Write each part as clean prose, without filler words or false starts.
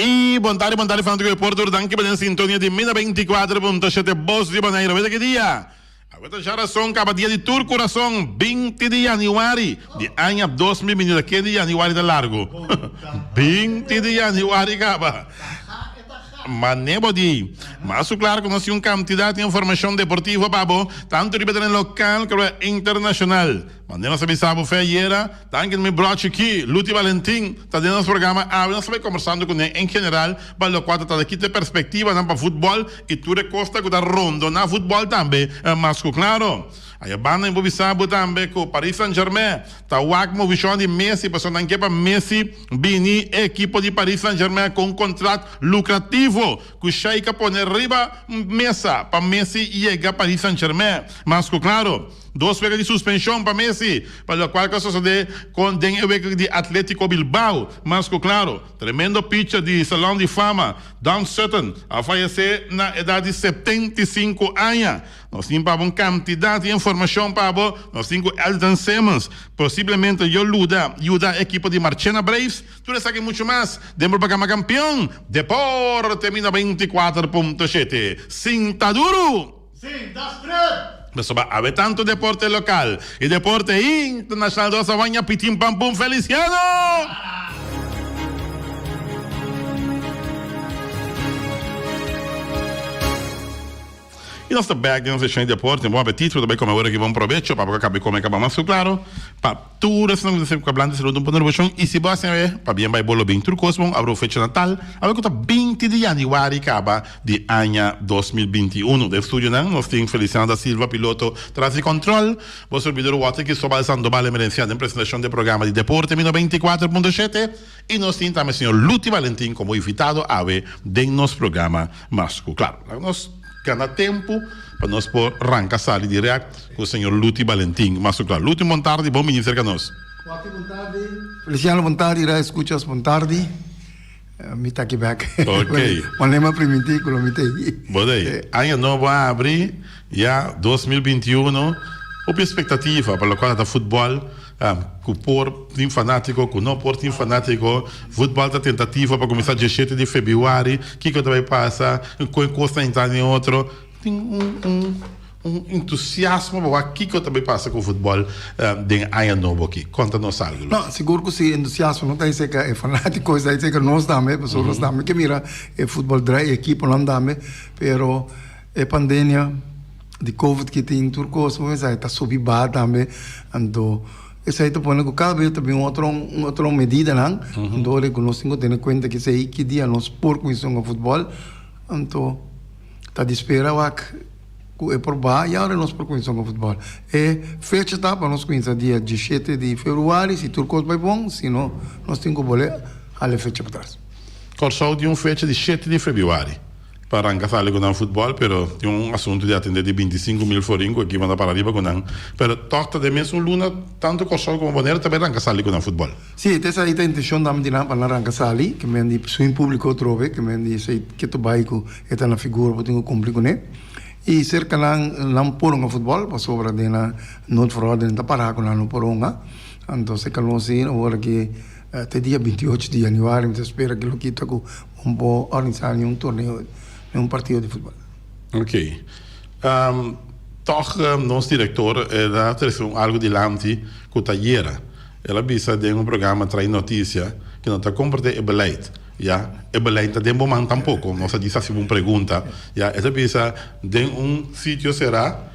Y bon tardi, bon tardi fanatico di Puerto Rico, danki pa den sintonia di Mina 24.7 Bos di Bonaire. Weta ki dia? Awe ta djarason kaba dia di tur kurason, 20 di januari di aña 2022. Ken di januari ta largo? 20 di januari kaba. Mane bo di. Mas su klar ku nos tin un kantidat di informashon deportivo pa bo, tantu riba teren lokal komo internashonal. Mane nos a bisa bo fe ayera, danki na mi bro chikí, Luti Valentin, ta den nos programa awe. Nos ta bai kombersando kuné en general pa lokual ta trata kita e perspektivanan pa futbòl i tur e kosnan ku ta rondoná futbòl tambe mas ku klaro. Aya banda mi por bisa bo tambe ku Paris Saint Germain ta wak movishon di Messi pasobra nan ke pa Messi bini e ekipo di Paris Saint Germain ku un kontrat lukrativo ku Sheik a pone riba mesa pa Messi yega Paris Saint Germain. Mas ku klaro, dos wega di suspenshon pa Messi pa lokual ku a sosode kon den e wega di Atletico Bilbao. Mas ku klaro, tremendo pitcher di Salon di Fama, Don Sutton a fayesé na edat di 75 aña. Nos tin pa bo un kantidat di informashon pa bo. Nos tin ku Elton Simmons posiblemente yo luda yuda ekipo di Marchena Braves. Tur esaki i muchu mas den Propaganda Kampion Deporte Mina 24.7. Sinta duru! Sinta stret! Pasobra awe tantu deporte lokal i deporte internashonal nos a waña pitin pam pum Feliciano! I nos ta bek den nos seshon di deporte. Bon apetit, bo ta bai kome awor aki. Bon probecho pa bo ka kabe kome kaba mas ku klaro. Pa tur esnan ku ta sirbi ku ablan di salud un pone rubashon. I si bo hasi awe, pabien bai bo lo bin tur kos bon. Abro fecha natal awe ku ta 20 di yanüari kaba di aña 2021. Den studionan nos tin Feliciano da Silva, piloto tras di kòntròl. Bo sirbidor Walter Cristobal Sandoval Emerencia den presentashon di e programa di deporte mi 94.7. I nos tin tambe señor Luti Valentin komo invitado awe den nos programa Mas Ku Klaro. Laga nos gana tempu pa nos por ranka sali dirèkt ku señor Luti Valentin Mas Ku Klaro. Luti bon tardi, bon bini serka nos. Walter bon tardi, Feliciano bon tardi, Radio Escuchas bon tardi. Mi ta aki bèk. Ok. Wanneer mi a primintí ku lo mi ta ei. Bo ta ei. Aña nobo a abri ya 2021, hopi espektativa pa lokual ta futbòl. Ku por tin fanátiko, ku no por tin fanátiko. Futbòl ta tentativa pa kuminsá diesshete di febrüari. Kiko ta bai pasa? Kon e kos ta entra den otro? Tin un un un entusiasmo pa wak kiko ta bai pasa ku futbòl den aña nobo aki. Konta nos algu, Luis. No, sigur ku si entusiasmo no ta aserka e fanátiko, ta aserka nos tambe, pasobra nos tambe ke mira e futbòl drai, e ekiponan tambe, pero e pandemia. Di covid ki tin tur kos bo mester ta subi baha tambe anto esei ta pone ku kada bes ta bin un otro un otro medidanan anto ora ku nos tin ku tene kuenta ki esei ki dia nos por kuminsá hunga futbòl anto ta di spera wak ku e por baha ya ora nos por kuminsá hunga futbòl e fecha ta pa nos kuminsá dia dieshete di februari si tur kos bai bon si no nos tin ku bolbe hala e fecha patras. Kòrsou tin un fecha di shete di februari. Pa ranka sali ku nan futbòl, pero tin un asuntu di atendé di 25 mil florin ku ekiponan ta para riba ku nan. Pero tòg ta den mesun luna tantu Kòrsou komo Boneiru ta bai ranka sali ku nan futbòl. Sí, ta esei ta intenshon tambe di nan pa nan ranka sali, ke men di swin públiko atrobe, ke men di esei ke ta bai ku e ta na figura bo tin ku kumpli kuné. I serka nan, nan por hunga futbòl pasobra den nan noodverordening ta pará ku nan no por hunga. Anto serka nos ei awor aki te dia 28 di yanüari mi ta spera ke lo kita ku Un por organisa ni un torneo ni un partido di futbol. Ok. Tog nos director el a trece un algo dilanti cu ta yera. El a bisa den un programa Trae Noticia cu no ta comprende e beleid. Ya, e beleid ta den bo man tampoco. Nos a djis haci bo un pregunta. Ya, el ta bisa den un sitio cera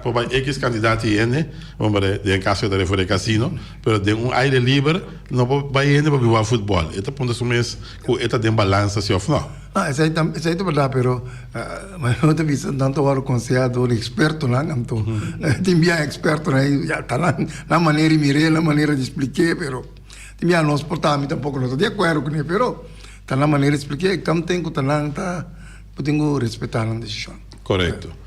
por bay X cantidad di hende, hombre, den caso ta referi casino, pero den un aire liber no por bay hende pa biba futbol. E ta puntra su mes Ku e ta den balansa si òf nò? No, esei ta esei ta bèrdat, pero mi ta bisa nan ta wòrdu konsehá dor di ekspertonan, anto tin bia ekspertonan ei ya ta nan nan manera di mir'é, nan manera di splik'é, pero tin bia nos por ta, mi tampoko no ta di akuerdo kuné, pero ta nan manera di splik'é, kam ten ku ta nan ta bo tin ku respetá nan desishon. Korekto.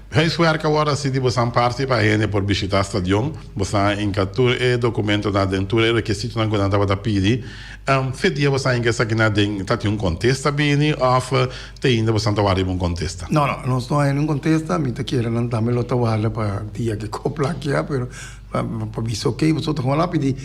Huiswerk awor a sinti bosan parti pa hende por bishita stadion. Bosan a hinka tur e dokumentonan den tur e rekisitonan ku nan tabata pidi. Fe dia bosan a hinka esakinan den ta tin un kontesta bini òf te ainda bosan ta warda riba un kontesta? No, no, nos no a haña niun kontesta. Mi ta kere nan tambe lo ta warda pa dia ke ko plakia, pero. Pa bisa ok boso ta hola pidi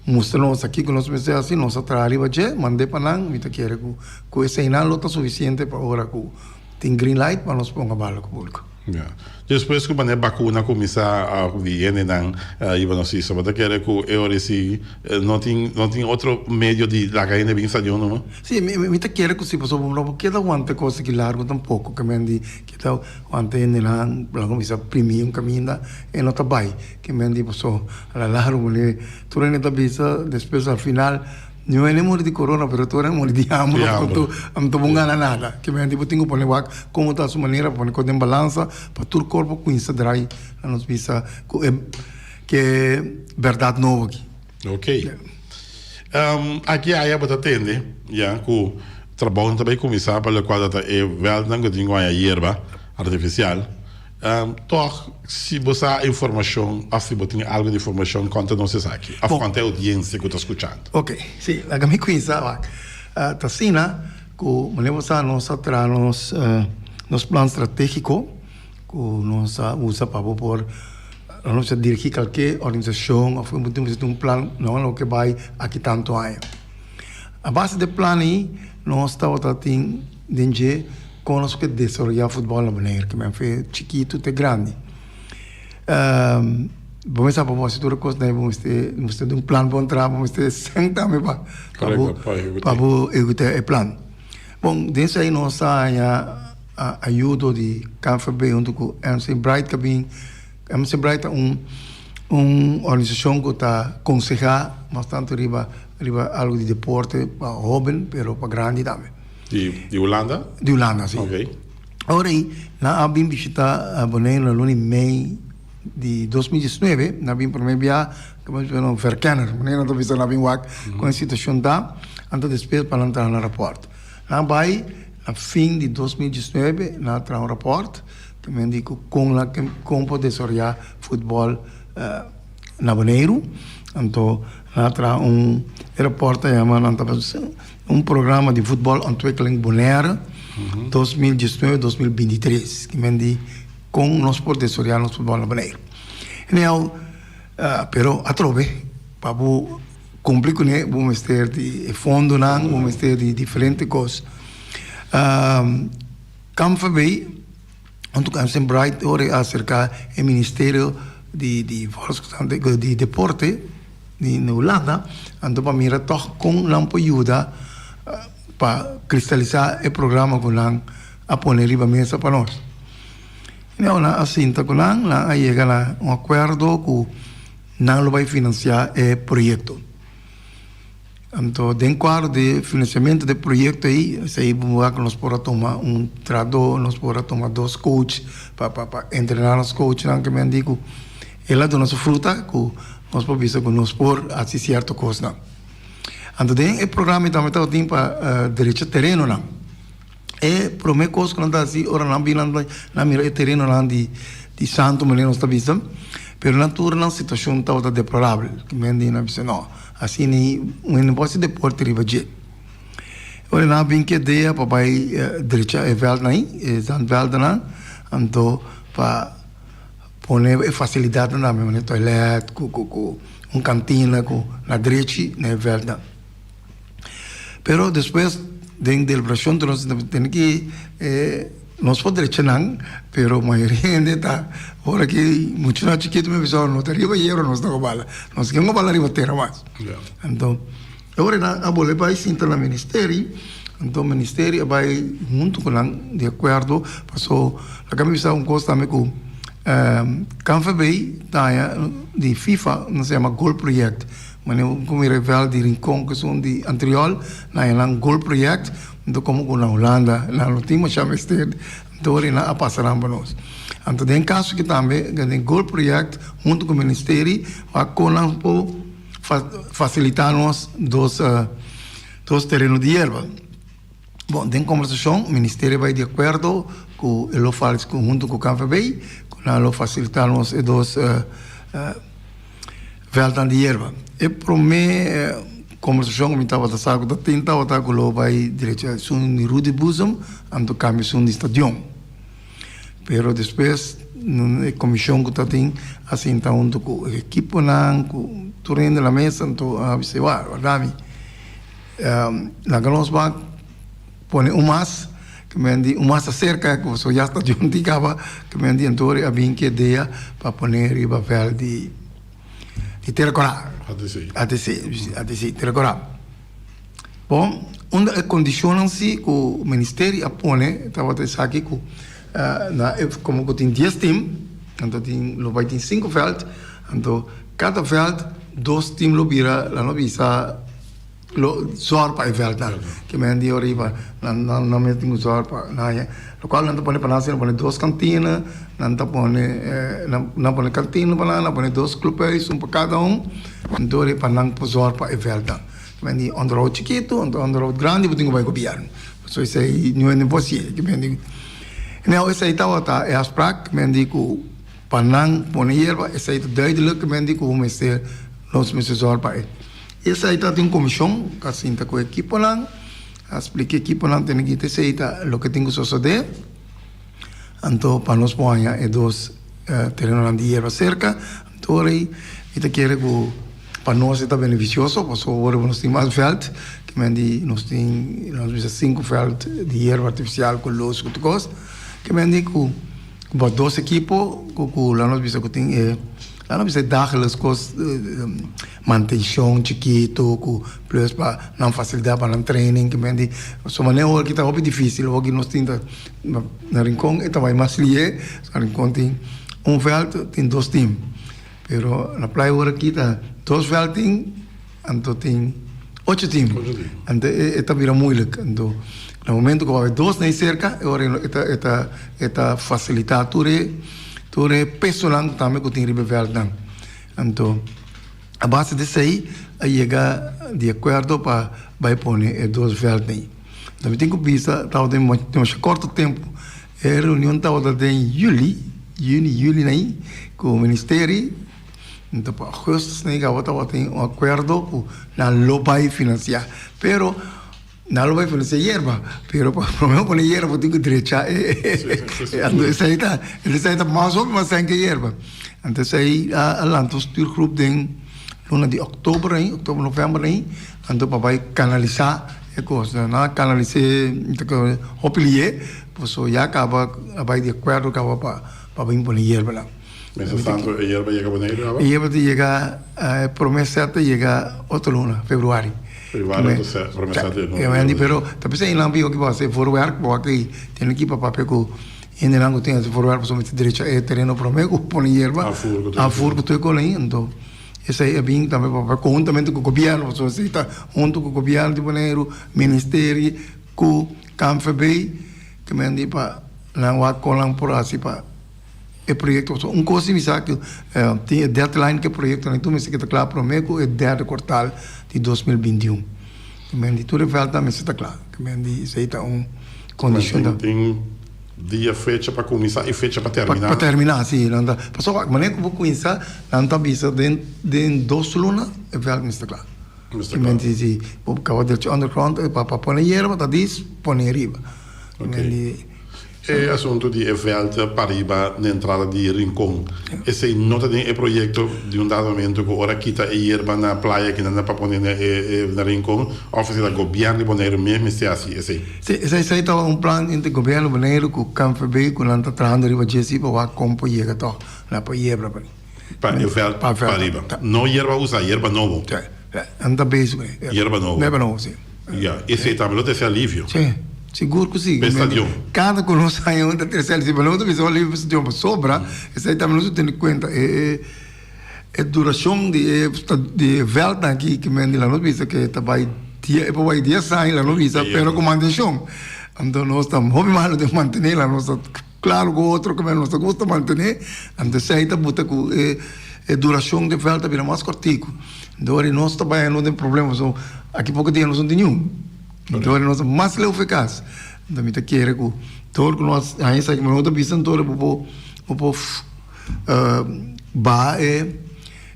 mustra nos aki ku nos mester hasi nos a traha riba dje mand'é pa nan mi ta kere ku ku eseinan lo ta sufisiente pa ora ku tin green light pa nos ponga bala ku públiko. Ya. Despues ku manera bakuna kuminsá di hendenan riba nos isla bo ta kere ku e ora esei no tin no tin otro medio di laga hende bin stadion numa? Si mi mi ta kere ku si pasobra bo no por keda wanta kos aki largu tampoko ke men di keda wanta hendenan laga kuminsá primi un kaminda e no ta bai. Ke men di paso a la largo mane tur hende ta bisa despues al final niun hende muri di corona pero tur hende muri di hamber pasobra no ta bon gana nada. Ke men di bo tin ku pone wak komo ta su manera pa pone kos den balansa pa tur kor por kuminsa drai na nos bisa ku e ke bèrdat nobo aki. Ok. Aki aya bo ta tende ya ku trabounan ta bai kuminsá pa lokual ta e vèldnan ku tin ku haña yerba artifisial. Tòg, si bo sa informashon òf si bo tin algu di informashon, konta nos esaki òf konta e oudiensia ku ta skuchando. Ok, si, laga mi kuminsá wak. Ta asina ku manera bo sa nos a traha nos nos plan stratégiko ku nos a usa pa bo por nos a dirigí kalke organisashon òf bo tin un plan no loke bai aki tantu aña. A base di e plan ei nos tabata tin den dje. Kon nos ke desaroyá futbòl na Bonaire, ke men fe chikitu te grandi. Bo mester sa pa bo hasi tur e kos nei, bo mester bo mester di un plan bon traha, bo mester sèn tambe pa pa bo pa bo ehekutá e plan. Bon, den esei nos a haña ayudo di KNVB huntu ku MC Bright ku a bin. MC Bright ta un un organisashon ku ta konsehá bastante riba riba algu di deporte pa hóben pero pa grandi tambe. Di di Hulanda? Di Hulanda, si. Ok. Ora ei, nan a bin bishita Boneiru na luna di mei di 2019, nan a bin prome bia, como se llama, verkenner, manera nan ta bisa, nan a bin wak kon e situashon ta, anto despues pa nan traha nan raport. Nan a bai na fin di 2019, nan a traha un raport, ta men di ku kon nan kon por desaroyá futbòl na Boneiru, anto nan a traha un, e raport ta yama, nan ta Un programa di Voetbal Ontwikkeling Bonaire 2019, 2023 ki men di kon nos por desaroyá nos futbòl na Boneiru. Anyhow, pero atrobe pa bo kumpli kuné bo mester di e fondonan, bo mester di diferente kos. KNVB huntu ku MC Bright ora e aserká e ministerio di di di deporte di na Hulanda anto pa mira tòg kon nan por yuda pa kristalisá e programa ku nan a pone riba mesa pa nos. Nan a sinta ku nan, nan a yega na un akuerdo ku nan lo bai finansiá e proyekto. Anto den kuadro di finansiamentu di e proyekto ei, esei bo wak nos por a tuma un trahadó, nos por a tuma dos coach pa pa pa entrená nos coachnan ke men di ku el a duna su fruta ku nos por bisa ku nos por hasi sierto kosnan. Anto den e programa ei tambe tabatin pa derecha terenonan. E prome kos ku nan ta hasi ora nan bin nan mira e terenonan di di santu manera nos ta bisa, pero nan tur nan situashon tabata deplorabel. Men di nan bisa no, asina un hende no por hasi deporte riba dje. Ora nan a bin ku e idea pa bai drecha e vèldnan ei, e zandvèldnan, anto pa pone e fasilidatnan tambe manera toilet ku ku ku un kantina ku na drechi na e vèldnan. Pero despues den deliberashon nos ta tene ki nos por drecha nan, pero mayoria hende ta ora ki muchanan chikitu mi bisa no ta riba yero nos ta gobala, nos ken gobala riba tera mas. Anto e ora nan a bolbe bai sinta na ministeri, anto ministeri a bai huntu ku nan di akuerdo paso laga mi bisa un kos tambe ku KNVB ta haña di FIFA nos ta yama gol project. Mane un ku mira e vèlt di Rincon ku esun di Antriol, nan e nan gol project, anto komo ku na Hulanda nan no tin masha mester, anto ora nan a pasa nan pa nos. Anto den kaso aki tambe den gol project huntu ku ministeri wak kon nan por fasilita nos dos dos tereno di yerba. Bon, den kombersashon ministerio a bai di akuerdo ku e lo fals huntu ku KNVB ku nan lo fasilita nos e dos Vèltnan di yerba. E promé kombersashon ku mi tabata sa ku ta tin tabata ku lo bai drecha esun di Rudi Boezem anto kambia esun di stadion. Pero despues E komishon ku ta tin a sinta huntu ku e ekiponan, ku tur hende na mesa, anto a bisa, wak, warda mi, laga nos wak pone un mas, ke men di un mas aserka ku pasobra ya stadion tin kaba, ke men di anto a bin ku e idea pa pone riba vèlt di Tera Kora. ATC. ATC, ATC, Tera Kora. Bon, unda e kondishonnan si ku ministerio a pone tabata esaki ku na e komo ku tin dies tim, anto tin lo bai tin sinku vèlt, anto kada vèlt dos tim lo bira laga nos bisa lo zòrg pa e vèltnan. Ke men di oriba nan nan mes tin ku zòrg pa nan haña lokual nan ta pone pa nan nan pone dos kantina, nan ta pone nan pone kantina pa nan, nan pone dos kluphuis un pa kada un, anto pa nan por zòrg pa e vèltnan. Men di onderhoud chikitu, anto onderhoud grandi bo tin ku bai gobièrnu. Pasobra esei no hende por hasié. Ki men di, nau esei tabata e afsprak, men di ku pa nan pone yerba, esei ta duidelijk, men di ku mester, nos mester zòrg pa e. Esei tabatin un komishon ku a sinta ku ekiponan, a splika ekiponan tene kita esei ta loke tin ku sosodé. Anto pa nos por haña e dos terenonan di yerba serka, anto ora ei mi ta kere ku pa nos e ta benefisioso pasobra ora ku nos tin mas vèlt, ke men di nos tin nos bisa sinku vèlt di yerba artifisial ku lus ku tur kos, ke men di ku pa dos ekipo ku ku laga nos bisa ku tin e laga nos bisa e dagelijks kos mantenshon chikitu ku plus pa nan fasilidat pa nan training ke men di pasobra manera ora ki ta hopi difisil ora ki nos tin ta. Na Rincon e ta bai mas lié, na Rincon tin un vèlt, tin dos tim. Pero na Playa ora aki ta dos vèlt tin, anto tin ocho tim. Anto e ta bira moeilijk. Anto na momento ku bai dos nei serka e ora e ta e ta e ta fasilitá tur e tur e pesonan tambe ku tin riba e vèltnan. Anto a base di esei a yega di akuerdo pa bai pone e dos vèlt nei. Mi tin ku bisa tabata den masha korto tempu. E reunion tabata den juli, juni, juli nei, ku ministeri. Anto pa augustus nei kaba tabatin un akuerdo ku nan lo bai finansiá. Pero nan lo bai finansiá yerba, pero pa promé pone yerba bo tin ku drecha e anto esei ta esei ta mas hopi mas sèn ke yerba. Anto esei a lanta un stuurgroep den luna di òktober ei, òktober, novèmber ei, anto pa bai kanalisá e kos. Nan a kanalis'é hopi lié, pasobra ya kaba a bai di akuerdo kaba pa pa bin pone yerba nan. Mientras tanto e yerba yega Boneiru kaba? E yerba ta yega, e promé sèt ta yega otro luna, februari. Februari otro sèt, promé sèt ta yega. Pero ta p'esei nan biba ki bo hasi voorwerk, bo aki tene ki pa papia ku Hendenan ku tin hasi voorwerp pasobra mester drecha e tereno promé ku pone yerba. Afvoer ku tur. Afvoer ku tur e kos Anto esei a bin tambe pa konhuntamente ku gobièrnu pasobra esei ta huntu ku gobièrnu di Boneiru, ministerie ku KNVB ke men di pa nan wak kon nan por hasi pa e proyekto. Pasobra un kos si mi sa ku tin e deadline ku e proyektonan tur mester keda kla promé ku e derde kwartal di 2021. Ke men di tur e vèltnan mester ta kla. Ke men di esei ta un kondishon. Tin dia fecha pa kuminsá i fecha pa terminá. Pa terminá, si. Nan ta, pasobra wak, manera ku bo kuminsá, nan ta bisa den den dos luna e vèlt mester kla. Mester kla. Si, si bo kaba drecha undergrond pa pa pone yerba ta dis pone riba. Oké. E asuntu di e vèlt pariba na entrada di Rincon, esei no ta den e proyekto di un dado momento ku ora kita e yerba na playa kinan pa pone na e na Rincon òf esei ta gobièrnu di Boneiru mes mester hasi esei? Sí, esei esei ta un plan entre gobièrnu di Boneiru ku KNVB ku nan ta trahando riba dje si pa wak kon por yega tòg na por yerba pa Pa e vèlt pariba. No yerba usá, yerba nobo. Sí, nan ta bezig ku e. Yerba nobo. Yerba nobo, sí. Ya, esei tambe lo trese alivio. Sí, sigur ku sí. Pa e stadion. Kada ku nos haña un ta trese alivio, pero nos ta bisa alivio pa e stadion pasobra esei tambe nos ta tene kuenta e e durashon di e di e vèltnan aki ke men di la nos bisa ke ta bai dia e por bai dies aña la nos bisa pero ku mantenshon. Anto nos ta hopi malo den mantené la nos ta Claro cu otro cu nos ta gusta mantene, anto esey ta buta cu e duracion di veld ta bira mas cortico. Dor di nos ta bay no den problema pasobra aki poco dia nos no tin niun. Dor di nos ta mas leu fe cas. Anto mi ta kere cu dor cu nos haña esaki mi no ta bisa anto bo por bo por baha e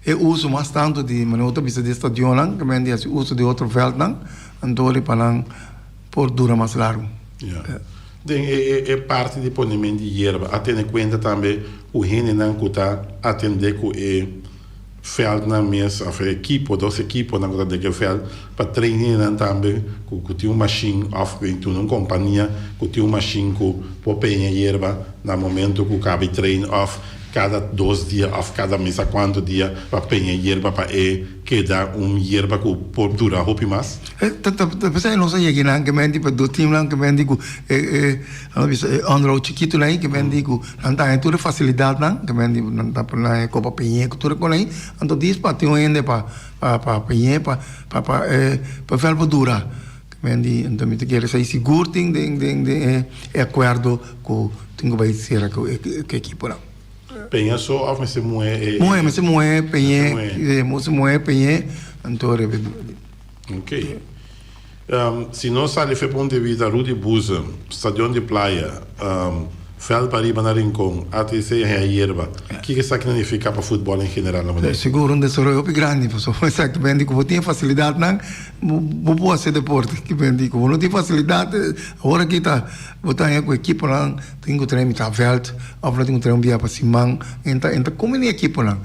e uso mas tanto di manera bo ta bisa di e stadionnan ke men di haci uso di otro veldnan anto pa nan por dura mas largo. Ya. Den e e parti di ponement di yerba a tene kuenta tambe ku hendenan ku ta atendé ku e vèldnan mes òf e ekipo, dos ekiponan ku ta dek e vèld pa train hendenan tambe ku ku tin un mashin òf ku tin un kompania ku tin un mashin ku por peña yerba na momento ku kabi train òf kada dos dia òf kada misa kuantu dia pa peña yerba pa e keda un yerba ku por dura hopi mas. Ta p'esei nos a yega nan ke menti pa dos teamnan ke menti ku e e nan ta bisa e onderhoud chikitunan ei ke menti ku nan ta haña tur e fasilidatnan ke menti nan ta pone nan e kopa peñ'é ku tur e kos ei anto dis pa tin un hende pa pa pa peñ'é pa pa pa e pa vèlt por dura ke menti anto mi ta kere esei sigur tin den den den e akuerdo ku tin ku bai sera ku e ekiponan. Peña so of mester muhe e. Muhe mester muhe peñ'é mester muhe peñ'é anto riba. Ok. Si nos sali fe punto di vista Rudy Boezem, Stadion di Playa, Veld Pariba na Rincon, ATC en Hea Yerba, kiko esaki na nifica pa futbol en general na Boneiru? Sigur un desaroyo hopi grandi pasobra exactamente ku bo tin e facilidadnan bo por haci deporte. Ku bo no tin facilidad awor aki ta bo ta haña ku ekiponan tin ku trae mitad veld of nan tin ku trae un bia pa siman en ta en ta kombiní ekiponan.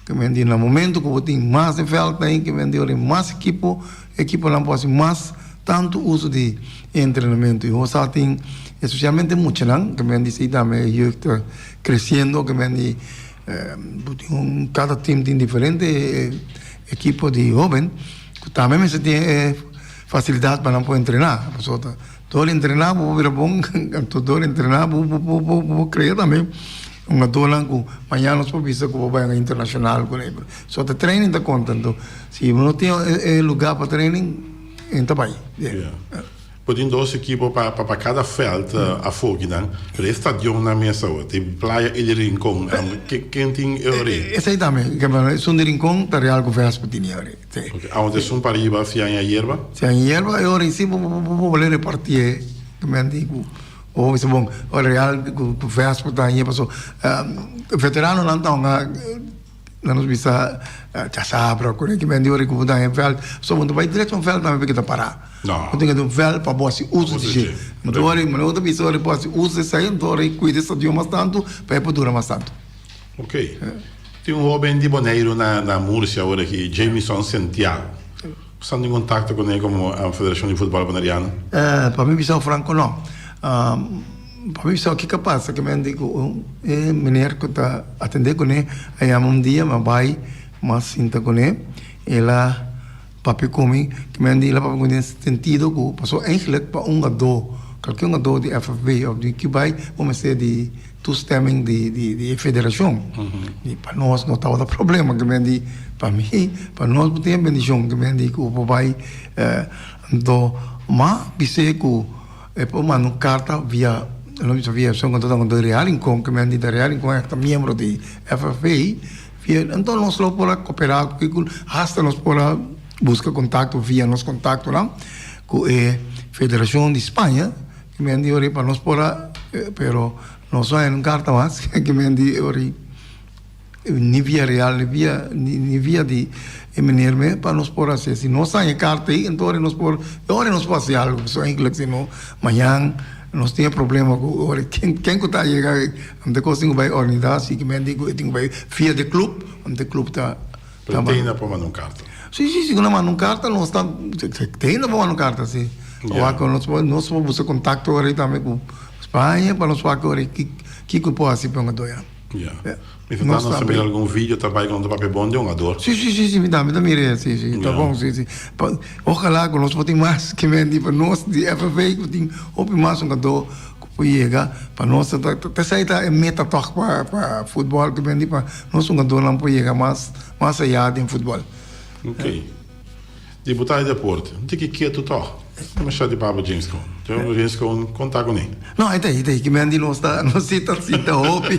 Ke men di na momento ku bo tin mas e vèlt ahí, ke men di ora mas ekipo, ekiponan por hasi mas tantu uso di e entrenamentu. I bo sa tin espesialmente muchanan, ke men di si tambe e jeugd ta kresiendo, ke men di bo tin un kada tim tin diferente ekipo di hoben ku tambe mester tin e fasilidat pa nan por entrená. Pasobra Dor entrená bo por bira bon, anto dor entrená bo bo bo krea tambe un adonan ku mañana nos por bisa ku bo bai internashonal ku ne. So ta training ta konta, anto si bo no tin e lugá pa training e ta bai. Ya. Bo tin dos ekipo pa pa kada vèlt afó kinan, pero e stadionnan mes awor, di Playa i di Rincon, ken tin e ori? Esei tambe, esun di Rincon ta Real ku Vespa tin e ori. Sí. Ok, aunque esun pa riba si aña yerba? Si aña yerba e ora si bo bo bo reparti e men ku bo bisa bon real ku Vespa ta aña paso veteranonan ta hunga nan nos bisa chasabra ku ki men di ora ku bo ta haña vèlt so bo no ta bai drecha un vèlt tambe pasobra ta pará. No. Bo tin ku un vèlt pa bo hasi uso di dje. Anto ora bo ta bisa ora bo hasi uso di esei anto ora kuida e stadion mas tantu pa e por dura mas tantu. Ok. Tin un hoben di Boneiru na na Murcia awor aki, Jamison Sentiago. Bo sta den kontakto ku ne komo Federashon di Futbòl Boneriano? Pa mi bisa franko no. Pa mi bisa kiko a pasa ke men di ku e meneer ku ta atendé kuné a yama un dia mi a bai mi a sinta kuné el a papia ku mi ke men di el a papia ku mi den sentido ku pasobra eigenlijk pa un gadó kalke un gadó di FFB òf di Cubai bo mester di toestemming di di di e federashon i pa nos no tabata problema ke men di pa mi pa nos bo tin e bendishon ke men di ku bo bai anto ma bis'é ku e por manda un karta via lo bisa via esun ku ta di Real Rincon ke men di Real Rincon e ta miembro di FFB via anto nos lo por a koperá ku hasta nos por a buska kontakto via nos kontaktonan ku e federashon di Spaña. Ki men di ori pa nos por a, pero nos no haña un karta mas. Ki men di ori ni via Real ni via ni via di e meneer me pa nos por hasi. Si nos haña e karta ei enton ori nos por ori nos por hasi algo. Pasobra eigenlijk si no mañan nos tin e problema ku ori ken ken ku ta yega ante kos tin ku bai organisa ki men di ku e tin ku bai via di club ante club ta. Pero tene por manda un karta. Si, si, si ku nan manda un karta nos ta tene por manda un karta si. Wak nos por nos por buska kontakto ora tambe ku Spaña pa nos wak ora kiko por hasi pa un ador ya. Ya. Mi ta nos ta mira algun video ta bai ku nan ta papia bon di un ador. Si, si, si, si, mi tambe ta mira si, si, ta bon, si, si. Ojalá ku nos por tin mas ke men di pa nos di FFA ku tin hopi mas un ador Ku por yega pa nos ta esei ta e meta tòg pa pa futbòl ku bini pa nos hungadónan por yega mas mas ayá den futbòl. Ok. Diputado di deporte, un tiki ketu tòg. Demasiado di Papa James Kroon. Papa James Kroon konta kuné. No, e ta ei, ta ei. Ki men di nos ta nos si ta sinta hopi.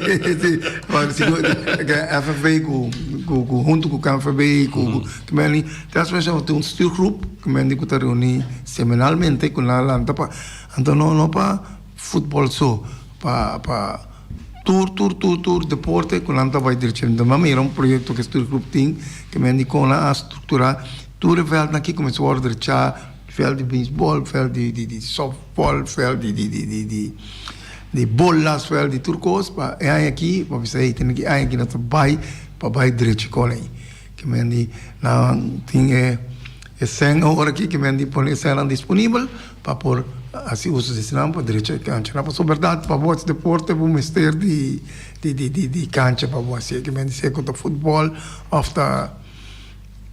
Si, FFB ku ku ku huntu ku KNVB ku ki men di ta tin un stuurgroep ki men di ku ta reuní semanalmente ku nan a lanta pa Anto no no pa futbol so, pa pa tur tur tur tur deporte ku nan ta bai drecha. Anto mi a mira un proyekto ku e stuurgroep tin ke men di kon nan a strukturá tur e vèltnan aki kuminsá wòrdu drechá. Veld di beisbòl, veld di di di sòftbòl, veld di di di di di di bolas, veld di tur kos pa e aña aki pa bisa ey tene ki aña aki nos ta bai pa bai drechi kon ey. Ke men di nan tin e e sèn awor aki ke men di pone e sènnan disponibel pa por hasi uso di esnan pa drecha e kanchanan. Pasobra bèrdat pa bo hasi deporte bo mester di di di di di kancha pa bo hasi. Ke men di sea ku ta futbòl òf ta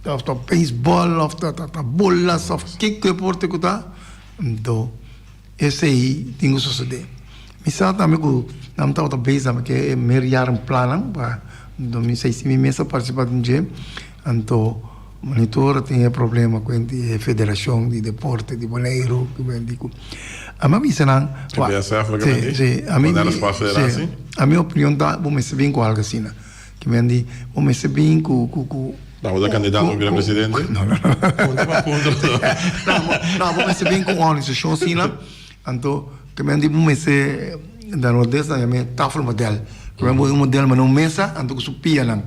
Of ta beisbòl of ta ta bolas of kiko deporte ku ta, anto esei tin ku sosodé. Mi sa tambe ku nan tabata bezig tambe ku e meerjarenplannan pa 2006 mi mes a partisipá den dje, anto monitor tin e problema ku e federashon di deporte di Boneiru ku benti ku ami a bisa nan Si, si, ami opinion ta bo mester bin ku algu asina. Ki men di, bo mester bin ku, ku, ku. Bo ta kandidato pa bira presidente? No, no, no. Punto pa punto. No, no, bo mester bin ku un organisashon asina, anto ki men di bo mester, na Nordeste nan yama e tafelmodel. Ki men bo un model manera un mesa, anto ku su pianan.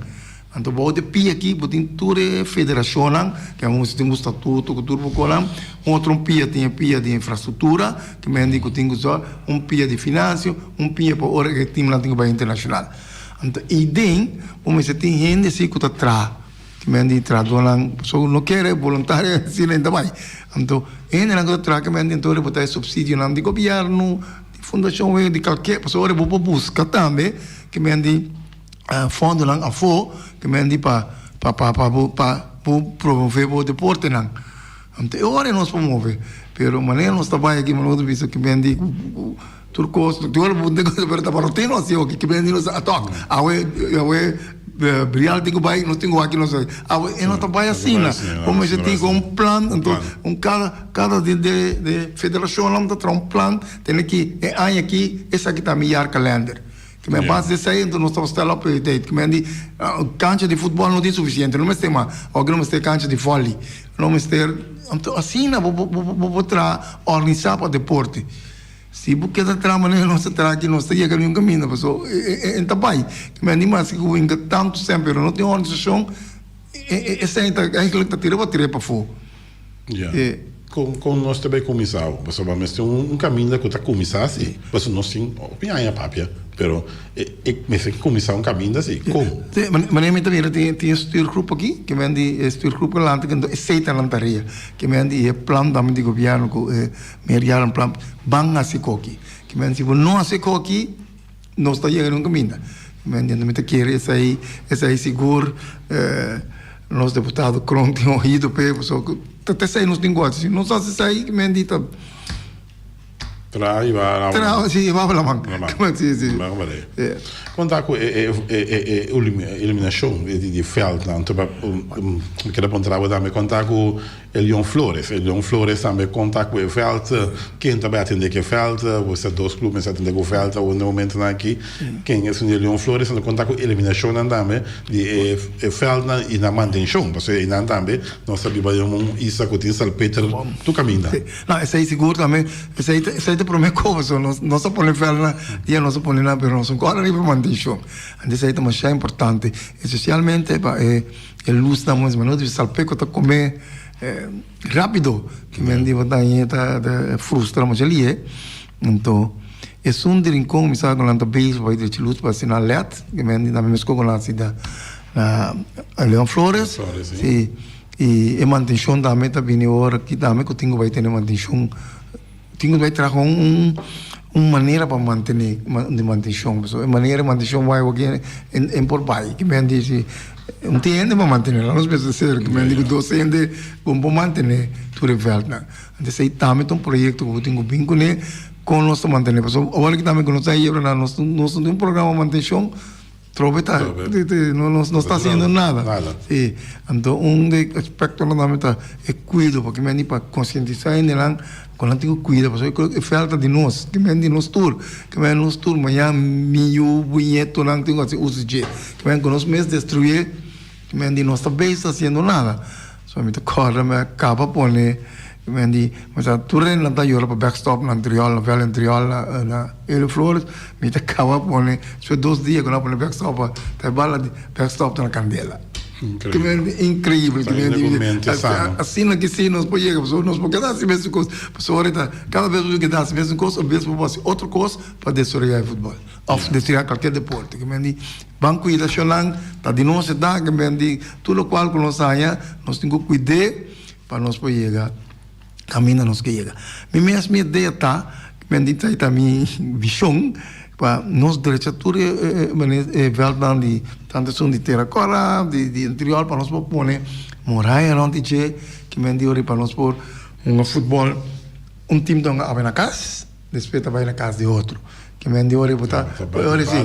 Anto bou di e pia aki bo tin tur e federashonnan, ke bo mester tin ku statuto, ku tur bo konan. Un otro pia tin e pia di infrastruktura, ki men di ku tin ku zòrg, un pia di finansio, un pia pa ora e timnan tin ku bai internashonal. Anto ei den bo mester tin hende si ku ta traha, ki men di trahadónan, pasobra no kere boluntario asina ta bai. Anto e hendenan ku ta traha ki men di anto bo ta e supsidionan di gobièrnu, di fundashon, di kalke, pasobra ora bo por buska tambe ki men di fondonan afó ki men di pa pa pa pa bo pa bo promové bo deportenan. Anto e ora nos por move, pero manera nos ta bai aki nos ta bisa ki men di ku Tur kos, tur ora bo puntra kos, pero ta barote nos si oki, kiben di nos a tok, awe, awe Brial tin ku bai, nos tin ku wak nos bai, awe e no ta bai asina, bo mester tin ku un plan, anto un kada, kada di de de federashonnan ta traha un plan, tene ki e aña aki esaki ta mi jaarkalender, kimen a base di esei anto nos ta stèl op prioriteit, kimen di kancha di futbòl no tin sufisiente, no mester mas, oki no mester kancha di vòli, no mester, anto asina bo bo bo por traha organisá pa deporte. Si bo keda traha manera nos ta traha aki nos ta yega niun kaminda paso e ta bai. Mi a anima si ku winka tantu semper pero no tin organisashon esei ta eigenlijk ta tira bo tira pafó. Ya. Kon kon nos ta bai kuminsá awo? Pasobra mester un kaminda ku ta kuminsá si. Pasobra nos tin hopi aña papia pero e mester kuminsá un kaminda si. Kon? Si, manera mi ta mira tin tin e stuurgroep aki ke men di e stuurgroep adelante esei ta nan tarea. Ke men di e plan tambe di gobièrnu ku e Meerjaren plan ban hasi koki. Ki men si bo no hasi koki nos ta yega na un kaminda. Ki men mi ta kere esei esei sigur nos deputado Kroon tin oido p'e pasobra ku ta esei nos tin ku hasi. Si nos hasi esei ki men di ta Traha i ba Traha si i ba laman. Laman. Si si. Kon ta ku e e eliminashon di vèldnan? Mi keda puntra bo tambe kon ta ku Elion Flores. Elion Flores tambe konta ku e vèlt. Ken ta bai atendé ku e vèlt? Bo sa dos klub mester atendé ku vèlt awor na e momentunan aki. Ken esun di Elion Flores anto konta ku eliminashonnan tambe di e vèltnan i nan mantenshon. Pasobra einan tambe nos ta biba den un isla ku tin salpeter tur kaminda. No, esei sigur tambe. Esei ta esei ta promé kos pasobra nos nos a pone vèltnan dia nos a pone nan pero nos no kòrda riba mantenshon. Anto esei ta masha importante, espesialmente pa e. E lusnan mes mano di salpeco ta come rapido ki men di bo ta hañ'e ta frustra masha lihe anto esun di Rincon mi sa ku nan ta bezig pa bai drecha lus pa hasi nan led ki men di tambe meskos ku nan hasi na Leon Flores si i e mantenshon tambe ta bini ora ki tambe ku tin ku bai tene mantenshon. Tin ku bai traha un un manera pa mantené di mantenshon pasobra e manera di mantenshon bai wak en por bai ki men di si un tin hende pa mantené la nos mester ser ki men di ku dos hende ku por mantené tur e vèldnan anto esei tambe ta un proyekto ku bo tin ku bin kuné kon nos ta mantené pasobra awor ki tambe ku nos ta yebra nan nos no tin un programa mantenshon. Trobe ta, no no sta haciendo nada. Si, anto un di e aspectonan tambe ta e cuido, pasobra mi a di pa concientisa hendenan cu nan tin cu cuida, pasobra e veld ta di nos, ki men di nos tur, ki men nos tur mañana mi yu, bo nietonan tin cu haci uso dje, ki men cu nos mes destruye, ki men di nos ta bezig haciendo nada. So mi ta corda mi a caba pone mi di mi sa tur hende nan ta yora pa backstop na Antriol na veld Antriol na Elio Flores mi ta caba pone despues dos dia cu nan a pone backstop ta e bala di backstop ta na candela. Increíble. Increíble. Asina ki si nos por yega, pasobra nos por keda hasi mesun kos. Pasobra ora ta kada bes bo keda hasi mesun kos, un bes bo por hasi otro kos pa desaroyá e futbòl òf desaroyá kualke deporte. Ke men di ban kuida shonnan, ta di nos e ta, ke men di tur lokual ku nos haña nos tin ku kuid'é pa nos por yega kaminda nos ke yega. Mi mes mi idea ta, men di ta mi vishon pa nos drecha tur e veldnan di tantu esun di Tera Kora, di interior pa nos por pone muraya rond di dje, ki men di ora pa nos por hunga futbol un tim ta hunga awe na kas, despues ta bai na kas di otro. Ki men di ora bo ta ora si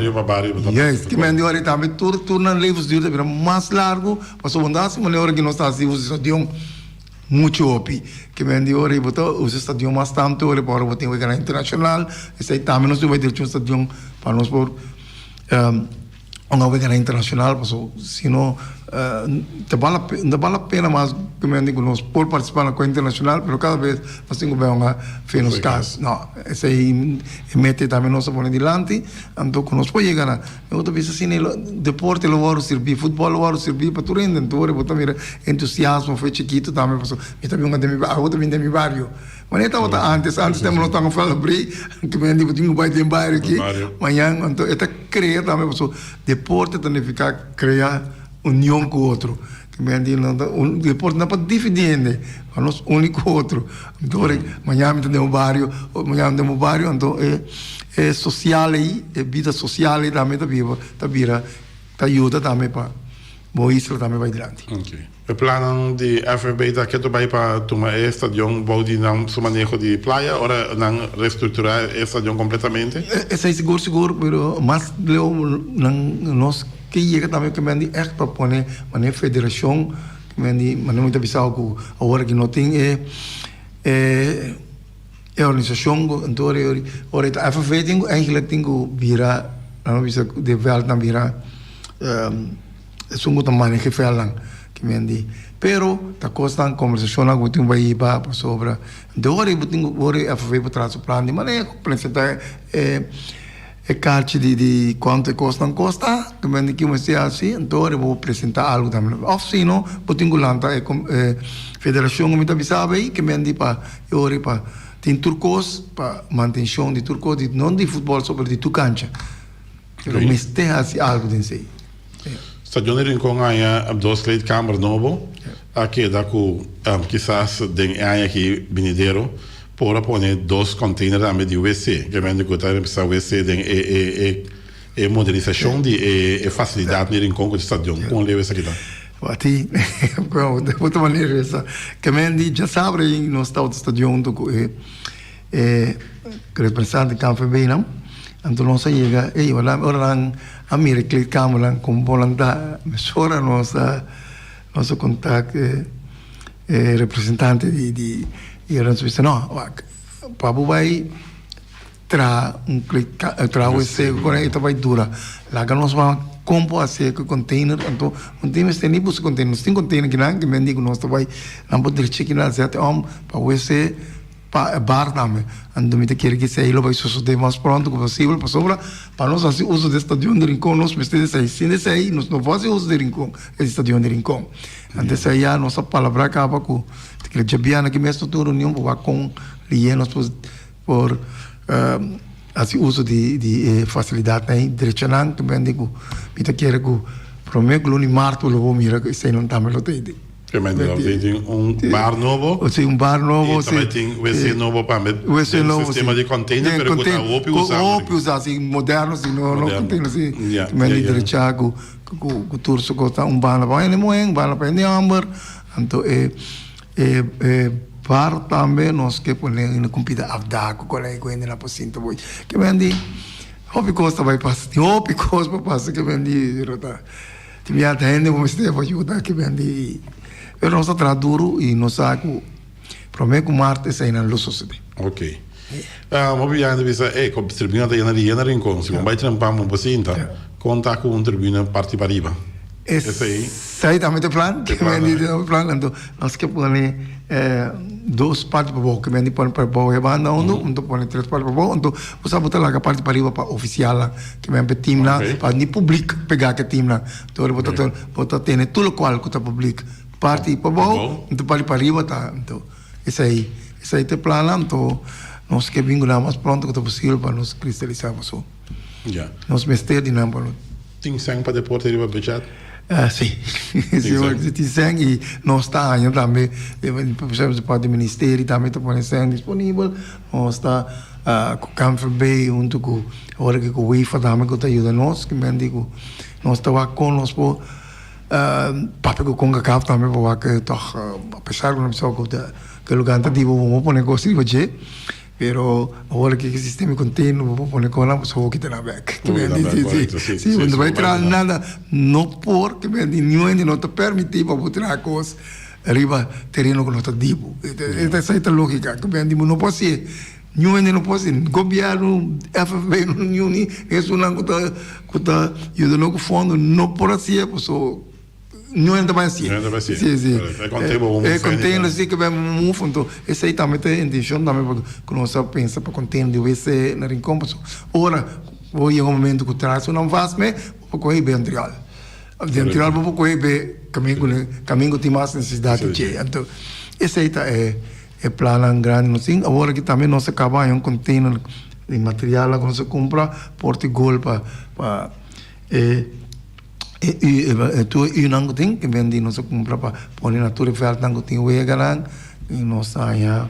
yes ki men di ora tambe tur tur nan levensduur ta bira mas largu pasobra bo no ta hasi manera ora ki nos ta hasi usa stadion. Muchu hopi. Ke men di ora bo ta usa stadion mas tantu ora pa ora bo tin weganan internashonal. Esei tambe nos tin bai dirchi un stadion pa nos por hunga weganan internashonal paso si no ta bal la no ta bal la pena mas ke men di ku nos por partisipá na koe internashonal pero kada bes nos tin ku bai hunga fe nos kas. No, esei e meta tambe nos a pone dilanti anto ku nos por yega na. Mi ta bisa asina, deporte lo wòrdu sirbí, futbòl lo wòrdu sirbí pa tur hende. Anto ora bo ta mira entusiasmo for e chikitu tambe pasobra mi ta bin den mi bario, abo ta bin den mi bario. Manera tabata ántes, ántes tempu nos tabata fala brei, ku mi hende bo tin ku bai den bario aki mañan. Anto e ta krea tambe pasobra deporte ta nifiká krea union ku otro. Deporte no pa dividí hende, pa nos uni ku otro. Anto ora mañana mi ta den un bario, mañana mi ta den un bario, anto e e sosial ei, e bida sosial ei tambe ta biba, ta bira, ta yuda tambe pa bo isla tambe bai dilanti. Ok. E plannan di FFB ta ketu bai pa tuma e stadion bou di nan su maneho di playa ora nan restrukturá e stadion kompletamente? Esei sigur sigur, pero mas leu nan nos Ke yega tambe ke men di ègt pa pone manera federashon ke men di manera mi ta bisa ku awor aki no tin e e e organisashon ku anto ora ora e ta FFV tin ku eigentlik tin ku bira nan a bisa de vèldnan bira esun ku ta maneha e vèldnan ke men di pero ta kosnan kombersashonnan ku bo tin ku bai hiba pasobra anto ora bo tin ku ora FFV por traha su plan di maneho presentá e E karchi di di kuantu e kosnan kosta, ta mende ki mester hasi, anto ora bo presenta algu tambe. Òf si no, bo tin ku lanta e e federashon ku mi ta bisa abei, ke mende pa e ora pa tin tur kos, pa mantenshon di tur kos, di no di futbòl so, pero di tur kancha. Pero mester hasi algu den esei. Stadion di Rincon haña dos kleedkamer nobo, a keda ku kisas den e aña aki binidero por a pone dos container tambe di wc, kemende ku ta representá wc den e e modernisashon di e fasilidat di Rincon ku e stadion. Kon leu esaki ta? Wati, di otro manera esa. Kemende djasabra ei nos tabata stadion huntu ku e E representante di KNVB nan, anto nos a yega, ey ora nan a mira e kleedkamernan kon bon nan ta, mesora nos a nos a kontak e e representante di di i nos a bisa no wak pa bo bai traha un kleedkamer traha wc ku e ta bai dura laga nos ban kon por hasi ku e container anto no tin mester ni buska container nos tin container kinan ki men di ku nos ta bai nan por drecha kinan zet om pa wc. Pa e bar tambe. Anto mi ta kere ki esei lo bai sosodé mas pronto ku posibel pasobra pa nos hasi uso di e stadion di Rincon nos mester di esei. Sin esei nos no por hasi uso di Rincon, e stadion di Rincon. Anto esei ya nos a palabrá kaba ku ta kere djabièrnè aki mes nos tin un reunion pa wak kon lihé nos por por hasi uso di di e fasilidatnan ei drechanan ta bende ku mi ta kere ku promé ku luna di marto lo bo mira ku eseinan tambe lo ta ei. Tremendo. Dan tin tin un bar nobo. Si, un bar nobo. I tambe tin wc nobo pa me. Wc nobo, si. Sistema di container, pero ku ta hopi usa. Hopi usa, si. Moderno, si. No, no container, si. Ya, ya, ya. Drecha ku, ku, ku tur su kos ta un banda pa hende muhé, un banda pa hende hòmber. Anto e, e, e bar tambe nos ke pone un kumpida afdak ku kòlei ku hende nan por sinta bo. Ke men di hopi kos ta bai pasa. Tin hopi kos por pasa ke men di ta. Tin bia ta hende ku mester pa yuda ki ben di pero nos ta traha duru i nos sa ku prome ku mart eseinan lo sosode. Ok. Hopi bia hende bisa ey ku tribuna ta yena di yena Rincon si bo bai trempa bo por sinta kon ta ku un tribuna parti pariba? Esei tambe ta e plan. E plan tambe. Anto nos ke pone. Dos parti pa bou, ke men di pone pa bou e banda hundu, un ta pone tres parti pa bou, anto bo sa bo ta laga parti pa riba pa ofisialnan, ke men pa e teamnan, pa ni publik pega ke teamnan. Anto ora bo ta bo ta tene tur lokual ku ta publik, parti pa bou, anto parti pa riba ta, anto esei, esei ta e plannan, anto nos ke bin ku nan mas pronto ku ta posibel pa nos kristalisá paso nos mester di nan pa nos. Tin sèn pa deporte riba budget? Sí, sí tin sèn i nos ta haña tambe, por ehempel parti di ministerio tambe ta pone sèn disponibel. Nos ta ku KNVB huntu ku ora ku UEFA tambe ku ta yuda nos, ki men di ku nos ta wak kon nos por papia ku Concacaf tambe pa wak tòg apesar ku nos bisa ku e lugar ta dibo bo por pone kos riba dje. Pero awor aki ki sistema continu bo por pone konan pasobra bo kita nan bek. Ki men di si si si bo no bai traha nada no por ki men di niun hende no ta permiti pa bo traha kos riba tereno ku no ta di bo. Esei ta logika ki men di bo no por hasié niun hende no por hasié gobierno FFB niun ni esunnan ku ta ku ta yuda nos ku fondo no por hasié pasobra. No enta bai así. No enta bai así. Sí, sí. E container bo E container sí ke bai move anto esei tambe ta e intencion tambe pa ku nos a pensa pa container di wc na Rincon pasobra ora bo yega un momento ku traha su nan vast me bo por kohe be Antriol. Di Antriol bo por kohe be kaminda ku kaminda ku tin mas nesesidat di dje. Anto esei ta e e plannan grandi nos tin. Awor aki tambe nos a kaba haña un container di materialnan ku nos a kumpra por ti gol pa pa e E tur e unan ku tin ke bendi nos a kumpra pa pone na tur e vèltnan ku tin weganan i nos a haña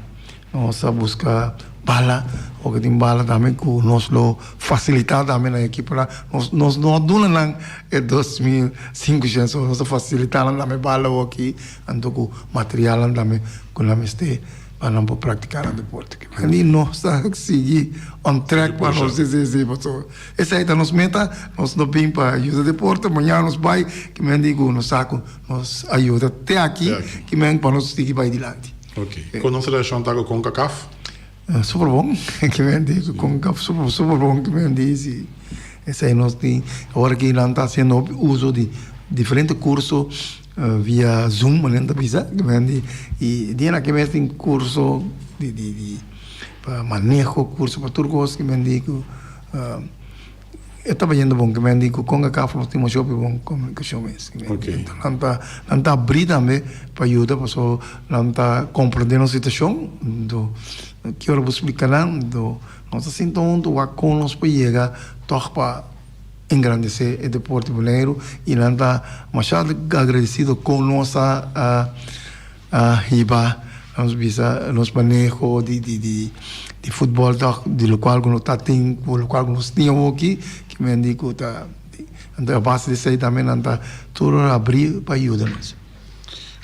nos a buska bala oke tin bala tambe ku nos lo fasilitá tambe na e ekiponan nos nos no a duna nan e 2500 nos a fasilitá nan tambe bala oki anto ku materialnan tambe ku nan mester. Pa nan por practica nan deporte. I nos ta sigui on track pa nos si si si pasobra esei ta nos meta, nos no bin pa yuda deporte mañana nos bai ki men di ku nos sa ku nos a yuda te aki ki men pa nos sigui bai dilanti. Ok, kon nos relashon ta ku Concacaf? Super bon, ki men di ku Concacaf super super bon ki men di si esei nos tin awor aki nan ta hasiendo hopi uso di diferente kurso. Via Zoom manera ta bisa i dia na ke mes tin kurso di di di pa maneho kurso pa tur kos ke men di ku e ta bayendo bon ke men di ku Concacaf nos tin masha hopi bon komunikashon mes nan ta nan ta abri tambe pa yuda pasobra nan ta komprende nos situashon anto ki ora bo splika nan anto nos ta sinta huntu wak kon nos por yega tòg pa engrandesé e deporte Boneiru i nan ta masha agradesido kon nos a a hiba nos bisa nos maneho di di di di futbòl tòg di lokual ku nos ta tin ku lokual ku nos tin awoki ki men di ku ta anto a base di esei tambe nan ta tur abrí pa yuda nos.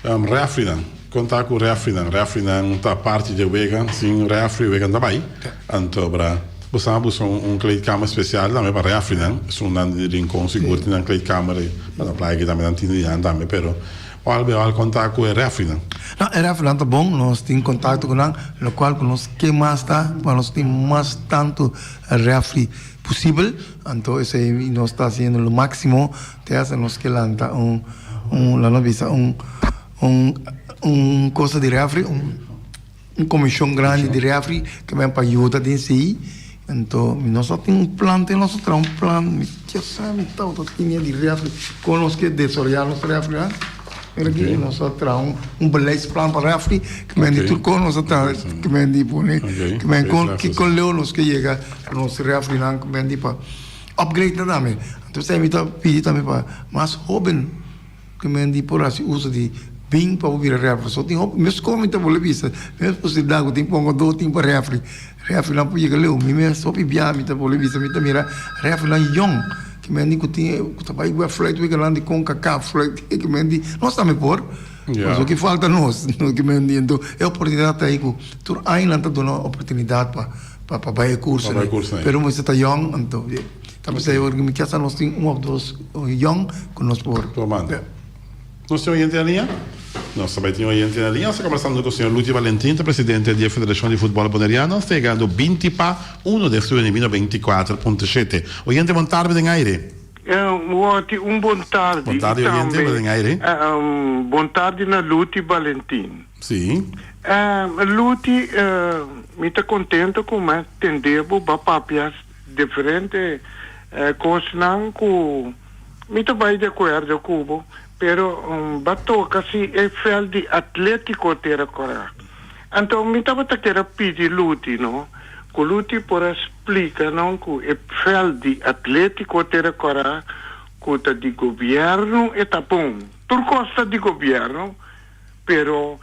Refrinan, kon ta ku refrinan? Refrinan ta parti dje wega, sin refri wega no ta bai. Anto bra bo sa buska un kleedkamer spesial tambe pa refrinan, esunnan di Rincon sigur tin nan kleedkamer ei, pa na playa aki tambe nan tin di nan tambe, pero al be al kon ta ku e refrinan? No, e refrinan ta bon, nos tin kontakto ku nan, lokual ku nos ke mas ta pa nos tin mas tantu refri posibel, anto esei nos ta hasiendo lo máksimo te hasta nos ke lanta un. Un la no bisa un un un cosa di refri un un comisión grandi di refri ke ben pa yuda den esei anto mi nos a tin un plan te nos a traha un plan mi ke sa mi tabata tin di refri kon nos ke desaroyá nos refri nan mira aki nos a traha un un beleidsplan pa refri ke men di tur kos nos a traha ke men di pone ke men kon kiko leu nos ke yega nos refri nan ke men di pa. Upgrade nan tambe. Entonces mi ta pidi tambe pa mas hoben ku men di por hasi uso di bin pa bo bira refri. So tin hopi mes kon mi ta bolbe bisa mes posibilidat ku tin pongadó tin pa refri. Refrinan por yega leu. Mi mes hopi biaha mi ta bolbe bisa mi ta mira refrinan yòn ku men di ku tin ku ta bai web fluit weganan di Concacaf fluit ku men di nos tambe por. Pasobra ki falta nos ku men di enton e oportunidat ta ei ku tur aña nan ta duna oportunidat pa. Pa pa bai e curso Pa bai curso nei. Pero mester ta yong anto ta pensá ora mi kier sa nos tin un of dos yong ku nos por. Por manda. Nos tin oyente na liña? Nos ta bai tin oyente na liña. Nos ta kombersando ku señor Luigi Valentin, ta presidente di e Federashon di Futbòl Boneriano. Nos ta yegando binti pa uno den studio di Mino 24.7. Oyente bon tarde den aire. Wòti, un bon tardi. Bon tardi, oyente, bo den aire. Bon tardi na Luti Balentin. Sí. Luti, mi ta kontento ku mi a tende bo ba papia diferente kosnan ku mi ta bai di akuerdo ku bo, pero ba toka si e vèlt di Atlétiko Tera Kòrá. Anto mi tabata kier a pidi Luti no, ku Luti por a splika no ku e vèlt di Atlétiko Tera Kòrá ku ta di gobièrnu e ta bon. Tur kos ta di gobièrnu, pero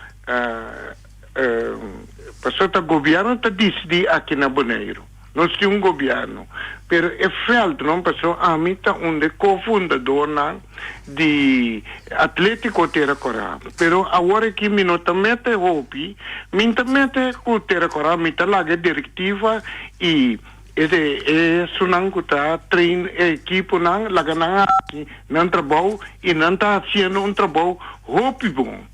pasobra ta gobièrnu ta disidí aki na Boneiru. Nos tin un gobièrnu, pero e vèlt no, pasobra ami ta un de kofundadornan di Atlétiko Tera Kòrá. Pero awor aki mi no ta mete hopi, mi ta mete ku Tera Kòrá, mi ta laga e direktiva i e esunnan ku ta train e ekiponan laga nan hasi nan trabou i nan ta hasiendo un trabou hopi bon.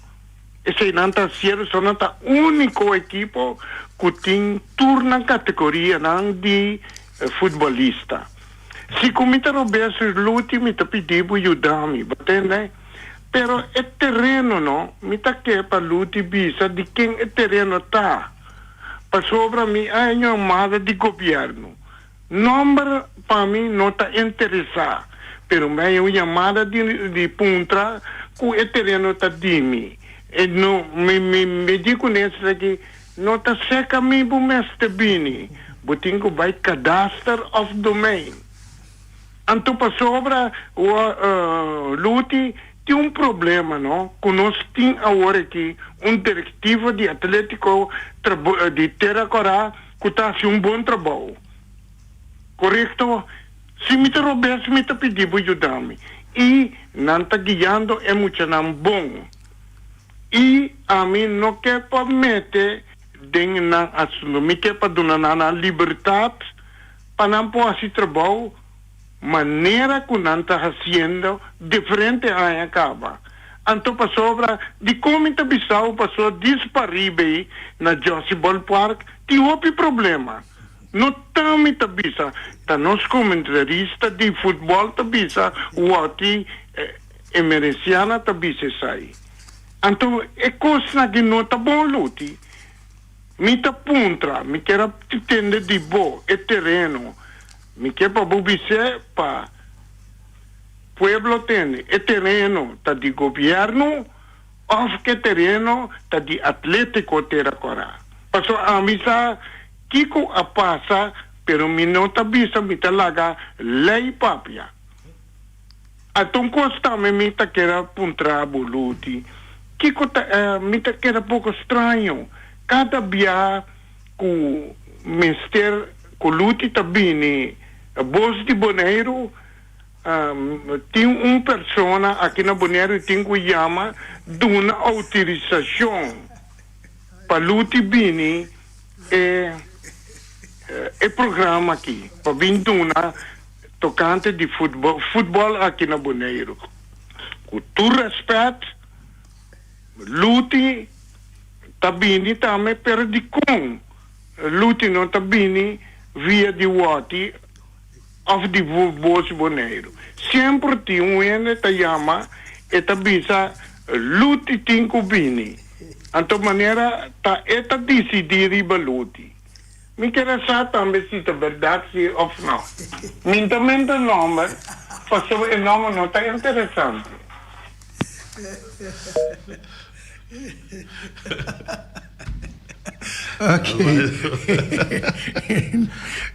Eseinan ta hasiendo, so nan ta úniko ekipo ku tin tur nan kategorianan di futbolista. Si ku mi ta robes Luti mi ta pidi bo yuda mi, bo tende? Pero e tereno no, mi ta ke pa Luti bisa di ken e tereno ta, pasobra mi a yamada di gobièrnu. Nomber pa mi no ta interesá, pero mi a un yamada di di puntra ku e tereno ta di mi. E no, mi mi mi di ku nes aki, no ta seka mi bo mester bini, bo tin ku bai kadaster òf domein. Anto pasobra Luti tin un problema no, ku nos tin awor aki un direktiva di Atletico di Tera Kòrá ku ta hasi un bon trabou. Korekto? Si mi ta robes mi ta pidi bo yuda mi. I nan ta guiando e muchanan bon. I ami no ke pa mete den nan asuntu. Mi ke pa duna nan nan libertat pa nan por hasi trabou manera ku nan ta hasiendo diferente aña kaba. Anto pasobra dikon mi ta bisao paso disparibei na Jossy Ballpark tin hopi problema. No ta mi ta bisa, ta nos komentarista di futbòl ta bisa wòti Emerenciana ta bisa esai. Anto e kosnan aki no ta bon Luti. Mi ta puntra, mi kier a tende di bo e tereno. Mi ke pa bo bis'é pa pueblo tende, e tereno ta di gobierno of ke tereno ta di Atletico Tera Kora. Pasobra ami sa kiko a pasa pero mi no ta bisa mi ta laga ley papia. Anto un kos tambe mi ta keda puntra bo, Luti, kiko ta e mi ta keda poko straño kada bia ku mester ku Luti ta bini Bos di Boneiru, tin un persona aki na Boneiru tin ku yama duna outorisashon pa Luti bini e e programa aki pa bin duna Tokante di futbol, futbol aki na Boneiru. Ku tur rèspèt, Luti ta bini tambe, pero dikon Luti no ta bini via di Wòti òf di Bos Boneiru? Semper tin un hende ta yama e ta bisa Luti tin ku bini. Anto manera ta e ta disidí riba Luti. Mi kere sa tambe si ta berdad si of no. Mi ta menta nomber pasobra e nomber no ta interesante. Ok.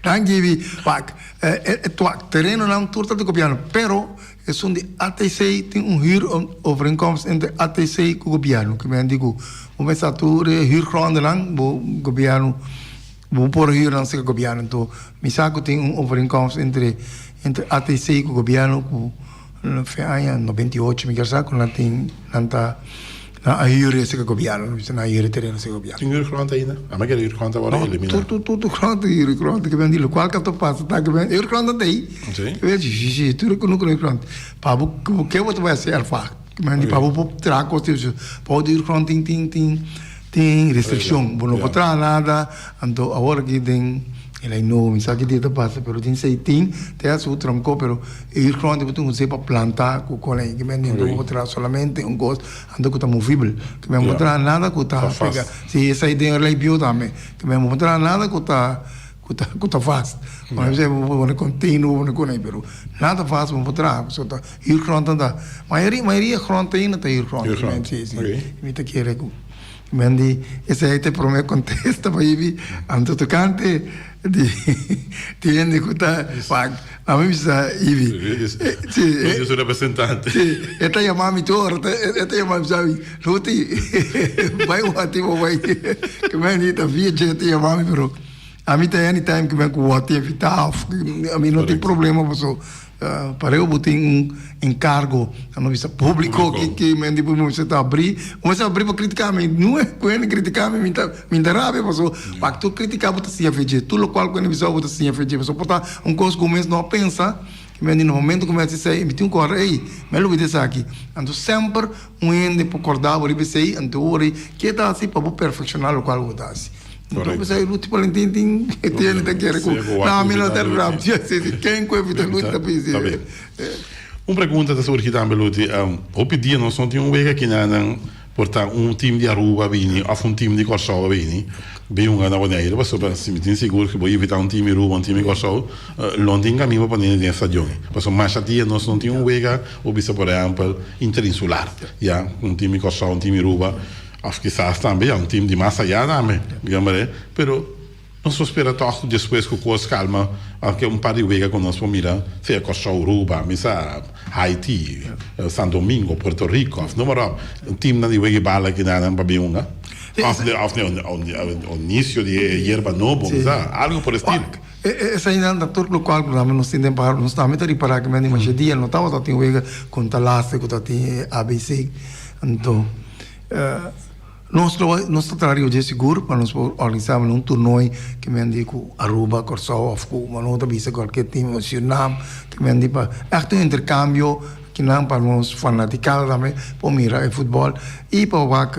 Danki Ibi. Wak, e twak terenonan tur ta di gobièrnu, pero esun di ATC tin un huurovereenkomst entre ATC ku gobièrnu. Ke men di ku bo mester sa tur e huurgrondennan bo gobièrnu bo por huur nan serka gobièrnu. Anto mi sa ku tin un overeenkomst entre entre ATC ku gobièrnu ku fe aña 98 mi kier sa ku nan tin nan ta Nan a huur esei gobierno, nan bisa nan a huur e tereno esei gobierno. Tin huurgrond ainda? A mi kere huurgrond a wòrdu eliminá. Tur tur tur tur grond ta huurgrond. Ke men di lokual ka ta pasa ta ke men huurgrond ta ei. Si. Ke men si si si tur ku no huurgrond. Pa bo ku ke bo ta bai hasi erfak. Ke men di pa bo por traha kos tin pa bo di huurgrond tin tin tin tin restrikshon. Bo no por traha nada. Anto awor aki den. El a no, mi sa ki dia ta pasa, pero tin sei tin, te a su tronco, pero e huurgrond bo tin un pa planta cu con ei, ki men den bo traha solamente un cos anto cu ta movibel, ki men bo traha nada cu ta pega, si esei den ley bieu tambe, ki men bo traha nada cu ta cu ta cu ta vast, bo por pone container, bo por pone con ei, pero nada vast bo por traha, pasobra ta huurgrond ta, mayoria mayoria grond ainda ta huurgrond, si si, mi ta kere cu. Men di, Esei ta e promé kontesta pa Ibi. Anto tokante di di hende ku ta wak, ami bisa Ibi, si, Luti su representante. Si, e ta yama mi tur ora, e ta yama mi bisa mi, Luti, bai wak bo bai. Ke men di ta via dje ta yama mi, pero ami ta anytime ku men ku wak evitá òf ami no tin problema paso. Pareu bo tin un encargo, nan no bisa publico ki ki men di bo mester ta abri, bo mester abri pa critica mi, no e cu hende critica mi, mi ta mi ta rabia paso wak tur critica bo ta siña fe dje, tur locual cu hende bisa bo ta siña fe dje, paso por ta un cos cu bo mes no a pensa, ki men di na momento cu mi haci esey mi tin cu corda ey mi a lubida esaki, anto semper un hende por corda bo riba esey, anto ora ke ta haci pa bo perfecciona locual cu bo ta haci. Correcto. Pues ahí Ruth Valentín tin tiene te quiere ku. No, mi no ta rap. Ken ku evita Ruth ta pisi. Un pregunta ta surgi tambe Luti. Hopi dia nos no tin un wega kinan nan por ta un team di Aruba bini of un team di Kòrsou a bini bin hunga na Boneiru pasobra si mi tin sigur ku bo invita un team di Aruba un team di Kòrsou lo no tin kaminda pa pone den e stadion pasobra masha dia nos no tin un wega bo bisa por ehèmpel interinsular ya un team di Kòrsou un team di Aruba. Of kisas tambe ya un team di mas ayá tambe, digamos, pero nos por spera tòg ku despues ku kos kalma, aunke un par di wega ku nos por mira, sea Kòrsou, Aruba, mi sa, Haiti, San Domingo, Puerto Rico, of noem maar op, un teamnan di wega e bala kinanan pa bin hunga. Of de of de inicio di e yerba nobo, mi sa, algo por estilo. Eseinan ta tur lokual ku nos tin den Pájaro. Nos tambe ta ripará ku men di masha dia no tabata tin wega kon ta laste ku ta tin e ABC. Anto. Nos lo nos ta traha riba dje sigur pa nos por organisá un toernooi ke men di ku Aruba, Kòrsou òf ku no ta bisa kualke tim Surinam ke men di pa ègt un interkambio kinan pa nos fanatikada tambe por mira e futbòl i pa wak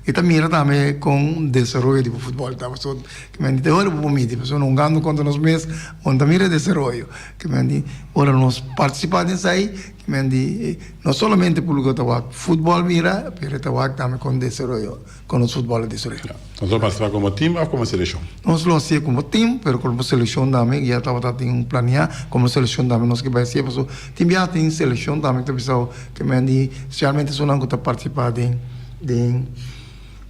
i ta mira tambe kon desaroyo di futbòl ta pasobra ke men di te ora bo por miti pasobra no hungando kontra nos mes bo no ta mira e desaroyo ke men di ora nos partisipá den esei. Men di, no solamente público ta wak futbol mira, pero e ta wak tambe kon desaroyo, kon nos futbol a desaroya. Nos lo partisipá komo tim òf komo selekshon? Nos lo hasié komo tim, pero komo selekshon tambe ya tabata tin un planiá, komo selekshon tambe nos ke bai hasié, pasobra tin biaha tin selekshon tambe ku ta bisa ke men di, spesialmente esunnan ku ta partisipá den den.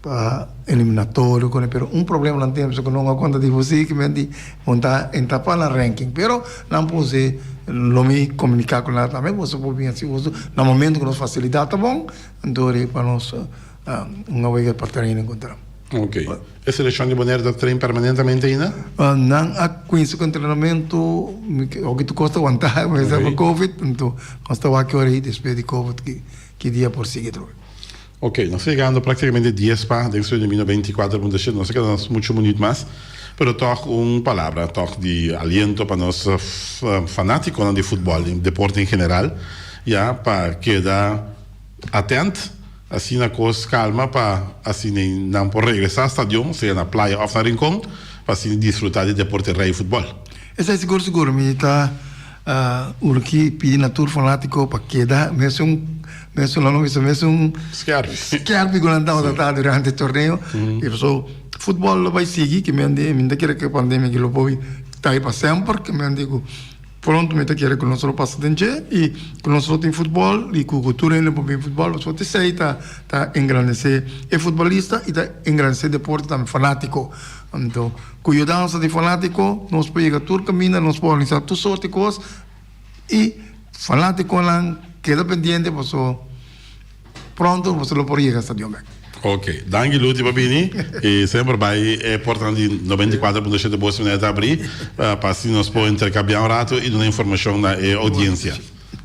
Pa eliminatorio con e pero un problema nan tin pasobra cu nan a conta di bosi ki men di bon ta entra pa nan ranking pero nan puse lo mi comunica cu nan tambe boso por bin haci uso na momento cu nos facilidad ta bon anto ri pa nos un a wega pa training contra. Ok. E seleccion di Bonaire ta train permanentemente ainda? Nan a cuminsa cu entrenamento hopi tur cos ta wanta pa covid anto nos ta wak ora despues di covid ki dia por sigui atrobe. Ok, nos ta yegando práktikamente dies pa den studio di 94.7, nos ta keda nos muchu minuut mas, pero tòg un palabra tòg di aliento pa nos fanátikonan di futbòl, di deporte en general, ya pa keda atènt asina kos kalma pa asina nan por regresá stadion, sea na Playa òf na Rincon, pa asina disfrutá di deporte rei futbòl. Esei sigur sigur mi ta Urgi pidi na tur fanátiko pa keda mesun mesun lo no bisa mesun Skerpi. skerpi ku nan tabata ta durante e torneo. I paso futbòl lo bai sigui ke men di mi ta kere ku e pandemia aki lo por ta ei pa semper ke men di ku pronto mi ta kere ku nos lo pasa den dje i ku nos lo tin futbòl i ku tur hende por bin futbòl pasobra esei ta ta engrandesé e futbolista i ta engrandesé deporte tambe fanátiko. Anto Ku yudansa di fanátiko nos por yega tur kaminda, nos por organisá tur sorti kos i fanátikonan keda pendiente paso pronto boso lo por yega stadion bèk. Ok, danki Luti pa bini i semper bai e portanan di 94.7 Bos Minera ta abrí pa asina nos por interkambiá un rato i duna informashon na e oudiensia.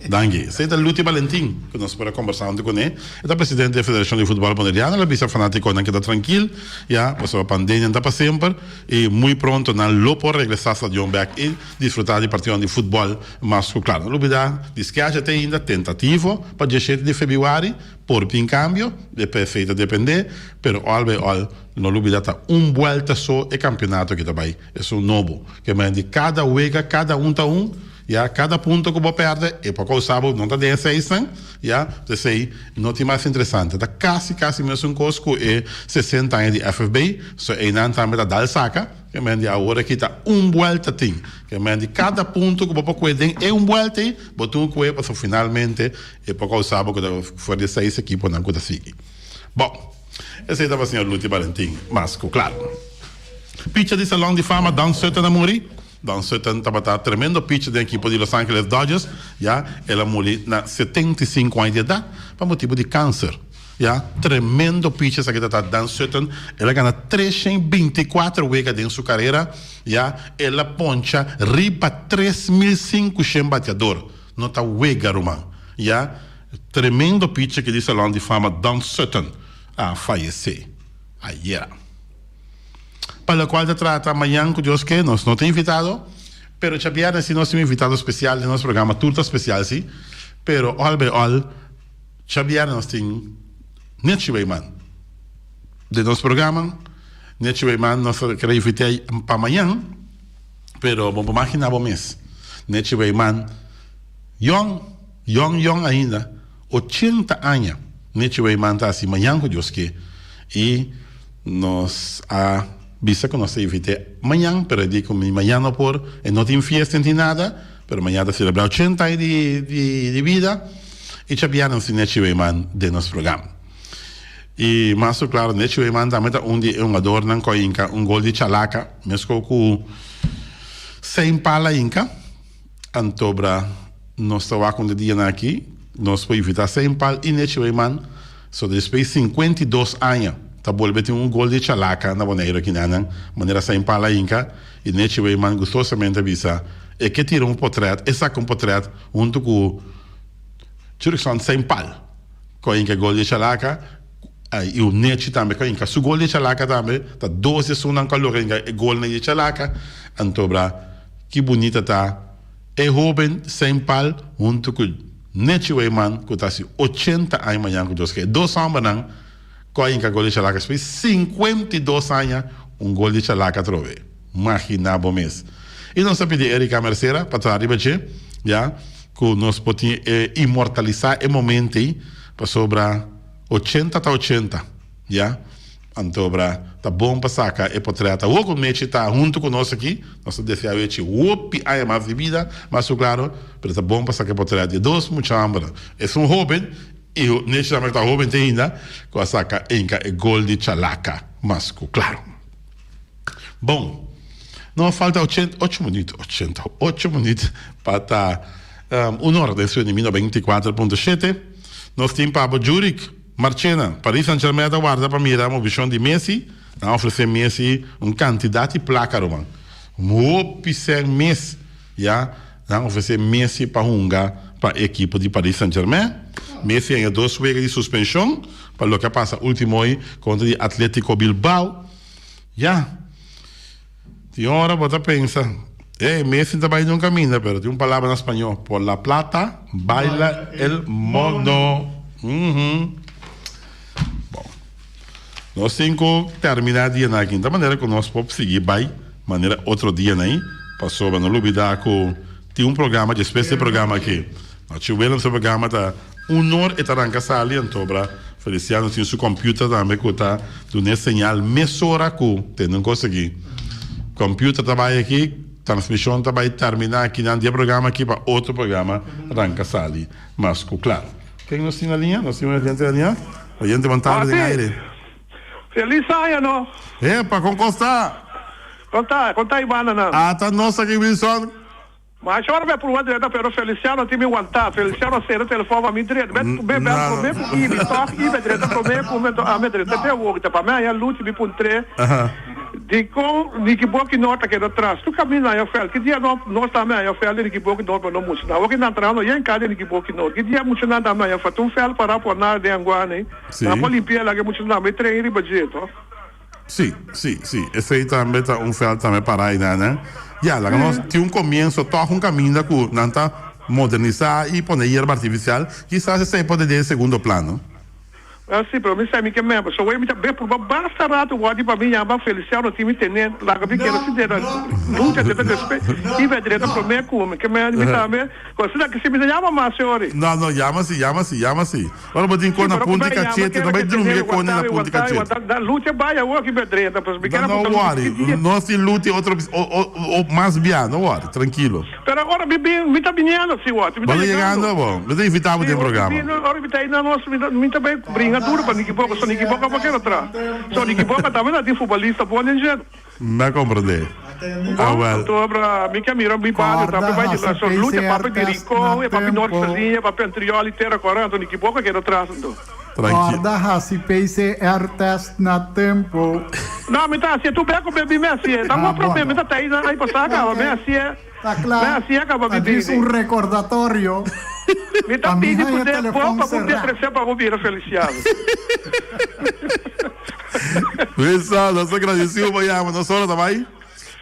Danki. Esei ta Luti Balentin ku nos por a kombersá huntu kuné. E ta presidente di e Federashon di Futbòl Boneriano. El a bisa fanátikonan keda trankil ya pasobra pandemia no ta pa semper i muy pronto nan lo por regresá stadion bèk i disfrutá di partidonan di futbòl mas ku kla. No lubidá di skecha te ainda tentativo pa diesshete di febrüari. Por tin kambio, e p'esei ta dependé, pero òl bai òl no lubidá ta un buèlta so e kampionato aki ta bai, esun nobo. Ke manera di kada wega kada un ta un, ya, kada punto ku bo pèrdè e por kousa bo no ta den e seisnan, ya, p'esei no tin mas interesante. Ta kasi kasi mesun kos ku e sesenta aña di FFB, so einan tambe ta dal saka, ke manera di awor aki ta un buèlta tin. Ke manera di kada punto ku bo por kue den e un buèlta ei, bo tin ku kue pasobra finalmente E por kousa bo ku ta for di e seis ekiponan ku ta sigui. Bon, esei tabata señor Luti Balentin mas ku klaru. Picha di Salon di Fama Don Sutton a muri. Don Sutton tabata tremendo picha den ekipo di Los Angeles Dodgers. Ya, el a muri na 75 aña di edat pa motibu di kanser. Ya, tremendo picha esaki tabata Don Sutton. El a gana 324 wega den su karera. Ya, el a poncha riba 3500 bateador. No ta wega ruman. Ya tremendo pitcher ki di Salon di Fama Don Sutton a fayece ayera. Pa locual ta trata mañan cu Dios ke nos no ta invitado, pero djabièrnè si nos tin un invitado special den nos programa, tur ta special si, pero all by all djabièrnè nos tin Nechi Weyman den nos programa. Nechi Weyman nos ta kere invit'é pa mañan. Pero bo por magina bo mes, Nechi Weyman, yong, yong, yong ainda, ochenta aña Nechi Weyman ta hasi mañan ku Dios ke. I nos a bisa ku nos ta invit'é mañan, pero e di ku mi mañan no por, e no tin fiesta, e no tin nada, pero mañan ta selebrá ochenta aña di di bida i chabiá nos tin Nechi Weyman den nos programa. I mas ku klaro Nechi Weyman tambe ta un di e hungadornan ku a hinka un gol di chalaka meskos ku Sein Pal a hinka. Antobra nos ta wak un di dianan aki nos por invita Sein Pal i Nechi Weyman so despues di 52 aña ta bolbe tin un gol di chalaka na Boneiru akinanan manera Sein Pal a hinka i Nechi Weyman gustosamente a bisa e ke tira un potret e saka un potret huntu ku Jurickson Sein Pal. Ku a hinka gol di chalaka i un nechi tambe ku a hinka su gol di chalaka tambe ta dos di esunnan ku a logra hinka e golnan di chalaka. Anto bra ki bunita ta e hoben Sein Pal huntu ku Nechi Weyman ku ta hasi ochenta aña mañan ku Dios ke. E dos hòmbernan ku a hinka gol di chalaka despues 52 aña un gol di chalaka atrobe. Magina bo mes. I nos ta pidi Erika Mercera pa traha riba dje ya. Ku nos por tin e inmortalisá e momento ei, pasobra ochenta ta ochenta, ya. Antobra ta bon pa saka e potrèt. Awor ku Mechi ta huntu ku nos aki, nos ta deseá Mechi hopi aña mas di bida, mas ku klaro, pero ta bon pa saka e potrèt di e dos mucha hòmbernan. Esun hóben i Mechi tambe ku ta hóben te ainda, ku a saka enka e gol di Chalaka, mas ku klaro. Bon, no falta ochenta, ocho minuut, ochenta, ocho minuut pa ta un ora den studio di mi 94.7. Nos tin pa bo Jurick Marchena. Paris Saint Germain ta warda pa mira movishon di Messi. Nan a ofresé Messi un kantidat di plaka, ruman. Hopi sèn mes ya nan a ofresé Messi pa hunga pa e ekipo di Paris Saint Germain. Messi a haña dos wega di suspenshon pa loke a pasa ultimo hoy kontra di Atletico Bilbao. Ya. Tin ora bo ta pensa, Ey, Messi ta bai den un caminda, pero tin un palabra na spañó, por la plata baila el mono. Uhum. Bon. Nos tin cu termina dianan aki. Ta manera cu nos por sigui bai manera otro dianan ei, pasobra no lubida cu tin un programa despues di e programa aki. Nochi Willem su programa ta un or e ta ranka sali antobra Feliciano tin su computer tambe cu ta duna e señal mesora cu tende un cos aki. Computer ta bay aki, transmision ta bay termina aki nan di e programa aki pa otro programa ranka sali mas cu claro. Ken nos tin na liña? Nos tin un oyente na liña? Oyente bon tarde den aire. Feliz aña no. Epa, con cos ta? Con ta? Con ta Ivana nan? Ata nos aki Wilson. Mas ora mi a pruba drenta pero Feliciano tin mi wantá. Feliciano a sera telefòn pa mi drenta. Mi a bèl promé ku Ibi tòg Ibi a drenta promé ku mi anto ami a drenta te awor. Ta pa mi haña Luchi mi puntr'é. Dikon Nicky Boki Noord ta keda tras? Tur kaminda na haña vèlt. Ki dia no nos tambe haña vèlt di Nicky Boki Noord pa no mucha? Awor ki nan trahando yen ka di Nicky Boki Noord. Ki dia muchanan tambe haña vèlt? Un vèlt pará por nada den Anguane. Nan por limpi'é laga e muchanan tambe train riba dje, to? Sí, sí, sí. Esei tambe ta un vèlt tambe pará einan, né? Ya, laga nos tin un komienso tòg un kaminda ku nan ta modernisá i pone yerba artifisial. Kisas esei por ta den segundo plano. Ah si, pero mi sa mi ke mep. So wey mi ta be purba basta rato wòrdi pa mi yama Feliciano tin mi tene laga mi keda si deda lucha deda despe i be dreta prome ku mi ke mep mi tambe ku asina ke si mi ta yama mas yori. No no yama si yama si yama si ora bo tin kon Si na pero ku punti be yama kachete no keda bai ke drumi tene ke kone wanta na punti wanta kachete. wanta da lucha bai awor ki be dreta pues mi No keda no punta wòri ki dia. nos tin lucha otro o o o mas bia no wòri trankilo. Pero ora mi bin, mi ta biniendo, si wòrdu, mi Bo ta ta yegando yegando. bo? Mi ta invitá bo Si, den ora mi programa. bin, ora mi ta einan nos, mi ta, mi ta bai bringa duro pa Nicky Boca, so Nicky Boca por keda tra. So Nicky Boca tambe ta tin futbolista bon den dje. Mi a komprendé. Bon, Awèl. anto ora mi ke mira mi bario Kòrda tambe bai hasi di, so lucha PCR papia di test na Rincon, e papia North tempo. Saliña, papia Antriol i Tera Kòrá, anto Nicky Boca keda tras anto. Tranki. Kòrda hasi PCR test na tempo. No, mi ta hasié tur bek ku mi mi hasié. Ta Ah, un bon. problema, mi ta ta ei nan ai pasá kaba, mi Ok. hasié. Ta kla, Mi hasié kaba ta mi djis bini. un rekordatorio Mi ta pa mi pidi haña poder bon telefòn pa bo será. trese pa bo bira Feliciano. Wilson, nos ta gradisiu pa yama nos ora ta bai.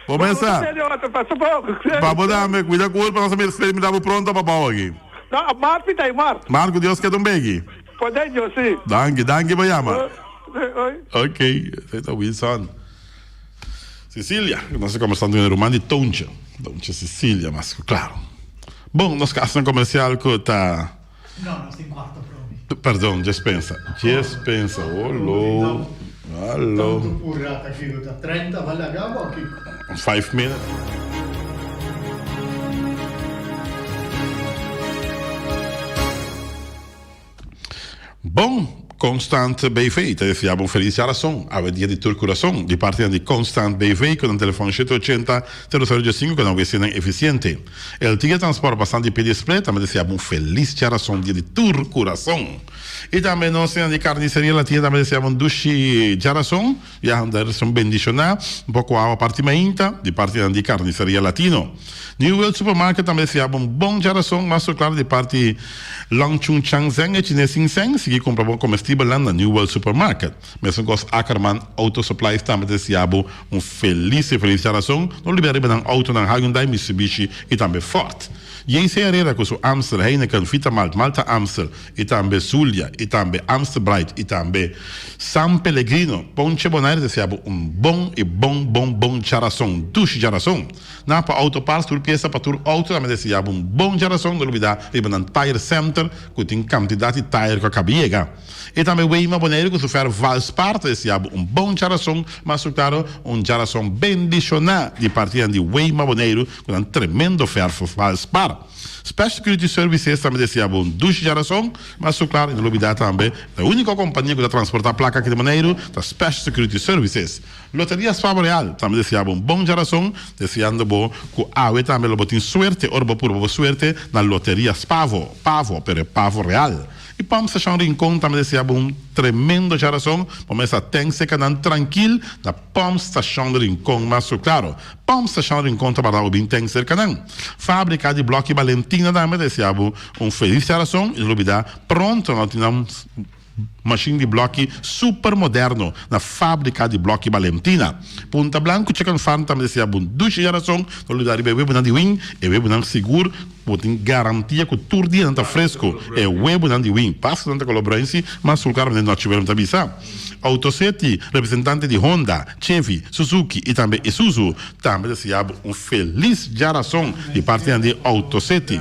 Bo Bon, mesa. señor, ta pasa bon. Pa bo dame, cuida curpa, nos a mira spera mira bo pronto pa bou aki. No, Mart mi ta ei, Mart. Mart, cu Dios keda un beki. Poder Dios, si. Danki, danki pa yama. Oi. Ok, esei ta Wilson. Cecilia, nos ta conversando cu e ruman di Toontje. Toontje Cecilia, mas cu claro. Bon, nos casnan comercial cu ta. No, nos tin cuarto promi. Perdon, djes pensa. Djes pensa. Olo. Alo. Tantu pura ta kiko ta 30 ba laga bo kiko? Five minutes. Bon, Constant BV ta desea bo un feliz djarason. Awe dia di tur kurason. Di partinan di Constant BV ku nan telefòn shete ochenta, sero sero diesinko ku nan wesenan efisiente. El Tigre Transport pasando di pidi split tambe desea bo un feliz djarason dia di tur kurason. I tambe nos señor di Carniceria Latina tambe desea bo un dushi djarason. Ya Anderson bendiciona un poco awa parti mainta di partinan di Carniceria Latino. New World Supermarket tambe deseaba un bon djarason mas su claro di parti Long Chun Chang Zeng e Chines Sing Seng sigui cumpra bo comestibelnan na New World Supermarket. Mesun cos Ackerman Auto Supplies tambe ta deseabo un feliz y feliz djarason. No olbida riba nan autonan Hyundai, Mitsubishi y tambe Ford. JC Herrera cu su Amstel, Heineken, Vitamalt, Malta Amstel y tambe Zulia y tambe Amstel Bright y tambe San Pellegrino. Ponche Bonaire desea bo un bon y bon bon bon djarason. Dushi djarason. Napa Auto Parts tur pieza pa tur auto tambe desea bo un bon djarason. No lubida riba nan Tire Center cu tin cantidad di tire cu a caba yega. Y tambe Weima Bonaire cu su fer Valspar ta desea bo un bon djarason. Mas su claro un djarason bendiciona di partinan di Weima Bonaire cu nan tremendo fer Valspar. Special Security Services tambe desea bo un dushi djarason, mas su claro y no lubida tambe e unico compania cu ta transporta placa aki di Boneiru ta Special Security Services. Loteria Spavo Real tambe desea bo un bon djarason, deseando bo cu awe tambe lo bo tin suerte ora bo purba bo suerte na Loteria Spavo, Pavo, pero e Pavo Real. Y Pump Station Rincon tambe desea bo un tremendo djarason, bo mester ten secanan trankil na Pump Station Rincon mas su claro. Pump Station Rincon ta bará bo bin ten serka nan. Fábrika di Blòki Balentina tambe ta desea bo un felis djarason i no lubidá pronto nan tin nan mashin di blòki super moderno na Fábrika di Blòki Balentina. Punta Blanco Chicken Farm tambe ta desea bo un dushi djarason, no lubidá riba e webunan di win, e webunan sigur bo tin garantia ku tur dia nan ta fresco, e webunan di win. Paso nan ta kolo bruin si, mas sulkar manera nochi web ta bisa. Autocity, representante di Honda, Chevy, Suzuki y tambe Isuzu, tambe ta siña bo un feliz djarason di partinan di Autocity.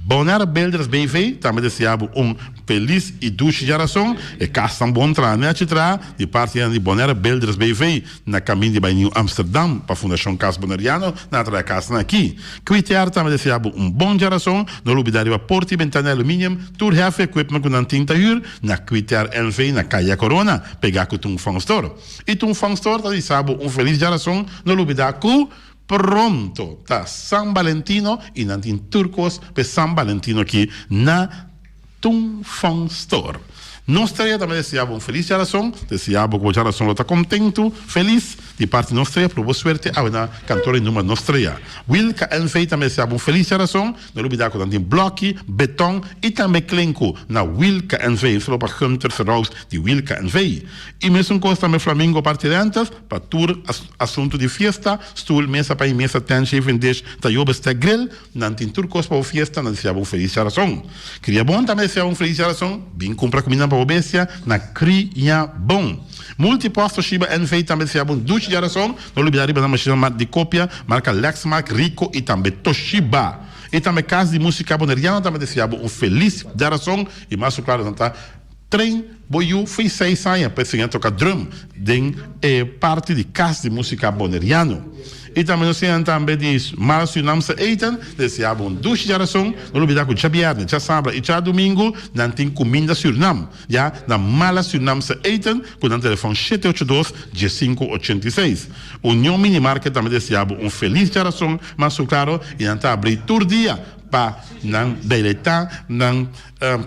Bonaire Builders BV tambe ta siña bo un feliz y dushi djarason. E casnan bon traha nechi traha di partinan di Bonaire Builders BV na camin di bay Nieuw Amsterdam pa Fundacion Cas Boneriano nan a traha e casnan aki. Kwitear tambe ta siña bo un bon djarason. No lubida riba porta y bentana aluminium, tur heavy equipment cu nan tin ta huur. Na Kwitear NV na Kaya Corona, pegá ku Tung Fong Store. I Tung Fong Store ta bisa bo un felis djarason, no lubidá ku pronto ta San Valentino i nan tin tur kos p'e San Valentino aki na Tung Fong Store. Nos trea tambe desea bo un felis djarason, desea bo ku bo djarason lo ta kontentu, felis, di parti nos trea, pero bo suerte awe na kantor di number nos trea. Wilka NV tambe desea bo un felis djarason, no lubida ku nan tin bloki, beton i tambe klenku na Wilka NV. Un saludo pa Gunther Serous di Wilka NV. I mesun kos tambe Flamingo Party Rentals pa tur asuntu di fiesta, stul, mesa pa i mesa, tent, shaving dish, tayo, bestek, grill. Nan tin tur kos pa bo fiesta, nan desea bo un felis djarason. Kria Bon tambe desea bo un felis djarason, bin kumpra kuminda pa bo bestia na Kria Bon. Multipost Toshiba NV tambe desea bo un dushi djarason, no lubida riba nan mashina di kopia marka Lexmark, Ricoh i tambe Toshiba. I tambe Kas di Musika Boneriano tambe desea bo un felis djarason i mas ku klaro nan ta train bo yu fei seis aña pa e siña toka drum den e parti di Kas di Musika Boneriano. I tambe nos siña tambe di Mara Surinaamse Eten, desea bo un dushi djarason, no lubida ku djabièrnè, djasabra i djadumingu nan tin kuminda Surinam, ya na Mala Surinaamse Eten ku nan telefòn shete ocho dos, diesinku ochenta i seis. Union Mini Market tambe desea bo un felis djarason mas ku klaro i nan ta abri tur dia pa nan deleitá nan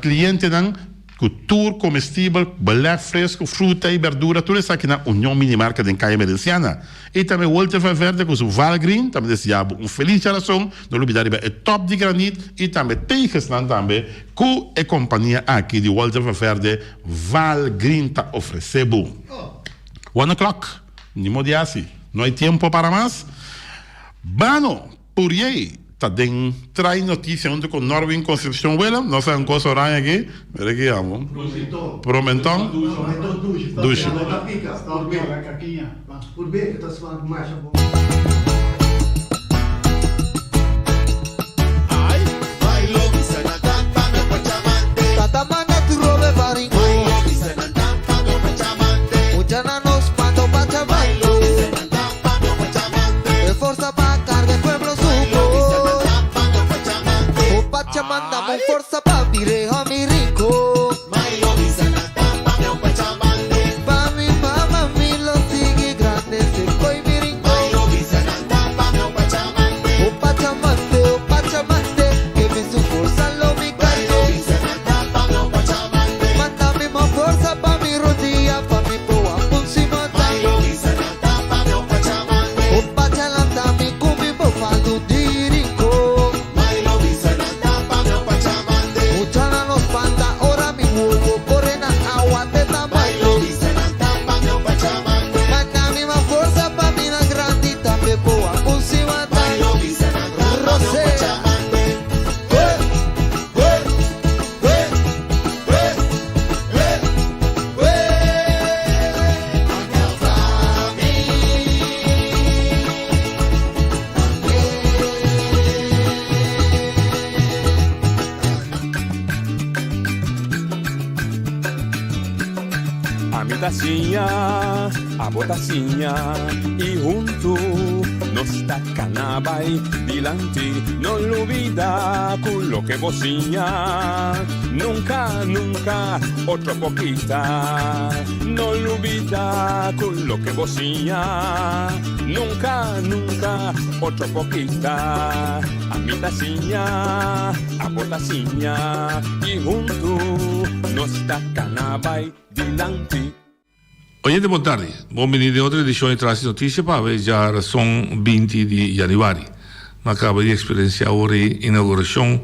Clientenan cu tur comestibel, beleg fresco, fruta y berdura, tur esaki na Union Mini Market den Calle Merenciana. Y tambe Walter Valverde cu su Valgreen tambe desea bo un feliz djarason, no lubida riba e top di granit y tambe tegesnan tambe cu e compania aki di Walter Valverde Valgreen ta ofrece bo. One o'clock, ni modo di haci, no hay tiempo para mas. Bano! Puriey ta den trai noticia hunto cu Norwin Concepcion Willem. Nos a un cos oranje aki. Mira ki amo. Promenton. Dushi. Ami ta siña, abo ta siña y huntu nos ta cana bay dilanti. No lubida cu loke bo siña nunca, nunca otro por kita. No lubida cu loke bo siña nunca, nunca otro por kita. Ami ta siña, abo ta siña y huntu nos ta cana bay dilanti. Oyente bon tardi. Bon bini den otro edicion di Tras di Noticia pa awe djarason 20 di januari. Mi a caba di experiencia awor e inauguracion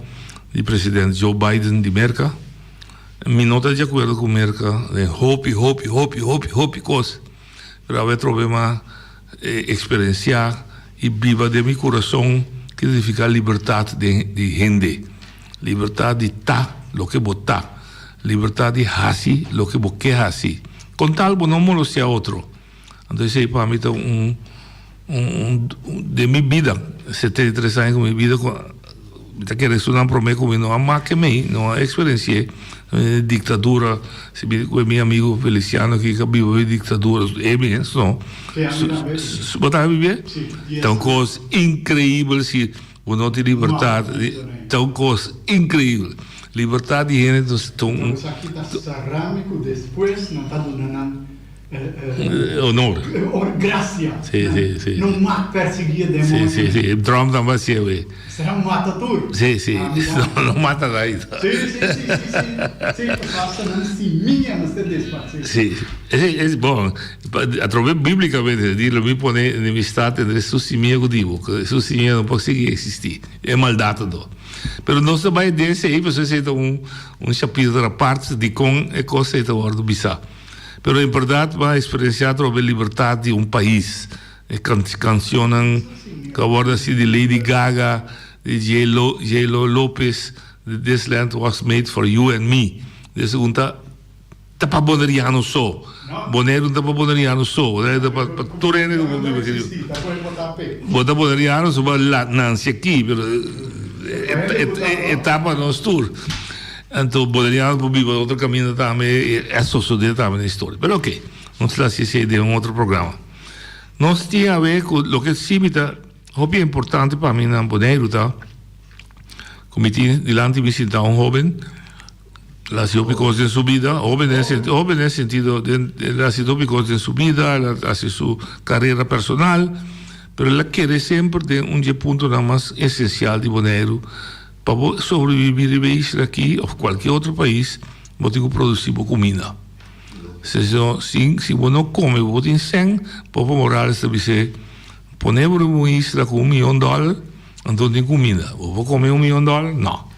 di president Joe Biden di Merca. Mi no ta di acuerdo cu Merca den hopi hopi hopi hopi hopi cos, pero awe atrobe mi a experiencia y biba den mi curason ki ta significa libertad di hende. Libertad di ta loke bo ta. Libertad di haci loke bo ke haci. Con tal bo no molestia otro. Anto esey pa mi ta un un den mi bida, 73 aña cu mi bida cu mi ta kere estunan prome cu mi no a make mey, no a experienci'e dictadura, si mi cu mi amigo Feliciano aki cu a biba e dictadura, e mes no. Bo ta bibi'e? Ta un cos increibel si. Bo no tin libertad ta un cos increibel. Libertad di hende ta un. Esaki ta sarami cu despues nan ta duna nan. Honor. Gracia. Sí, sí, sí. No mag persigui e demonio. Sí, sí, sí. Trump tambe a hacié we. Será mata tur. Sí, sí. No, no mata nadie. Sí, sí, sí, sí, sí. Sí, pasobra hasta nan simia mester desparcí. Sí. Esei es bon. Atrobe bíblicamente di lo mi pone enemistad entre su simia cu di bo. Su simia no por sigui existi. E maldad anto. Pero nos ta bai den esei, pasobra esei ta un un chapítulo apart dicon e cos ei ta wordo bisa. Pero en berdad bo a experiencia atrobe libertad di un pais. E cancionnan cu a wordo haci di Lady Gaga, di J-Lo, J-Lo Lopez, This land was made for you and me. Des un ta ta pa Boneriano so. Boneiru no ta pa Boneriano so. Boneiru ta pa pa tur hende cu por biba aki riba. Bo ta Boneriano so bo a nanci aki, pero e ta pa nos tur. Anto Boneriano por biba otro caminda tambe, a sosode tambe den historia. Pero ok, nos lo haci esey den un otro programa. Nos tin awe cu loke si mi ta hopi importante pa mi na Boneiru ta cu mi tin dilanti mi sinta un hoben, el a haci hopi cos den su bida, hoben den hoben den sentido den el a haci hopi cos den su bida, el a haci su carera personal, pero el a kere semper den un dje puntonan mas esencial di Boneiru. Pa bo sobrevivi riba e isla aki of cualkier otro pais, bo tin cu produci bo cuminda. Si no, si, si bo no come, bo tin sen, Popo Morales ta bis'é, pone bo riba un isla cu un miyon dollar, anto tin cuminda. Bo por come un miyon dollar? No.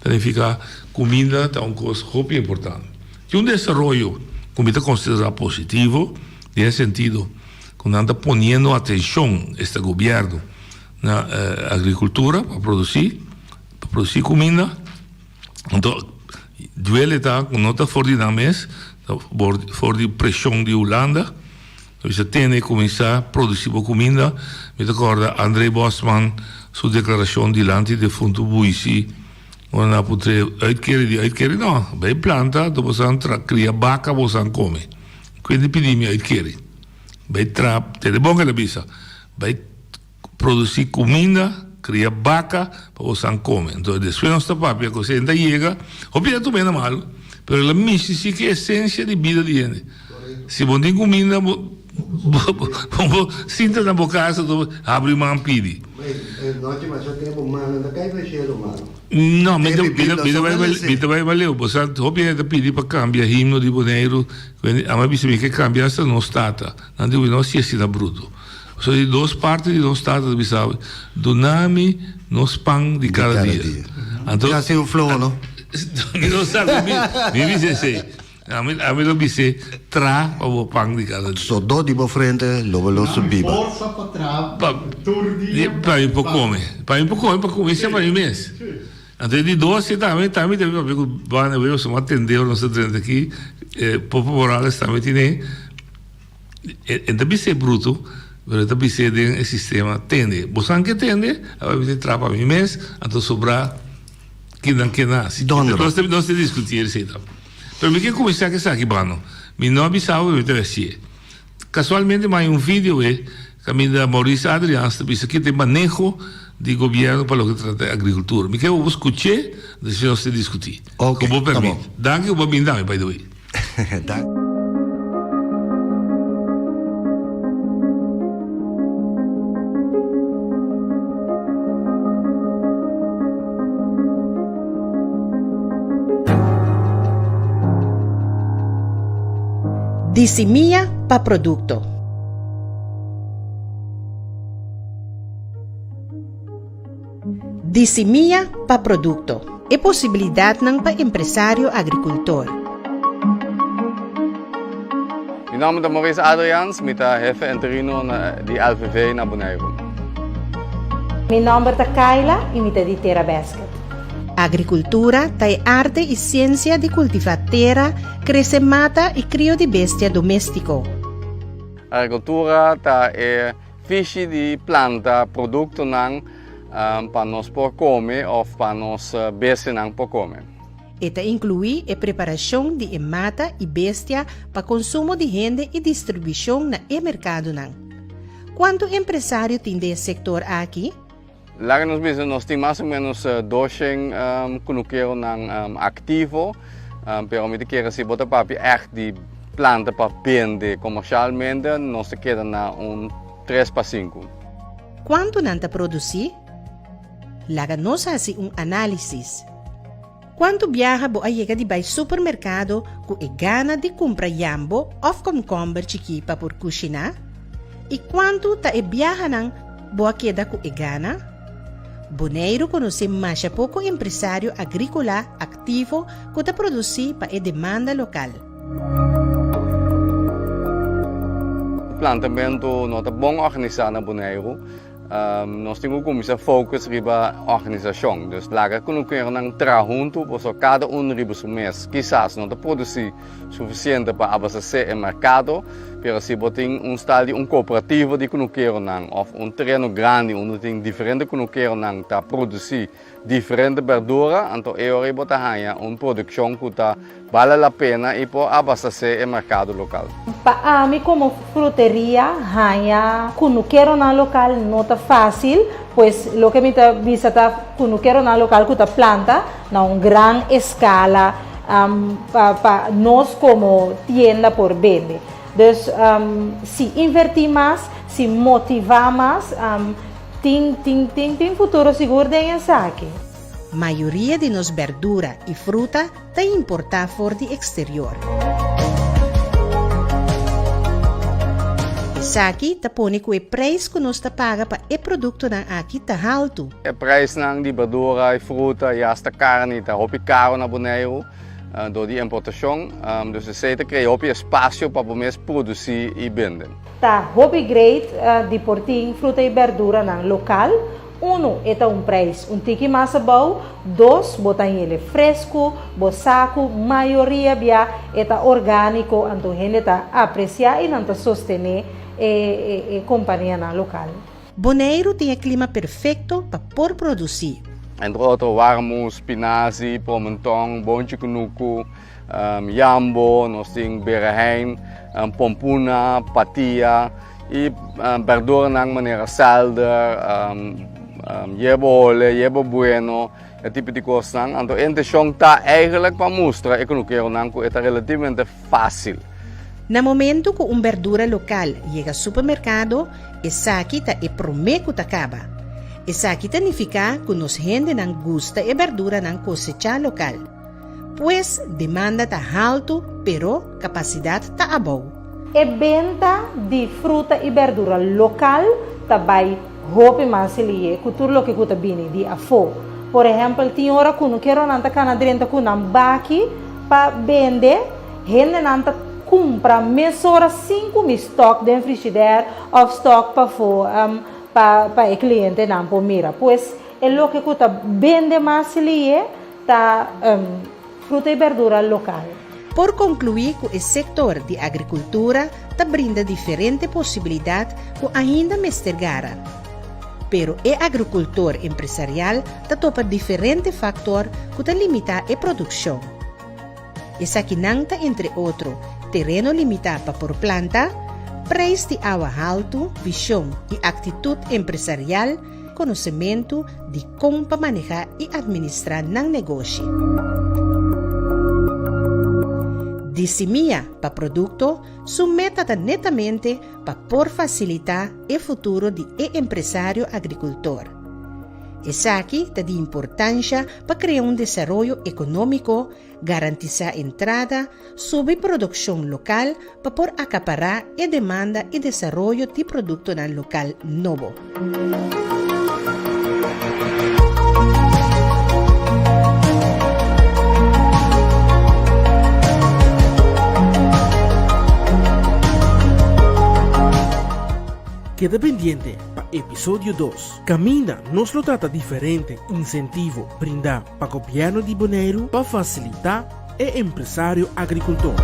Ta nifica cuminda ta un cos hopi importante. Tin un desaroyo cu mi ta considera positivo, den e sentido cu nan ta poniendo atencion, esta gobierno, Na agricultura pa produci, pa produci cuminda. Anto duele ta cu no ta for di nan mes, ta for di presion di Hulanda. Ta bisa tene cuminsa produci bo cuminda. Mi ta corda André Bosman su declaracion dilanti defunto Buisi ora nan a puntr'é uitkering di uitkering no, bay planta anto bo san cria baca bo san come. Kende pidi mi uitkering? Bay traha, tene bon el a bisa. Bai produci cuminda, cria baca pa bosan come. Entonces despues nos ta papia cu esey ta yega, hopi ta tuma hende malo, pero el a mishi si ki esencia di bida di hende. Si bo no tin cuminda bo bo sinta na bo casa bo habri man pidi. No, mi ta mi ta bai baleu, bo sa hopi hende ta pidi pa cambia himno di Boneiru, amo a bisa mi ke cambia hasta nos tata, nan di no haci asina bruto. So di dos parti di nos tata ta bisa duna mi nos pan di cada dia. Anto Ya sin un floho no. Mi no sa mi mi bisa esey. Ami ami lo bis'é tra pa bo pan di cada dia. Sodó di bo frente lo bo lo subi ba. Forsa pa tra tur dia. Pa mi por come. Pa mi por come pa cuminsa pa mi mes. Anto e di dos si tambe tambe ta papia cu Banda Wever so atende ora nos ta drenta aki Popo Morales tambe tine. E ta bis'é bruto, pero e ta bis'é den e sistema, Tende, bosan ke tende? A bai bis'é traha pa mi mes, anto sobrá kinan ke nasi. Dondro. Nos ta nos ta diskutí esei ta. Pero mi ke kuminsá ku esaki, Bano. Mi no a bisa bo, mi ta hasié. Kasualmente mi haña un video e kaminda Maurice Adriaans ta bisa ki ta e maneho di gobièrnu pa loke ta trata agrikultura. Mi ke bo skuch'é, despues nos ta diskutí. Oke, Ku bo ta pèrmit. bon. Danki ku bo a bini tambe, by the way. Di simia pa produkto. Di simia pa produkto. E posibilidatnan pa empresario agrikultor. Mi nòmber ta Maurice Adriaans, mi ta hefe interino di LVV na Boneiru. Mi nòmber ta Kayla i mi ta di Tera Basket. Agrikultura ta e arte i siensia di kultivá tera, krese mata i krio di bestia doméstiko. Agrikultura ta e Fishi di planta produktonan pa nos por kome òf pa nos bestianan por kome. E ta inkluí e preparashon di e mata i bestia pa konsumo di hende i distribushon na e merkadonan. Kuantu empresario tin den e sektor aki? Laga nos bisa nos tin mas o menos doshen kunukeronan aktivo, pero mi ta kere si bo ta papia ègt di. planta pa bende komershalmente nos ta keda na un tres pa sinku. Kuantu nan ta produsí? Laga nos hasi un análisis. Kuantu biaha bo a yega di bai supermerkado ku e gana di kumpra yambo òf komkòmber chikí pa por kushiná? I kuantu ta e biahanan bo a keda ku e gana? Boneiru konosé masha poko empresario agríkola aktivo ku ta produsí pa e demanda lokal. Plantamentu no ta bon organisá na Boneiru. Nos tin ku kuminsá focus riba organisashon. Dus laga kunukeronan traha huntu pasobra kada un riba su mes kisas no ta produsí sufisiente pa abastesé e merkado, pero si bo tin un stal di un kooperativa di kunukeronan òf un tereno grandi unda tin diferente kunukeronan ta produsí Diferente berdura, anto e ora ei bo ta haña un produkshon ku ta bale la pena i por abastesé e merkado lokal. Pa ami komo fruteria haña kunukeronan lokal no ta fásil, pues loke mi ta bisa ta kunukeronan lokal ku ta planta na un gran eskala pa pa nos komo tienda por bende. Dus si invertí mas, si motivá mas, Tin, tin, tin, tin futuro sigur den esaki. Mayoria di nos berdura i fruta ta importá for di eksterior. Esaki ta pone ku e preis ku nos ta paga pa e produktonan aki ta haltu. E preisnan di berdura i fruta i asta karni ta hopi karu na Boneiru dor di importashon, dus esei ta krea hopi espasio pa bo mes produsí i bende. Ta hopi great di por tin fruta y berduranan local. Uno, e ta un prijs un tiki mas abou. Dos, bo ta hende fresco, bo sa cu mayoria bia e ta organico, anto hende ta aprecia y nan ta sostene e companianan local. Boneiru tin e klima perfekto pa por produsí. Entre otro warmu, spinazi, promenton, bonchi kunuku. Yambo, nos tin berehein, pompuna, patia i berduranan manera selder, yerba hole, yerba bueno, e tipo di kosnan. Anto e inteshon ta eigenlijk pa mustra e kunukeronan ku e ta relativamente fásil. Na momento ku un berdura lokal yega supermerkado, esaki ta e promé ku ta kaba. Esaki ta nifiká ku nos hendenan gusta e berduranan kosechá lokal. Pues demanda ta haltu pero kapasidat ta abou. E benta di fruta i berdura lokal ta bai hopi mas lihe ku tur loke ku ta bini di afó. Por ehèmpel tin ora ku nukeronan ta kana drenta ku nan baki pa bende, hendenan ta kumpra mesora sin ku mi stòk den frishidèr òf stòk pafó pa pa e klientenan por mira. Pues e loke ku ta bende mas lihe Ta fruta y berdura local. Por conclui cu e sector di agricultura ta brinda diferente posibilidad cu ainda mester gara. Pero e agricultor empresarial ta topa diferente factor cu ta limita e produccion. Esakinan ta entre otro tereno limita pa por planta, prijs di awa haltu, vision y actitud empresarial, konosementu di kon pa manehá i administrá nan negoshi. Di simia pa produkto, su meta ta netamente pa por fasilitá e futuro di e empresario agrikultor. Esaki ta di importansha pa krea un desaroyo ekonómiko Garantisá entrada, subi produkshon lokal pa por akapará e demanda i desaroyo di produktonan lokal nobo. Keda pendiente pa episodio dos, kaminda nos lo trata diferente insentivo brindá pa gobièrnu di Boneiru pa fasilitá e empresario agrikultor.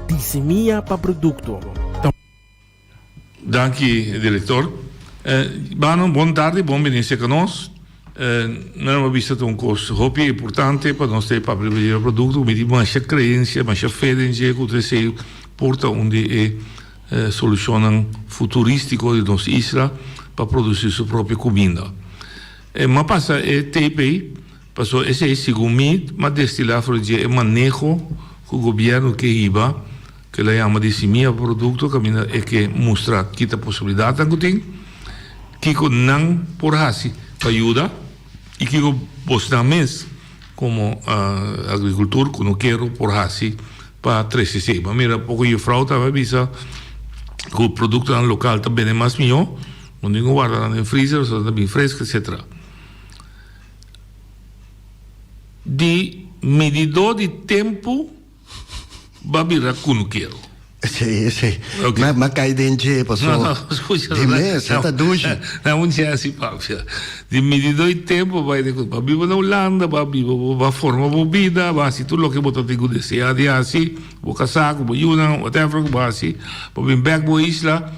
Di simia pa produkto. Danki director. Bano bon tardi bon bini cerca nos. Nan a bisa ta un cos hopi importante pa nos ta papia riba dje producto mi tin masha creencia masha fe den dje cu ta esey por ta un di e solucionnan futuristico di nos isla. pa produsí su propio kuminda. E m'a pasa e tape ei pasobra esei segun mi m'a destilá for di dje e maneho ku gobièrnu ke hiba ke la yama di simia pa produkto kaminda e ke mustra ki ta posibilidatnan ku tin, kiko nan por hasi pa yuda i kiko bosnan mes komo agrikultur kunukero por hasi pa trese esei. Bo a mira poko yefrou tambe a bisa ku produktonan lokal ta bende mas mihó, bo no tin ku warda nan den freezer pasobra nan ta bin fresko etcetera. Di mididó di tempu Ba bira kunukero. Esei, esei. Okay. Ma, ma kai den dje, paso. No, no, scucha. Di mes, e ta dushi. Na un chance papia. Di mididó i tempo bai den Ba biba na Hulanda, ba biba, ba forma bo bida, ba hasi tur loke bo ta tin ku deseá di hasi, bo kasá ku bo yunan, whatever ku bo hasi, bo bin bèk bo isla,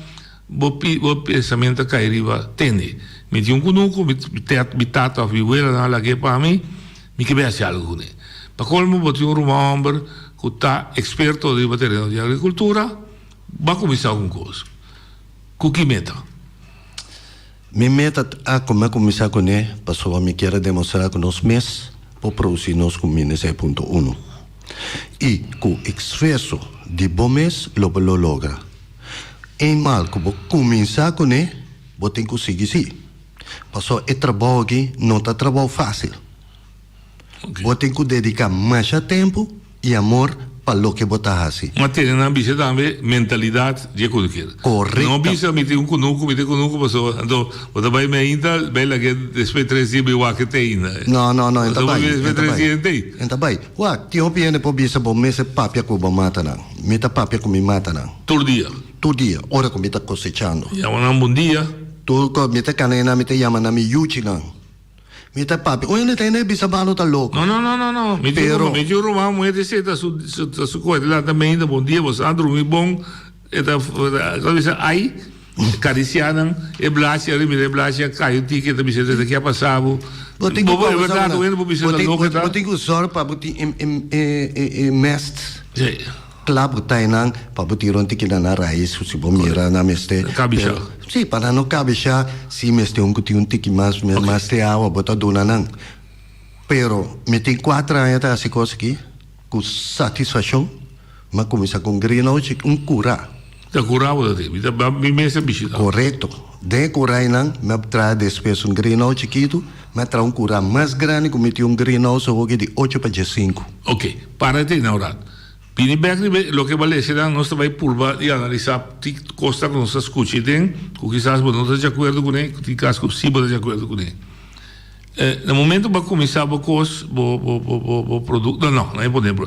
bo pi, bo pensamentu a kai riba, tende, mi tin un kunuku, mi, mi tata òf mi welanan a lag'é pa mi, Mi ke bai hasi algu kuné. Pa kolmo bo tin un ruman hòmber ku ta eksperto riba tereno di agrikultura, bo a kuminsá algun kos. Ku ki meta? Mi meta ta ku mi a kuminsá kuné pasobra mi kier a demostrá ku nos mes por produsí nos kuminda, esei punto uno. I ku esfuerso di bo mes lo bo lo logra. Eenmaal ku bo kuminsá kuné, bo tin ku sigui sí. Pasobra e trabou aki no ta trabou fásil. Bo tin ku dediká masha tempu i amor pa loke bo ta hasi. Ma tene nan bisa tambe mentalidat dje kunuker. Korekto. No bisa mi tin un kunuku, mi tin kunuku pasobra anto bo ta bai mi ainda bai lag'é despues tres dia bai wak e te ainda. No, no, no, en ta bai, Despues en ta tres bai. dia en tei. En ta bai. Wak, tin hopi hende por bisa bo mester papia ku bo matanan. Mi ta papia ku mi matanan. Tur dia. Tur dia, ora ku mi ta kosechando. Yama nan bon dia. Tur ku mi ta kana einan mi ta yama nan mi yuchinan. Mi ta papia, un hende ta hende bisa bano ta loko. No, no, no, no, no. Mi tin Pero. mi tin un ruman muher di esei ta su ta su kohe lanta meinta bon dia bo sa drumi bon e ta ta bisa ai karisiá nan e blachi a mira e blachi a kai un tiki e ta bisa ta ke a pasa bo. Bo tin ku Bo bo e kousa bèrdat un hende por bisa bo ta tin loko e ta. bo tin ku sòru pa bo tin e e e e mèst. Sí. Kla bo ta einan pa bo tira un tiki na nan rais si bo mira nan mester Kabisha. pero si pa nan no kabisha si mester un ku tin un tiki mas mas te awa bo ta duna nan pero mi tin kuater aña ta hasi kos aki ku satisfashon mi a kuminsa ku un greenhouse un kura. Ta kura bo ta tin mi ta mi mes a bishita. Korekto den e kura einan mi a traha despues un greenhouse chikitu mi a traha un kura mas grandi ku mi tin un greenhouse awoki di ocho pa diesinku. Ok para te na un rat. Bini bek riba e loke bo a lesa nan, nos ta bai purba di analisá tin kosnan ku nos ta skucha ei den, ku kisas bo no ta di akuerdo kuné, ku tin kas ku sí bo ta di akuerdo kuné. Na momento bo a kuminsá bo kos, bo bo bo bo bo produkto, no, no e pone bo,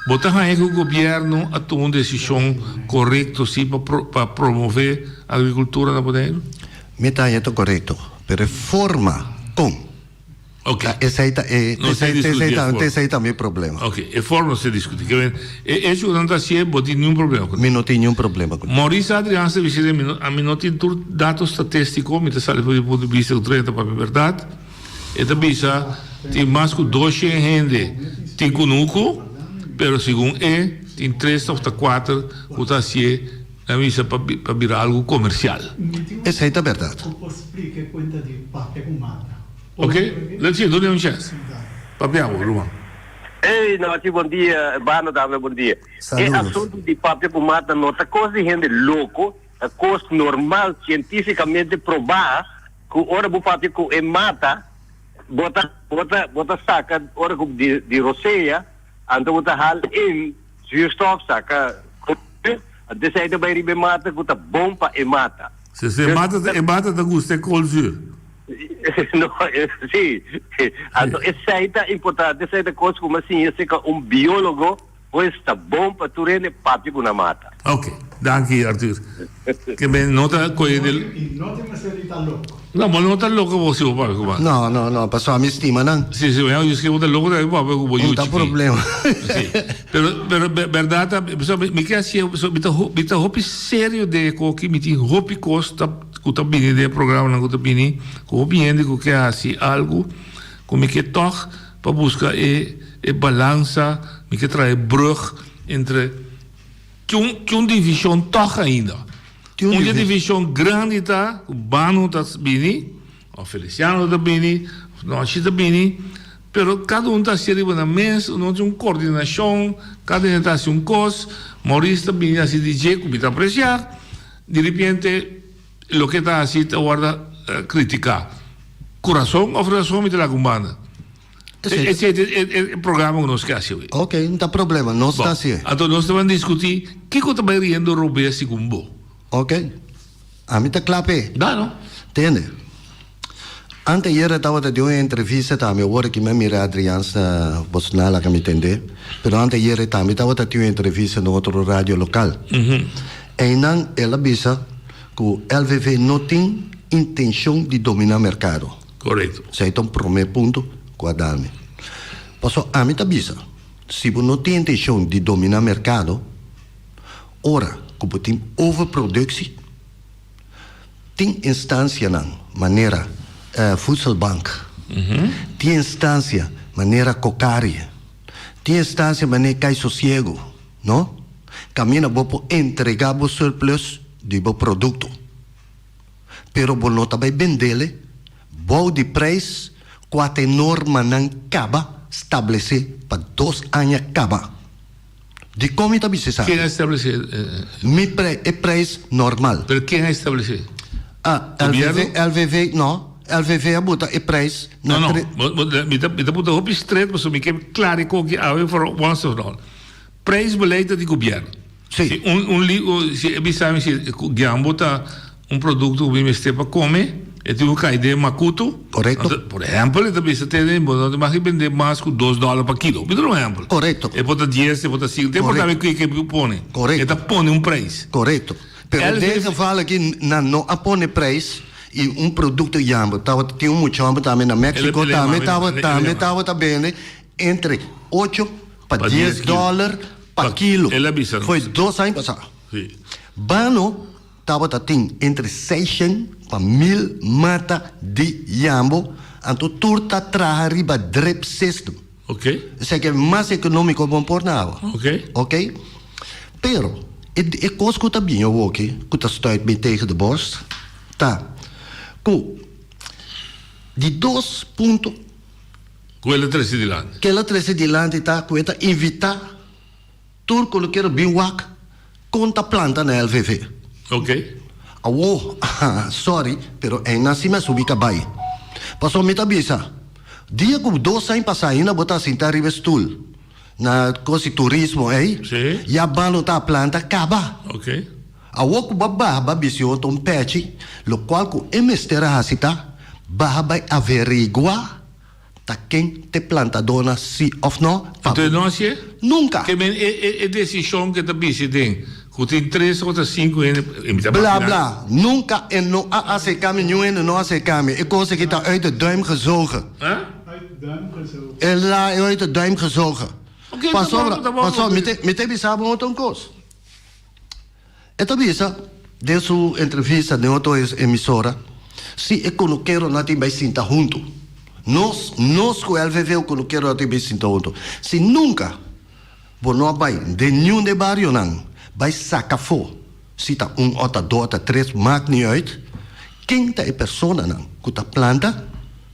bo ta haña ku gobièrnu a tuma un desishon korekto sí pa pa promové agrikultura na Boneiru? Mi ta haña ta korekto, pero e forma kon. Ok. Ta esei ta e, No se esei, discuti esei e ta, forma. esei ta mi problema. Ok, e forma no se discuti. Ke men, e hecho ku nan ta hasié, bo tin niun problema kuné. Mi no tin niun problema kuné. Maurice Adriaans ta bisa mi no, ami no tin tur dato statístiko, mi ta sali for di punto di bista ku tur hende ta papia bèrdat. E ta bisa tin mas ku doshen hende tin kunuku, pero segun e tin tres òf ta kuater ku ta hasié, nan bisa pa pa bira algu komersial. Esei ta bèrdat. Ok, let's see, duna un chance. Papia bo, ruman. Ey, Nochi, bon dia. Bano tambe, bon dia. E Saludos. asuntu di papia ku mata no ta kos di hende loko, ta kos normal, sientífikamente probá ku ora bo papia ku e mata, bo ta bo ta bo ta saka ora ku di di rosea, anto bo ta hal in zuurstof saka anto esei ta bai riba e mata ku ta bon pa e mata. Si, si, e mata e mata ta gusta e koolzuur. No, sí. Anto esei ta importante, esei ta kos ku mi a siña serka un biólogo, pues ta bon pa tur hende papia ku nan mata. Ok, danki Arthur. Ke men no ta kohe del. I no tin mester di ta loko. No, bo no ta loko bo si bo papia ku mata. No, no, no, pasobra mi stima nan. Sí, sí, bo yus ke bo ta loko tambe bo papia ku bo yu No ta chikí. problema. Sí, pero, pero bèrdat ta, pasobra mi ke hasié, pasobra mi ta mi ta hopi serio den e koki, mi tin hopi kos ta. Ku ta bini den e programanan ku ta bini ku hopi hende ku ke hasi algu ku mi ke tòg pa buska e e balansa, mi ke traha e brùg entre ki un ki un divishon tòg ainda. Un di e divishon grandi ta ku Bano ta bini, òf Feliciano ta bini, òf Nochi ta bini, pero kada un ta hasi riba nan mes, no tin un kordinashon, kada hende ta hasi un kos. Maurice ta bini hasi DJ ku mi ta apresiá, di ripiente loke e ta hasi ta wòrdu kritiká. Ku rason òf rason mi ta laga un banda. Esei ta e programa ku nos ke hasi awe. Ok, no ta problema, nos ta hasié. Anto nos ta ban diskutí kiko ta bai riendo robes segun bo. Ok, ami ta kla p'e. Da no. Tende, anteayer e tabata den un entrevista tambe, awor aki mi a mira Adriaans na Bosnal a mi tende, pero anteayer e tambe tabata tin un entrevista na otro radio lokal. Einan el a bisa ku LVV no tin intenshon di dominá merkado. Korekto. Esei ta un promé punto ku a dal mi. Pasobra ami ta bisa, si bo no tin intenshon di dominá merkado, ora ku bo tin overproduksie, tin instansianan manera Voedselbank, tin instansia manera Cocari, tin instansia manera Kai Sosiego, no? Kaminda bo por entregá bo surplus di bo produkto. Pero bo no ta bai bendele bou di prijs kua ta e normanan kaba stablesé pa dos aña kaba. Dikon mi ta bisa esaki? Ken a establesé? Mi pre, e prijs normal. Pero ken a establesé? Ah, LVV, LVV, no, LVV a buta e prijs na No, no, mi ta, mi ta punta hopi stret pasobra mi ke klari koki awe for once for all. Prijsbeleid ta di gobièrnu. Sí. Si un un li si e bisa mi si ku giambo ta un produkto ku mi mester pa kome, e tin ku kai den makutu. Korekto. Anto, por ehèmpel, e ta bisa te den bo no ta mag bende mas ku dos dòler pa kilo. Mi ta duna un ehèmpel. Korekto. E por ta dies, e por ta sinku, te por ta Korekto. ke ke pone. Korekto. E ta pone un preis. Korekto. Pero El den geval aki nan no a pone preis i un produkto yambo tabata tin un mucha hòmber tambe na Mexico El el tambe yama mi, tabata el el tambe yama. tabata bende entre ocho pa Pa dies dies kilo. dòler pa kilo. El a bisa nos. Foi dos aña pasá. Sí. Bano tabata tin entre seishen pa mil mata di yambo, anto tur ta traha riba drip system. Ok. Esei ke mas ekonómiko bon por na awa. Ok. Ok. Pero e e kos ku ta bin awoki, ku ta stuit mi tegen de borst, ta ku di dos punto. Ku el a trese dilanti. Ku el a trese dilanti ta ku e ta invitá tur ku lo kier bin wak kon ta planta na LVV. Ok. Awo, sorry, pero einan si mi a subi kabai. Pasobra mi ta bisa, dia ku dos aña pasá ainda bo ta sinta riba e stul na kos di turismo ei, ya ban lo ta planta kaba. Ok. Awo ku bo a baha ba bisti otro un pechi, lokual ku e mester a hasi ta baha bai averiguá ta ken t'e plantadónan si òf no pa Anto e no hasié? Nunka! Ke men e e e desishon ke ta bisti den ku tin tres òf ta sinku hende e mi ta Bla imaginá. bla, nunka e no a aserká mi, niun hende no a aserká mi. E kos aki ta uit de duim gezogen. Huh? Uit duim gezogen. E la e uit de duim gezogen. Oké, ta bon, Pasobra, ta bon. pasobra mi te mi te bisa bo otro un kos. E ta bisa den su entrevista den otro emisora, si e kunukeronan tin bai sinta huntu. Nos, nos ku LVV kunukeronan tin bai sinta huntu. Si nunka bo no a bai den niun de barionan bai saka afó, si ta un o ta dos o ta tres, maakt niet uit, ken ta e personanan ku ta planta,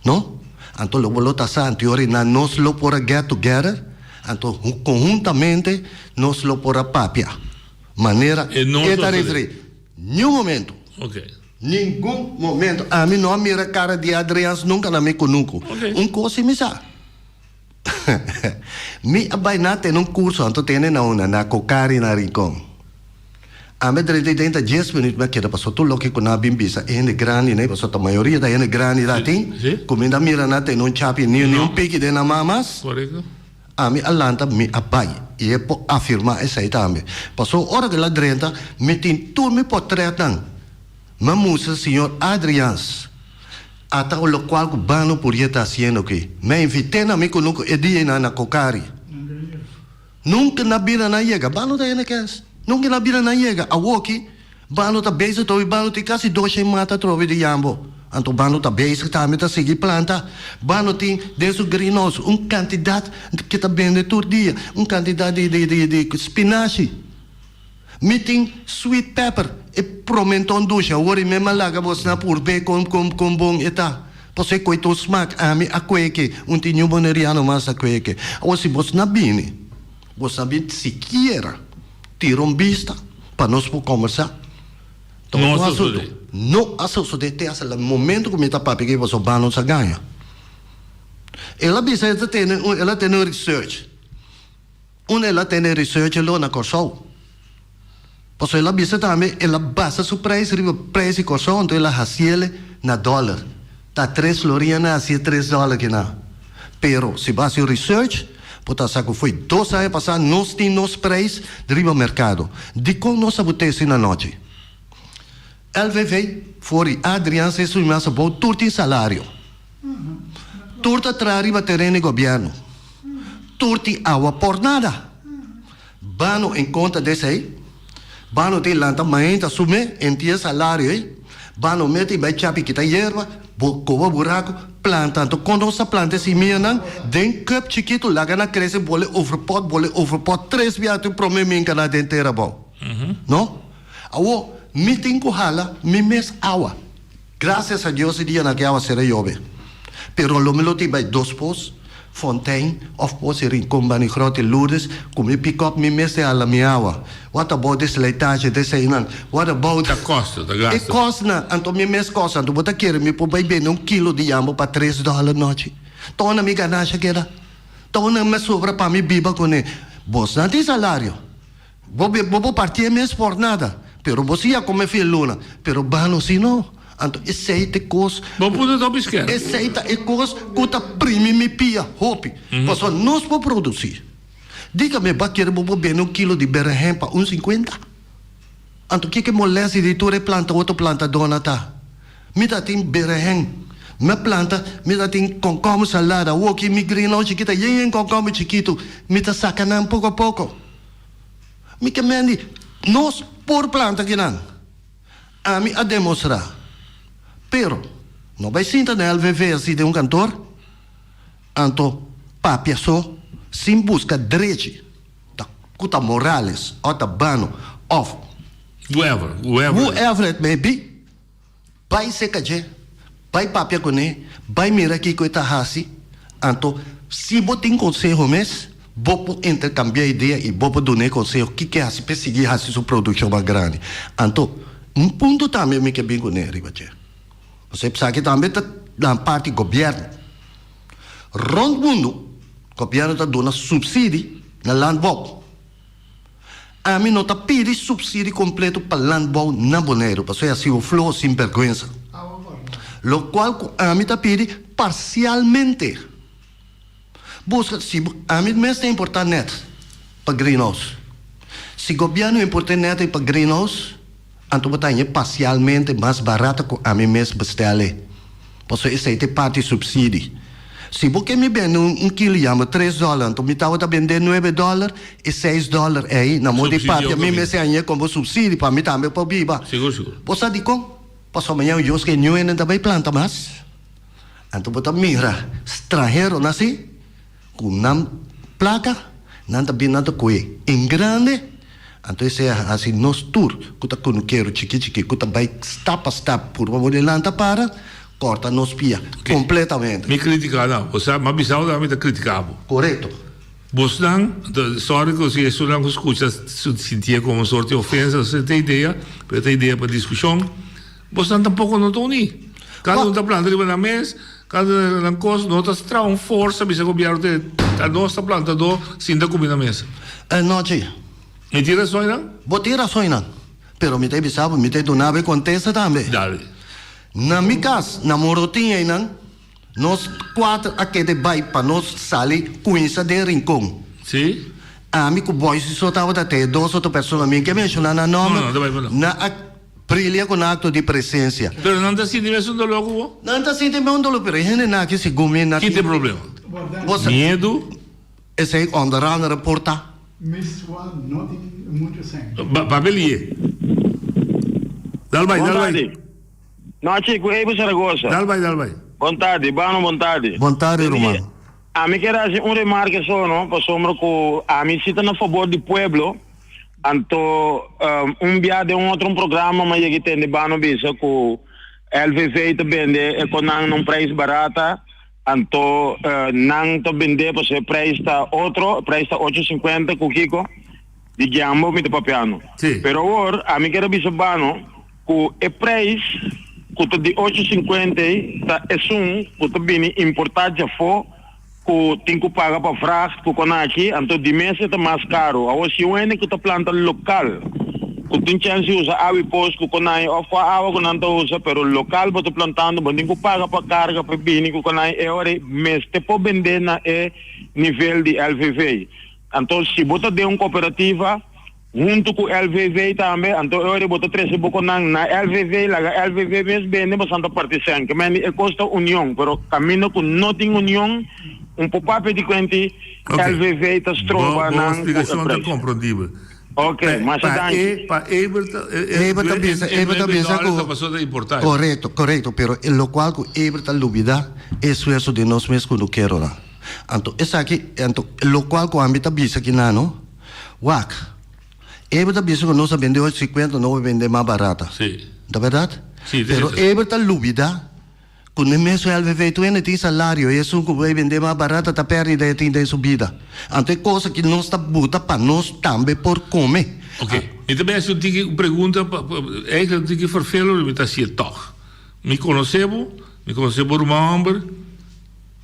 no? Anto lo bo lo ta sa anteori nan nos lo por a get together, anto konhuntamente nos lo por a papia. Manera E no e ta sosodé. referí. Niun momento. Ok. Ningun momento. Ami no a mira kara di Adriaans nunka na mi kunuku. Ok. Un kos si mi sa. Mi a bai na tene un kurso anto tene na una na Cocari na Rincon. Ami a drenta i den ta dies minuut mi a keda pasobra tur loke ku nan a bin bisa e hende grandi nei pasobra ta mayoria ta hende grandi ta tin Si. ku mi ta mira nan tene un chapi ni ni No. un piki den nan man mas. Korekto. Ami a lanta, mi a bai, i e por afirmá esei tambe. Pasobra ora ku el a drenta, mi tin tur mi portretnan. Mi a mustra señor Adriaans ata lokual ku Bano Purier ta hasiendo aki. Mi a invit'é na mi kunuku e dia einan na Cocari. Nunka na bira nan yega. Bano ta hende kens. Nunka na bira nan yega. Awoki, Bano ta bezig trobe, Bano tin kasi doshen mata trobe di yambo. Anto Bano ta bezig tambe ta sigui planta. Bano tin den su greenhouse un kantidat ke ta bende tur dia, un kantidat di di di di spinashi. Mi tin sweet pepper. E promenton dushi awor i mema laga bosnan purbe kon kon kon bon e ta. Pasobra e koe ta un smak, ami a koe ke, un tin niun boneriano mas a koe ke. Awor si bosnan bini, bosnan bin sikiera tira un bista pa nos por kombersá. Ta No a un asuntu. sosodé. No a sosodé te hasta la momento ku mi ta papia aki pasobra Bano sa gaña. El a bisa el ta tene un el a tene un research. Unda el a tene research lo na Kòrsou. Pasobra el a bisa tambe el a basa su prijs riba prijs di Kòrsou anto el a hasiele na dòler. Ta tres florin a na hasié tres dòler kina. Pero si bo hasi un research bo ta sa ku fo'i dos aña pasá nos tin nos prijs riba merkado. Dikon nos a bot'é asina anochi? LVV, For di Adriaan se su mas abou tur tin salario. Tur ta traha riba tereno di gobièrnu. Tur tin awa por nada. Bano en kontra di esei, Bano tin lanta mainta su me en tin e salario ei. Bano mete i bai chapi kita yerba, bo koba buraku, planta. Anto kon nos ta planta e simianan? Den cup chikitu laga nan krese bole overpot, bole overpot tres biaha tin prome minka nan den tera abou. No? Awor mi tin ku hala mi mes awa. Gracias a Dios e dianan ke awacero a yobe. Pero lo mi lo tin bay dos pos, Fontein of pos e Rincon Bani Grote Lourdes cu mi pick up mi mes te hala mi awa. What about de slijtage de eseynan? What about. Ta costo, ta gasto. E cosnan, anto mi mes cos, anto bo ta kere mi por bay bende un kilo di yambo pa tres dollar nochi? Ta unda mi ganashi a keda? Ta unda mi a sobra pa mi biba cune? Bosnan tin salario. Bo bo por parti e mes por nada, pero bo si a come fin luna, pero bano si no. Anto esey ta e cos. Bo punto ta hopi skerp. Esey ta e cos cu ta primi mi pia hopi, pasobra nos por produci. Diga mi, bo a kere bo por bende un kilo di berenhen pa un cincuenta? Anto kiko e molestia di tur e planta otro plantadornan ta? Mi ta tin berenhen, mi a planta, mi ta tin konkomber salada, awoki mi greenhouse chikito yen yen konkomber chikito, mi ta saca nan poco a poco. Mi ke mendi, nos por planta kinan. Ami a demostrá. Pero, no bai sinta na LVV así den un kantor, anto papia so sin buska drechi, ta ku ta Morales òf ta Bano òf Whoever, whoever. Whoever it may be. Bai serka dje, bai papia kuné, bai mira kiko e ta hasi. Anto, si bo tin konseho mes, bo por interkambiá idea i bo por dun'é konseho kiko e hasi p'e sigui hasi su produkshon mas grandi. Anto, un punto tambe mi ke bin kuné riba dje. Pasobra esaki tambe ta na parti gobièrnu. Rònt mundu, gobièrnu ta duna supsidi na landbou. Ami no ta pidi subsidi completo pa landbouw na Boneiru, pasobra e a sido floho sin berguensa. Locual cu ami ta pidi parcialmente. Busca, si ami mes ta importa net pa greenhouse. Si gobierno importa e net ei pa greenhouse, anto bo ta hañ'e parcialmente mas barato cu ami mes bestel e. Pasobra esei ta e parti subsidi. Si bo ke mi bende un kilo yama tres dòler, anto mi tabata bend'é nuebe dòler, e seis dòler ei na modo di papia mi mester hañ'é komo subsidi pa mi tambe por biba. Sigur, sigur. Bo sa dikon? Pasobra mañana Dios ke niun hende ta bai planta mas. Anto bo ta mira stranheronan asi ku nan plaka, nan ta bin nan ta kohe en grande, anto esei a hasi nos tur ku ta kunukero chiki chiki ku ta bai stap pa stap purba bo delanta para kòrta nos pia kompletamente. Mi kritika nan, bo sa, m'a bisa bo tambe mi ta kritika bo. Korekto. Bosnan, sorry ku si esunnan ku skucha sintié komo un sorti ofensa, esei ta e idea, pero e ta idea pa diskushon. Bosnan tampoko no ta uní. Kada un ta planta riba nan mes, kada un riba nan kos, no ta traha un forsa bisa gobièrnu te ta nos ta plantadó sinta ku mi na mesa. No, chi. Mi tin rason einan? Bo tin rason einan, pero mi ta bisa bo, mi ta duna bo e kontesta tambe. Dale. Na mi kas, na Morotin einan, nos kuater a keda bai pa nos sali kuinsa den Rincon. Si. Ami ku Boysi so tabata te, dos otro persona, mi ke menshoná nan nòmber. No, no, ta bai pa no. Na a. Brilia ku nan akto di presensia. Pero nan ta sinti mes un doló ku bo? Nan ta sinti mes un doló, pero e hendenan aki segun mi na tin. Ki ta e problema? Miedu? Esei onder andere por ta. Miswa no tin muchu sen. Papel lié. Dal bai, dal bai. Bon tardi. No, chico, Ebo Zaragoza. Dal bai, dal bai. Bon tardi, Bano, bon tardi. Bon tardi, ruman. Ami kier haci un remarke so, no, pasobra cu ami si ta na fabor di pueblo. Anto un bia den un otro un programa mi a yega tende Bano bisa ku LVV ta bende e konan na un prijs barata, anto nan ta bende pasobra e prijs ta otro, e prijs ta ocho sinkuenta ku kiko di Giambo mi ta papiando. Pero awor ami kier a bisa Bano ku e prijs ku ta di ocho sinkuenta ei ta esun ku ta bini importá djafó. Ku tin ku paga pa vracht ku kon aki, anto di mes e ta mas karu. Awor si un hende ku ta planta lokal, ku tin chèns di usa awa i pos ku konai òf kua awa ku nan ta usa, pero lokal bo ta plantando, bo tin ku paga pa karga pa bini ku konai, e ora ei mester por bendé na e nivel di LVV. Anto si bo ta den un kooperativa, Huntu ku LVV tambe, anto e ora bo ta trese bo konan na LVV, laga LVV mes bende bo Santa Partisen. Ke mende e kos ta union, pero kaminda ku no tin union, un por papia di kuenti LVV ta stroba Bo nan ku e splikashon ta prijs. komprondibel. Ok, masha Pa danki. e pa Ebert ta Ebert ta bisa, Ebert ta bisa ku ta pasobra ta importa. Korekto, korekto, pero e lokual ku Ebert ta lubida e esfuerso di nos mes ku no keronan. Anto esaki, anto lokual ku ami ta bisa kinan no. Wak, Eber ta bisa ku nos a bende ocho sikuenta, no a bende mas barata. Sí. Ta bèrdat? Sí, Pero Eber ta lubida ku n'e mesun LVV tur hende tin salario i esun ku bai bende mas barata ta pèrdida e tin den su bida. Anto e kos aki nos ta buta pa nos tambe por kome. Oké, mi ta bèsi un tiki un pregunta, eigenlijk un tiki fervelo, pero mi ta hasié tòg. Mi konosé bo, mi konosé bo ruman hòmber.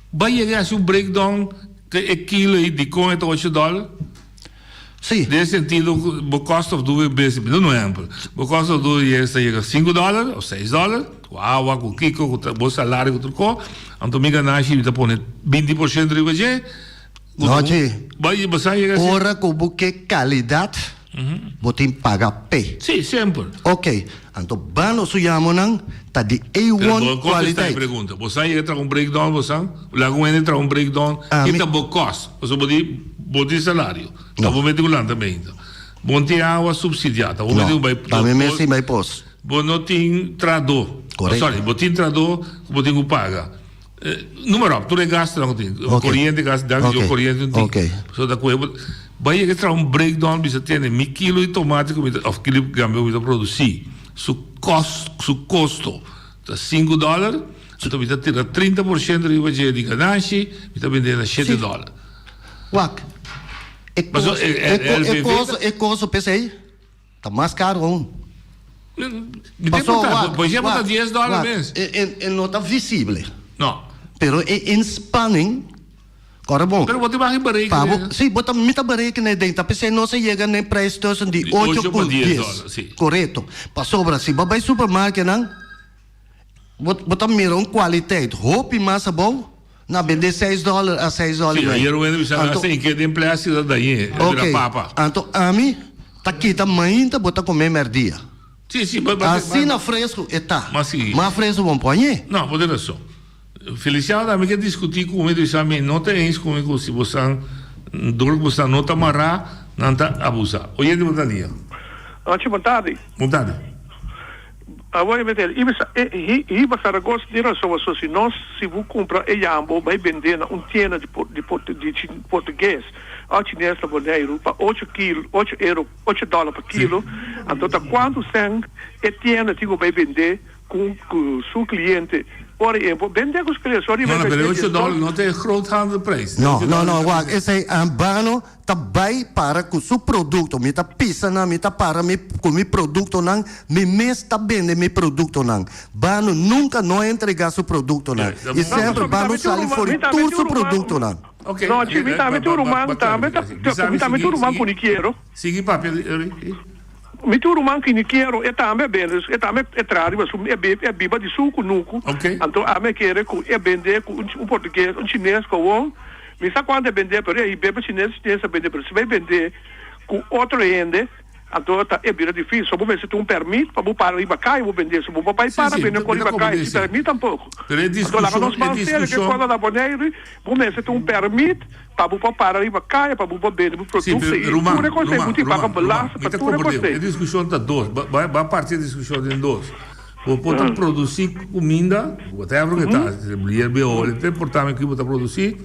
Bai yega hasi un breakdown te e kilo ei dikon e ta ocho dòler? Sí. Den e sentido ku bo cost of doing business, mi ta duna un ehempel, bo cost of doing business ta yega sinku dòler of seis dòler, ku awa, ku kiko, ku bo salario ku tur kos, anto mi ganashi mi ta pone binti por shento riba dje. No, chi. Bai bo sa yega Ora ku bo ke kalidat, bo tin paga p'e. Sí, semper. Ok, anto bano su yamonan ta di A1 Pero bo contesta kwaliteit. e pregunta. Bo sa yega traha un breakdown bo sa? Laga un hende traha un breakdown, Ami. ki ta bo cost? Pasobra bo di bo tin salario. No. Ta bo mete ku lantamento. Bo no tin awa subsidiá. Ta bo mete No, ku bai ta mi mes tin bai pos. Bo no tin trahadó. Correcto. Sorry, bo tin trahadó ku bo tin ku paga. Noem maar op, tur e gastunan ku tin. Ok. Koriente gas, danki Dios Ok. koriente no tin. Ok. So ta kohe bo bai yega traha un breakdown bisa tene mi kilo di tomate ku mi ta of kilo di gambia ku mi ta produsi su kos su kosto ta sinku dòler anto mi ta tira trinta por shento riba dje di ganashi mi ta bende na shete Si. dòler. Wak, e Paso kos e e ko e LVV koso ta e koso p'esei Ta mas caro aun. Mi ta importa, por ejemplo ta dies dollar mes. E e no ta visible. No. Pero e inspanning, ora bon. Pero bo ta baha berekenen. Pa bo, si, bo ta, mi ta berekenen den, ta p'esei nos a yega n'e prijs tussen di ocho ku dies. Korekto. Pasobra si bo bai supermarketnan, Bo bo ta mira un kwaliteit hopi mas abou na bende seis dòler a seis dòler i Sí, mei. ayer un hende bisa Anto hasta in ke den plastic ta dañ'é, e bira Ok, papa. anto ami ta kita mainta bo ta come merdia. Sí, sí, ba ba Asina fresco e ta. Ma sigui. Mas fresco bo no por hañ'é. No, bo tin rason. Feliciano tambe ke diskutí ku mi, bisa mi no ta eens ku mi ku si bo san dor ku bo san no ta mará, nan ta abusá. Oyente bo ta lia. Anchi, bon tardi. Bon tardi. Awor e mester ibisa e hiba Saragossa tin rason pasobra si nos si bo cumpra e yambo bay bende na un tienda di di portugues of chines na Boneiru pa ocho kilo ocho euro ocho dollar pa kilo anto ta cuanto cen e tienda tin cu bay bende cu cu su cliente ora e bo bende cu su cliente sorry No no pero e ocho dollar no ta e groothandelprijs. No no no wak esey Bano ta bai para ku su produkto. Mi ta pisa nan, mi ta para mi ku mi produktonan, mi mes ta bende mi produktonan. Bano nunka no a entrega su produktonan. I semper Bano sali for di tur su produktonan. No, chi, mi tambe tin un ruman tambe ta, mi tambe tin un ruman ku ni kiero. Sigui papia. Mi tin un ruman ku ni kiero, e tambe a bende, e tambe e traha riba su, e biba di su kunuku. Anto ami a kere ku e bende ku un portugues, un chines ku awor. Mi sa cuanto e bende pero e bebe chines chines a bende pero si bay bende cu otro hende anto ta e bira dificil so bo mester tin un permit pa bo para riba caya bo bende so bo por bay para bende cu riba caya sin permit tampoco anto laga nos ban serio ke cosa na Boneiru bo mester tin un permit pa bo por para riba caya pa bo por bende bo producto y tur e cos ey bo tin paga belasting pa tur e cos ey. E discusion ta dos ba parti e discusion den dos. Bo por ta produci cuminda, whatever cu ta, yerba olie, te importa mi ki bo ta produci,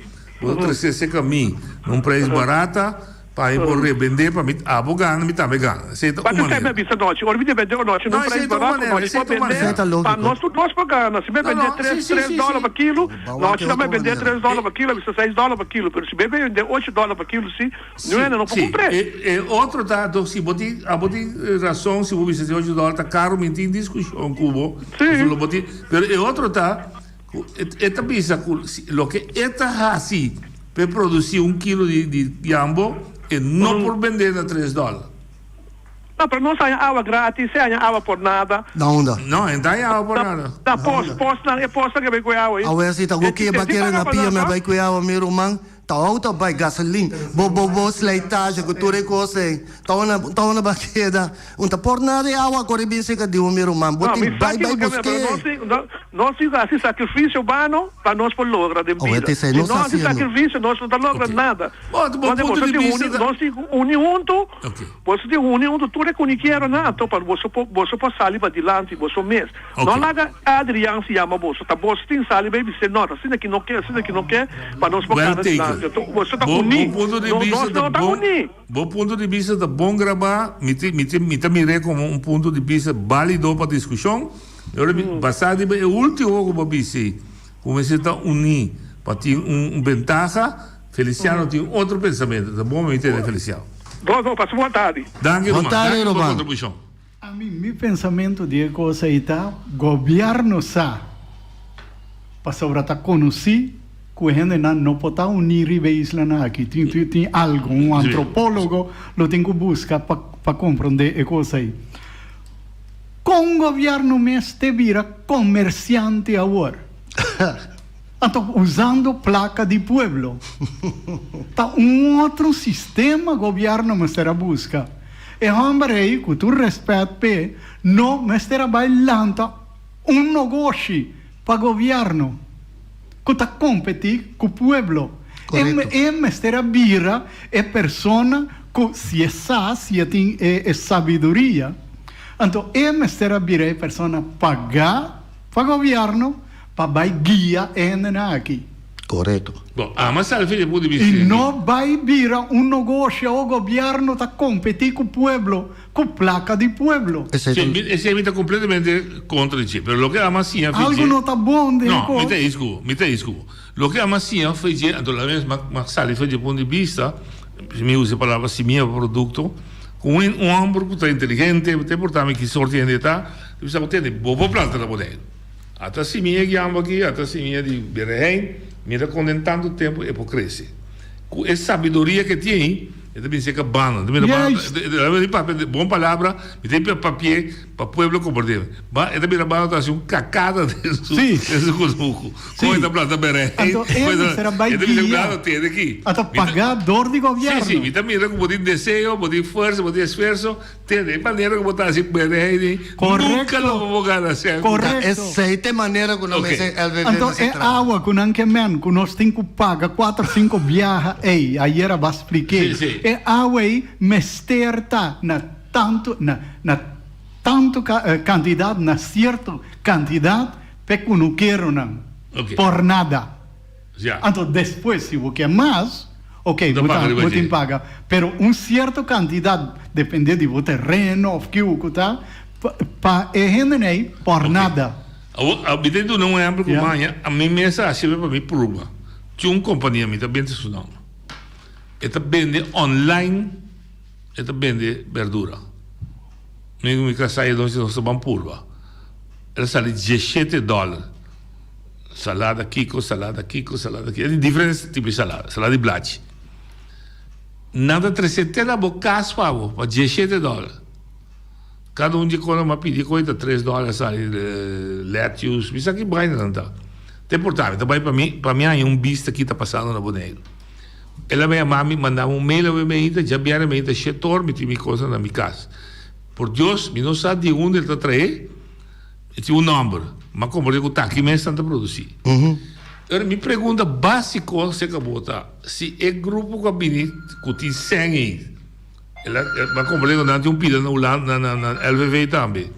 bo ta trece ese cami na un prijs barata. Pa mi por rebendé, pa mi abo gana, mi tambe gana. Esei ta un manera. Mi bisa nochi, ora mi ta bende onochi, no prijs barato, nochi por bende, pa nos tur nos por gana. Si mi bende tres, tres dòler pa kilo, nochi nan mi bende tres dòler pa kilo, bisa seis dòler pa kilo, pero si mi bende ocho dòler pa kilo si, niun hende no por kumpr'é. E otro ta, anto si bo tin, abo tin rason si bo bisa si ocho dòler ta karo, mi tin diskushon ku bo, pasobra bo tin, pero e otro ta, Ku e ta bisa ku loke e ta hasi pa e produsí un kilo di yambo, e no por bendé na tres dòler. No, pero nos haña awa gratis, e haña awa por nada. Na unda? No, e no ta haña awa por nada. Na pos, posnan, e posnan ke bai ku e awa ei. Awe si ta ku ke ba kere na pia mi a bai ku e awa mi ruman. Ta auto bai gasolin, bo bo bo slijtage ku tur e kos ei. Ta unda ta unda ba keda. Un ta por nada e awa kore bin serka di un mi ruman. Bo No, tin mi bai sa bai kiko ke busk'é. Nos nos tin ku hasi sakrifisio bano pa nos por logra den Awe bida. te esei Si nos no hasi hasiendo. sakrifisio nos no ta logra nada. Bo bo Wante punto boso di tin bista uni ta. nos tin ku uni huntu, Oké. boso tin uni huntu tur e kunikieronan anto pa boso por boso por sali padilanti boso mes. No laga Adrian si yama boso, ta boso tin sali bay bis'é no, ta asina ki no ke, asina ki no ke, pa nos por Well kana taken. dilanti. Anto boso ta Bo, bo uní, punto di no, bista nos ta no ta bon, uní. bo punto di bista ta bon grabá, mi ti, mi ti, mi ta mir'é komo un punto di bista bálido pa diskushon. E ora mi, basá riba e último ku bo a bis'é, ku mester ta uní pa tin un, un bentaha, Feliciano tin otro pensamentu. Ta bon pa mi tende Feliciano. Bon, bon, pasa bon tardi. Danki Bon ruman, tardi danki pa bo ruman. kontribushon. Ami mi pensamentu di e kos ei ta, gobièrnu sa, pasobra ta konosí ku e hendenan no por ta uní riba e islanan aki. Tin tin tin algu, un antropólogo lo tin ku buska pa pa komprondé e kos ei. Kon gobièrnu mes te bira komersiante awor? Anto usando plaka di pueblo. Ta un otro sistema gobièrnu mester a buska. E hòmber ei, ku tur rèspèt p'e, no mester a bai lanta un nogoshi pa gobièrnu ku ta kompetí ku pueblo. E mester a bira e persona ku si e sa, si e tin e sabiduria, anto e mester a bira e persona pagá pa gobièrnu pa bai guia e hendenan aki. Korekto. Bon, ama selfie di punto di I bista. no bai bira un nogoshi o gobierno ta kompetí ku pueblo ku plaka di pueblo. Esei Sí, ta. mi, esei mi ta kompletamente kontra di dje. Pero loke ama siña fi Algu dje. no ta bon den No, mi kos. ta eens ku bo, mi ta eens ku bo. Loke ama siña fi dje, anto la mes m'a sali fi dje punto di bista, si mi usa e palabra simia pa produkto, ku un un hòmber ku ta inteligente, ta importá mi ki sorto di hende e ta, ta bisa ku tende, bo por planta na Boneiru. Ata simia di amba aki, ata simia di berehein, mira kon den tantu tempu e por krese. Ku e sabiduria ke tin, e ta bin seka banda. E ta bira banda, Juist. e ta bira papia, bon palabra, mi ta papia papié pa pueblo komprendé. Ba, e ta bira banda ta hasi un kakada den su, Sí. den su kunuku. Sí. Kon e ta planta berehein, Anto e kon e ta, mester a bai e ta bisa guia. blando tende aki. Anto Mi ta, pagá dor di sí, gobièrnu. sí, mi ta mira ku bo tin deseo, bo tin fuersa, bo tin esfuerso, Tende, e manera ku bo ta hasi bene hei nunka lo bo por gana sèn. Ta esei ta e manera ku nan mester LVV Anto mester e traha. awa ku nan ke men ku nos tin ku paga kuater sinku biaha ei, ayer a ba splik'é, e awa ei mester ta na tantu na na tantu kantidat na sierto kantidat p'e kunukeronan por nada. Anto despues si bo ke mas, ok, bo ta bo tin paga, pero un sierto kantidat depende di bo tereno of kiu ku ta, pa e hendenan ei por nada. Awor, mi ta duna un ehempel ku maña ami mes a hasi pa mi pruba. Tin un kompania, mi ta bende su nòmber, e ta bende online, e ta bende berdura. Mi ku mi kasá e nochi nos ta ban purba. El a sali diesshete dòler. Salada kiko, salada kiko, salada kiko. E tin diferente tipo di salada, salada di blachi. Nan ta trese te na bo kas pa bo, pa diesshete dòler. Kada un di e kosnan bo a pidi koe ta tres dòler sali lettuce, mi sa ki baina nan ta. Ta importante, ta bai pa mi, pa mi haña un bista ki ta pasando na Boneiru. El a yama mi, manda mi un mail awe meinta, djabièrnè meinta shetor mi tin mi kosnan na mi kas. Por Dios, mi no sa di unda el ta trae. E tin un nòmber, ma komprendé ku ta aki mes nan ta produsí. Ora mi pregunta básiko aserka bo ta, si e grupo ku a bini ku tin sèn ei, el a mi a komprendé ku nan tin un pida na Hulanda na na LVV tambe,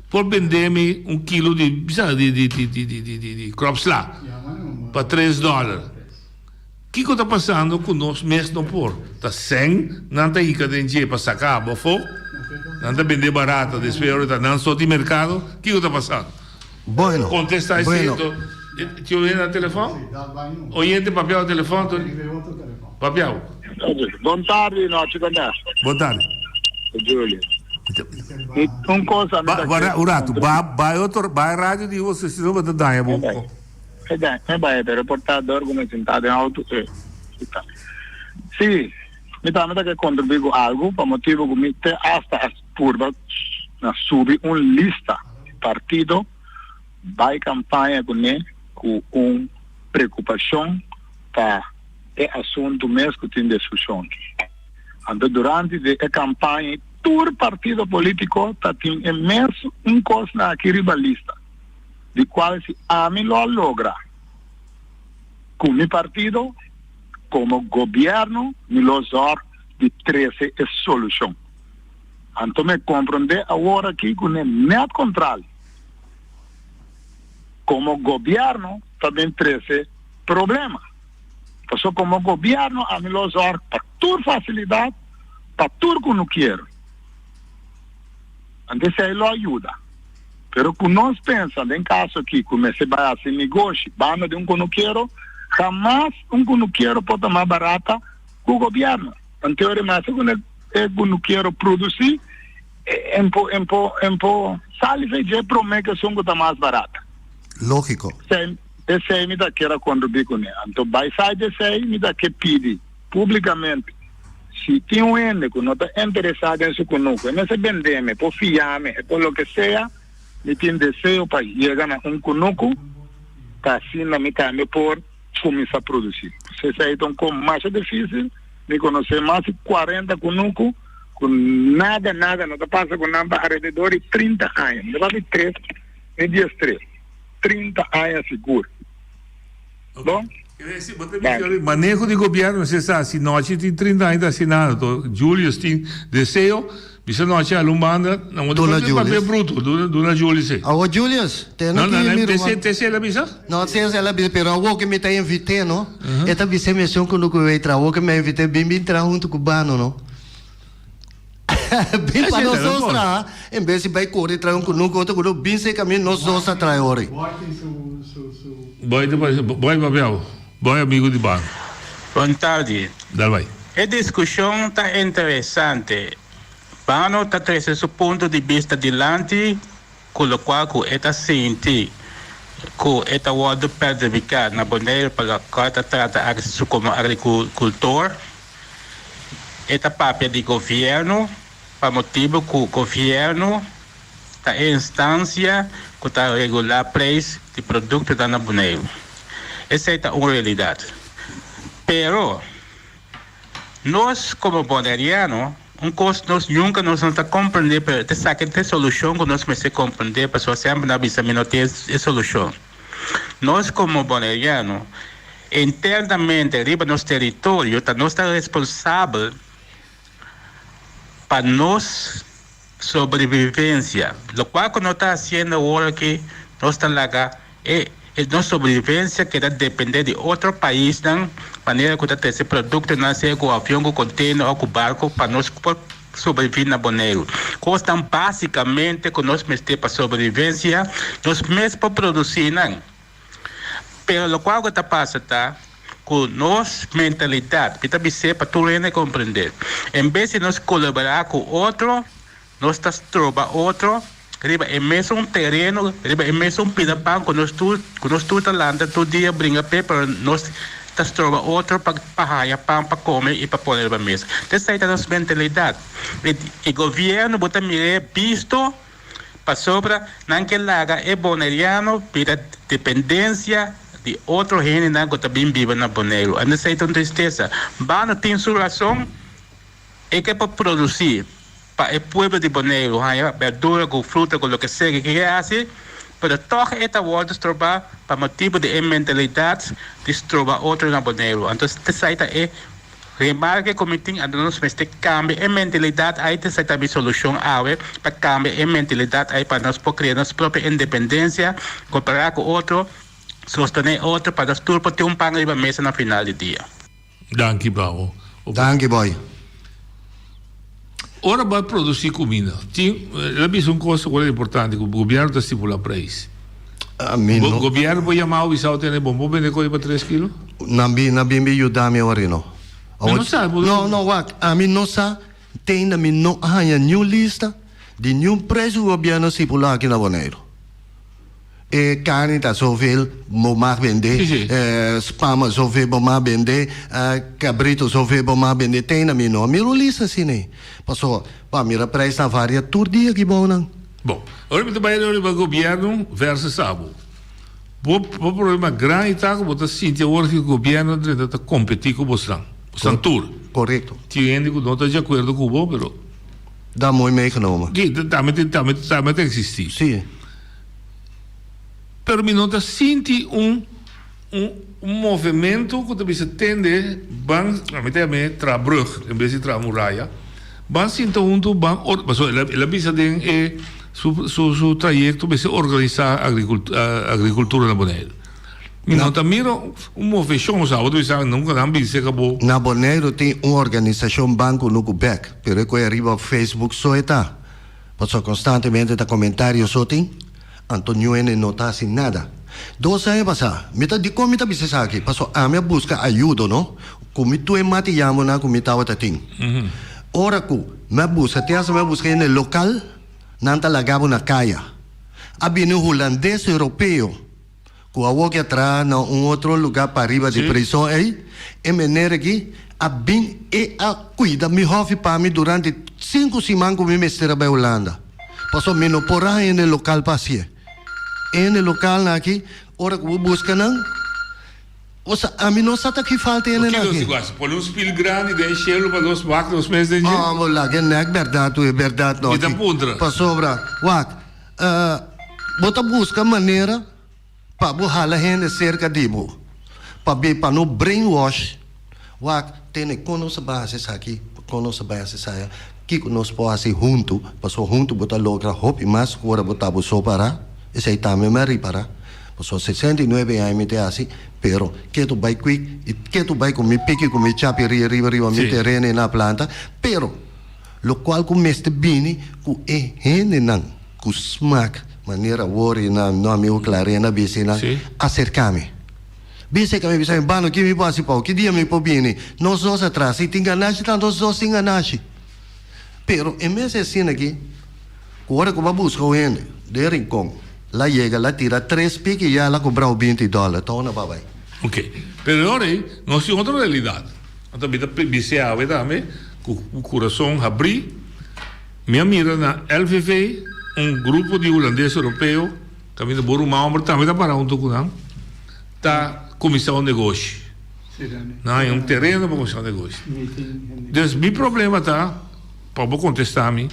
por bende mi un kilo di bisa di di di di di di di kropsla pa tres dòler. Kiko ta pasando ku nos mes no por? Ta sèn nan ta hika den dje pa saka abo afó? Nan ta bende barata despues ora ta nan so tin merkado? Kiko ta pasando? Bueno, Kontesta esei bueno. to. Tin un hende na telefòn? Oyente papia na telefòn to papia bo. Bon tardi nochi kende. Bon tardi. Julio. Mi un cosa mi ta Ba un ratu ba bai otro bai radio di bo si no bo ta daña bo. E bai pero por ta dor ku mi sinta den auto e ta. Si mi tambe ta ke kontribuí ku algu pa motibu ku mi te asta a purba na subi un lista di partido bai kampaña kuné ku un preokupashon pa e asuntu mes ku tin diskushon aki. Anto durante di e kampaña tur partido polítiko ta tin e mes un kosnan aki riba lista. Di cual si ami lo a logra cu mi partido como gobierno mi lo zorg di trece e solucion. Anto mi comprende awor aki cu ne net contrali. Como gobierno ta bin trece problema. Paso como gobierno ami lo zorg pa tur facilidad pa tur cu no kier. Anto esei lo a yuda. Pero ku nos pensa den kaso aki ku mester bai hasi negoshi banda di un kunukero, hamas un kunukero por ta mas barata ku gobièrnu. Anto ora mester ku e kunukero produsí en por en por en por sali fe dje promé ku esun ku ta mas barata. Lógiko. Esei mi ta kier a kontribui kuné. Anto bai sai di esei mi ta ke pidi. Públikamente, si tin un hende ku no ta interesá den su kunuku, e mester bendé mi, e por fiá mi, e por loke sea, mi tin deseo pa yega na un kunuku pa asina mi tambe por kuminsá produsí. Esei ta un kos masha difísil, mi konosé mas di kuarenta kunuku ku nada, nada no ta pasa ku nan pa alrededor di trinta aña. Mi ta papia di tres ni diestres, 30 aña sigur. Bon. Maneho di gobierno mester sa si nochi tin 30 aña ta haci nada to Julius tin deseo bisa nochi alun banda na modo Duna papia Julius. bruto duna duna Julius e. Awo Julius te No no no ki mi te ruman. te el a bisa? No te el a bisa pero awo ke mi ta invite no e ta bisa mi esun ku no ku wei traha awo ke mi a invite bin bin traha hunto ku Bano no bin pa nos dos traha en bes di bai kore traha un kunuku otro kunuku bin serka mi nos dos a traha ori. Boy ta parece boy papia bo boy amigo di Bano. Bon tardi. Dal bai. E diskushon ta interesante. Bano ta trese su punto di bista dilanti ku lokual ku e ta sinti ku e ta wòrdu perhudiká na Boneiru pa lokual ta trata su komo agrikultor. E ta papia di gobièrnu pa motibu ku gobièrnu ta e instansia ku ta regulá preis di produktonan na Boneiru. Esei ta un realidat. Pero nos komo boneriano un kos nos nunka nos no ta komprendé pero ta esaki ta e solushon ku nos mester komprendé pasobra semper nan a bisa mi no tin e solushon. Nos komo boneriano Internamente riba nos teritorio ta nos ta responsabel pa nos sobrevivencia. Locual cu nos ta haciendo awor aki, nos ta laga e nos sobrevivencia keda depende di otro paisnan manera cu ta trece productonan sea cu avion, cu container of cu barco pa nos por sobrevivi na Boneiru. Cosnan basicamente cu nos mester pa sobrevivencia nos mes por produci nan. Pero lokual ku ta pasa ta ku nos mentalidat, mi ta bis'é pa tur hende komprendé, en bes di nos kolaborá ku otro, nos ta stroba otro riba e mesun tereno, riba e mesun pida pan ku nos tur ku nos tur ta lanta tur dia bringa p'e, pero nos ta stroba otro pa pa haña pan pa kome i pa pone riba mesa. Esei ta nos mentalidat. E gobièrnu bo ta mir'é bisto. Pasobra nan ke laga e boneriano bira dependencia di otro hendenan ku ta bin biba na Boneiru. Anto esei ta un tristesa. Bano tin su rason, e ke por produci pa e pueblo di Boneiru haña berdura ku fruta ku loke sea ke ke hasi, pero tog e ta wordo stroba pa motibu di e mentalidad di stroba otro na Boneiru. Anto esei ta e Remarke ku mi tin anto nos mester kambia e mentalidat ai ta esei ta mi solushon awe pa kambia e mentalidat ai pa nos por krea nos propio independensia koperá ku otro sostené otro pa nos tur por tin un pan riba mesa na final di dia. Danki Bavo. Danki boy. Ora bo a produci cuminda, tin, el a bisa un cos cu ta importante, cu gobierno ta stipula prijs. Ami no. Gobierno por yama bo bisa bo tene bon, bo bende coy pa tres kilo? Nan bin, nan bin bin yuda mi awor no. Mi no sa, bo. No, no, wak, ami no sa, tenda mi no a haña niun lista di niun prijs cu gobierno a stipula aki na Boneiru. E carni ta zoveel, bo mag bende. Spam zoveel bo mag bende. Cabrito zoveel bo mag bende. Te na mi no a mira un lista asina ei. Paso, bo a mira prijsnan varia tur dia aki bou nan. Bon, ora mi ta bai riba gobierno versus abo. Bo bo problema grandi ta ku bo ta sinti awor ku gobierno a drenta ta kompetí ku bosnan. Bosnan tur. Korekto. Tin hende ku no ta di akuerdo ku bo, pero. Da mooi meegenomen. Sí, tambe tambe tambe ta eksistí. Sí. Pero mi no ta sinti un un un movemento ku ta bisa tende ban ami ta yam'é traha brug en bes di traha muraya ban sinta huntu ban or pasobra el a el a bisa den e su su su trayekto mester organisá agrikultura na Boneiru. Mi no ta mira un moveshon osea bo ta bisa nunka nan bin serka bo. Na Boneiru tin un organisashon Ban Kunuku Bek pero e koe ariba Facebook so e ta. Pasobra konstantemente ta komentario so tin, anto niun hende no ta hasi nada. Dos aña pasá, mi ta dikon mi ta bisa esaki? Pasobra ami a buska ayudo, no? Ku mi tur e matiyamonan ku mi tabata tin. Ora ku mi a buska, te hasta mi a buska hende lokal, nan ta laga bo na kaya. A bini un hulandes europeo. Ku awor ke a traha na un otro lugá pariba di prison ei, e mener aki a bin e a kuida mi hòfi pa mi durante sinku siman ku mi mester a bai Hulanda. Pasobra mi no por a haña hende lokal pa hasié. E hende lokalnan aki, ora ku bo buska nan, bo sa, ami no sa ta ki falta e hendenan aki. Kiko nos pone un spil grandi den shelu pa nos wak nos mes den dje? Oh, bo laga e nèk bèrdat tu e bèrdat no Mi ta puntra. Pasobra, wak. Bo ta buska manera pa bo hala hende serka di bo, pabia pa no brainwash, wak tene kon nos a bai hasi esaki, kon nos a bai hasi esaya, kiko nos por hasi huntu, pasobra huntu bo ta logra hopi mas ku ora bo ta bo so para, esei tambe mi a ripara, pasobra 69 aña mi ta hasi, pero ketu bai kwik i ketu bai ku mi piki ku mi chapi riba riba mi tereno i na planta, pero. Lokual ku mester bini ku e hendenan ku smak manera awor i nan no amigo Clarena bisa i nan aserka mi. Bin serka mi bisa mi Bano ki mi por hasi pao ki dia mi por bini nos dos atras si tin ganashi ta nos dos tin ganashi. Pero en bes di asina aki ku ora ku bo a buska un hende den Rincon la yega la tira tres piki ya la kobrao binti dòler ta unda bo a bai. Ok, pero e ora ei nos tin otro realidat. Anto mi ta bis'é awe tambe ku ku kurason habrí. Mi a mira na LVV un grupo di hulandes europeo kaminda bo ruman homber tambe ta para huntu ku nan ta kuminsá un negoshi. Nan haña un tereno pa kuminsá un negoshi. Dus mi problema ta pa bo kontestá mi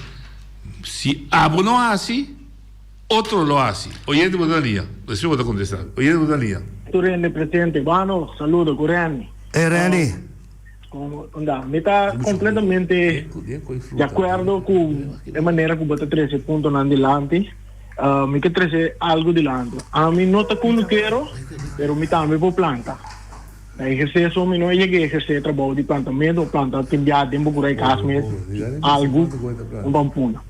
si abo no hasi. Otro lo hasi. Oyente bo ta lia. Despues bo ta contesta. Oyente bo ta lia. Tur hende presente. Bano, saludo ku Renny. Hey Renny. Como unda? Mi ta completamente di acuerdo ku e manera ku bo ta trese puntonan dilanti. Mi ke trese algo dilanti. Ami no ta kunukero, pero mi tambe por planta. Na ehersé so mi no a yega ehersé e trabou di plantamentu o planta tin bia den bo kura e kas mes algu un pampuna.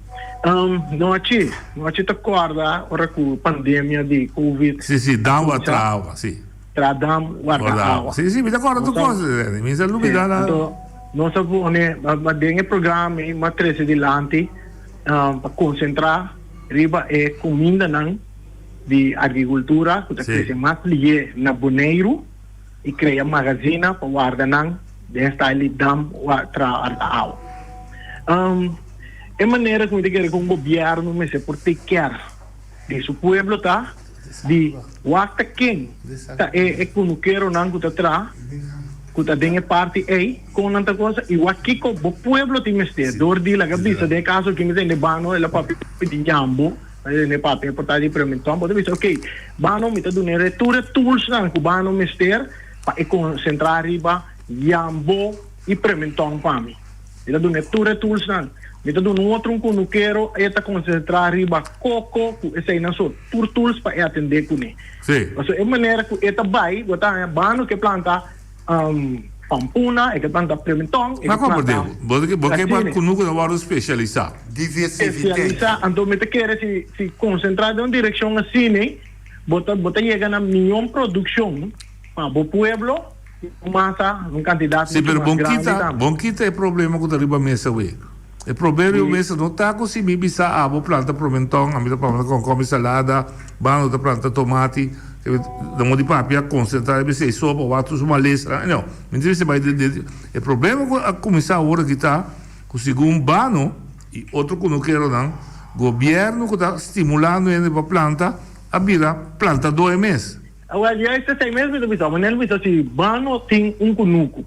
No a chi, no a chi ta kòrda ora ku pandemia di covid Si, si, dam wa traha awa, si. Traha dam warda awa. Si, si, mi ta kòrda tur kos, mi sa lubida na. Anto nos a pone, ma den e programa ei mi a trese dilanti pa konsentrá riba e kumindanan di agrikultura ku ta krese mas lihé na Boneiru i krea magazina pa warda nan den style di dam traha warda awa. E manera ku mi ta kere ku un gobièrnu mester por take care di su pueblo ta di wak ta ken ta e kunukeronan ku ta traha ku ta den e parti ei kon nan ta kosa i wak kiko bo pueblo tin mester dor di laga bisa den e kaso aki mi tende Bano el a papia di ñambo. E papia por ta di prementon, bo ta bisa ok, Bano mi ta dun'e tur e toolsnan ku Bano mester pa e konsentrá riba yambo i prementon pa mi. Mi ta dun'e tur e toolsnan. Mi ta duna un otro un kunukero, e ta konsentrá riba koko ku eseinan so, tur tools pa e atendé kuné. Sí. Pasobra e manera ku e ta bai, bo ta haña Bano ke planta. pampuna, e ke planta pimentòn, e Ma ke kon por planta deu? Bo ke bo ke pa asina. kunuku ta wòrdu spesialisá. Spesialisá, anto mi ta kere si si konsentrá den un direkshon asina, bo ta bo ta yega na mion produkshon pa bo pueblo i un masa, un kantidat Sí, muchu pero mas bon grandi kita, tambe. bon kita e problema ku ta riba mesa awe. E problema riba Sí. mesa no ta ku si mi bisa abo planta promentòn, ami ta planta kònkòmber salada, Bano ta planta tomati, na modo di papia konsentrá riba esei sopa, wak tur su malesa. No, mi ta bisa bai den den. E problema ku a kuminsá awor aki ta ku segun Bano i otro kunukeronan, gobièrnu ku ta stimulando hende pa planta a bira plantadó e mes. Awel, juist esei mes mi ta bisa. Manera mi bisa si Bano tin un kunuku.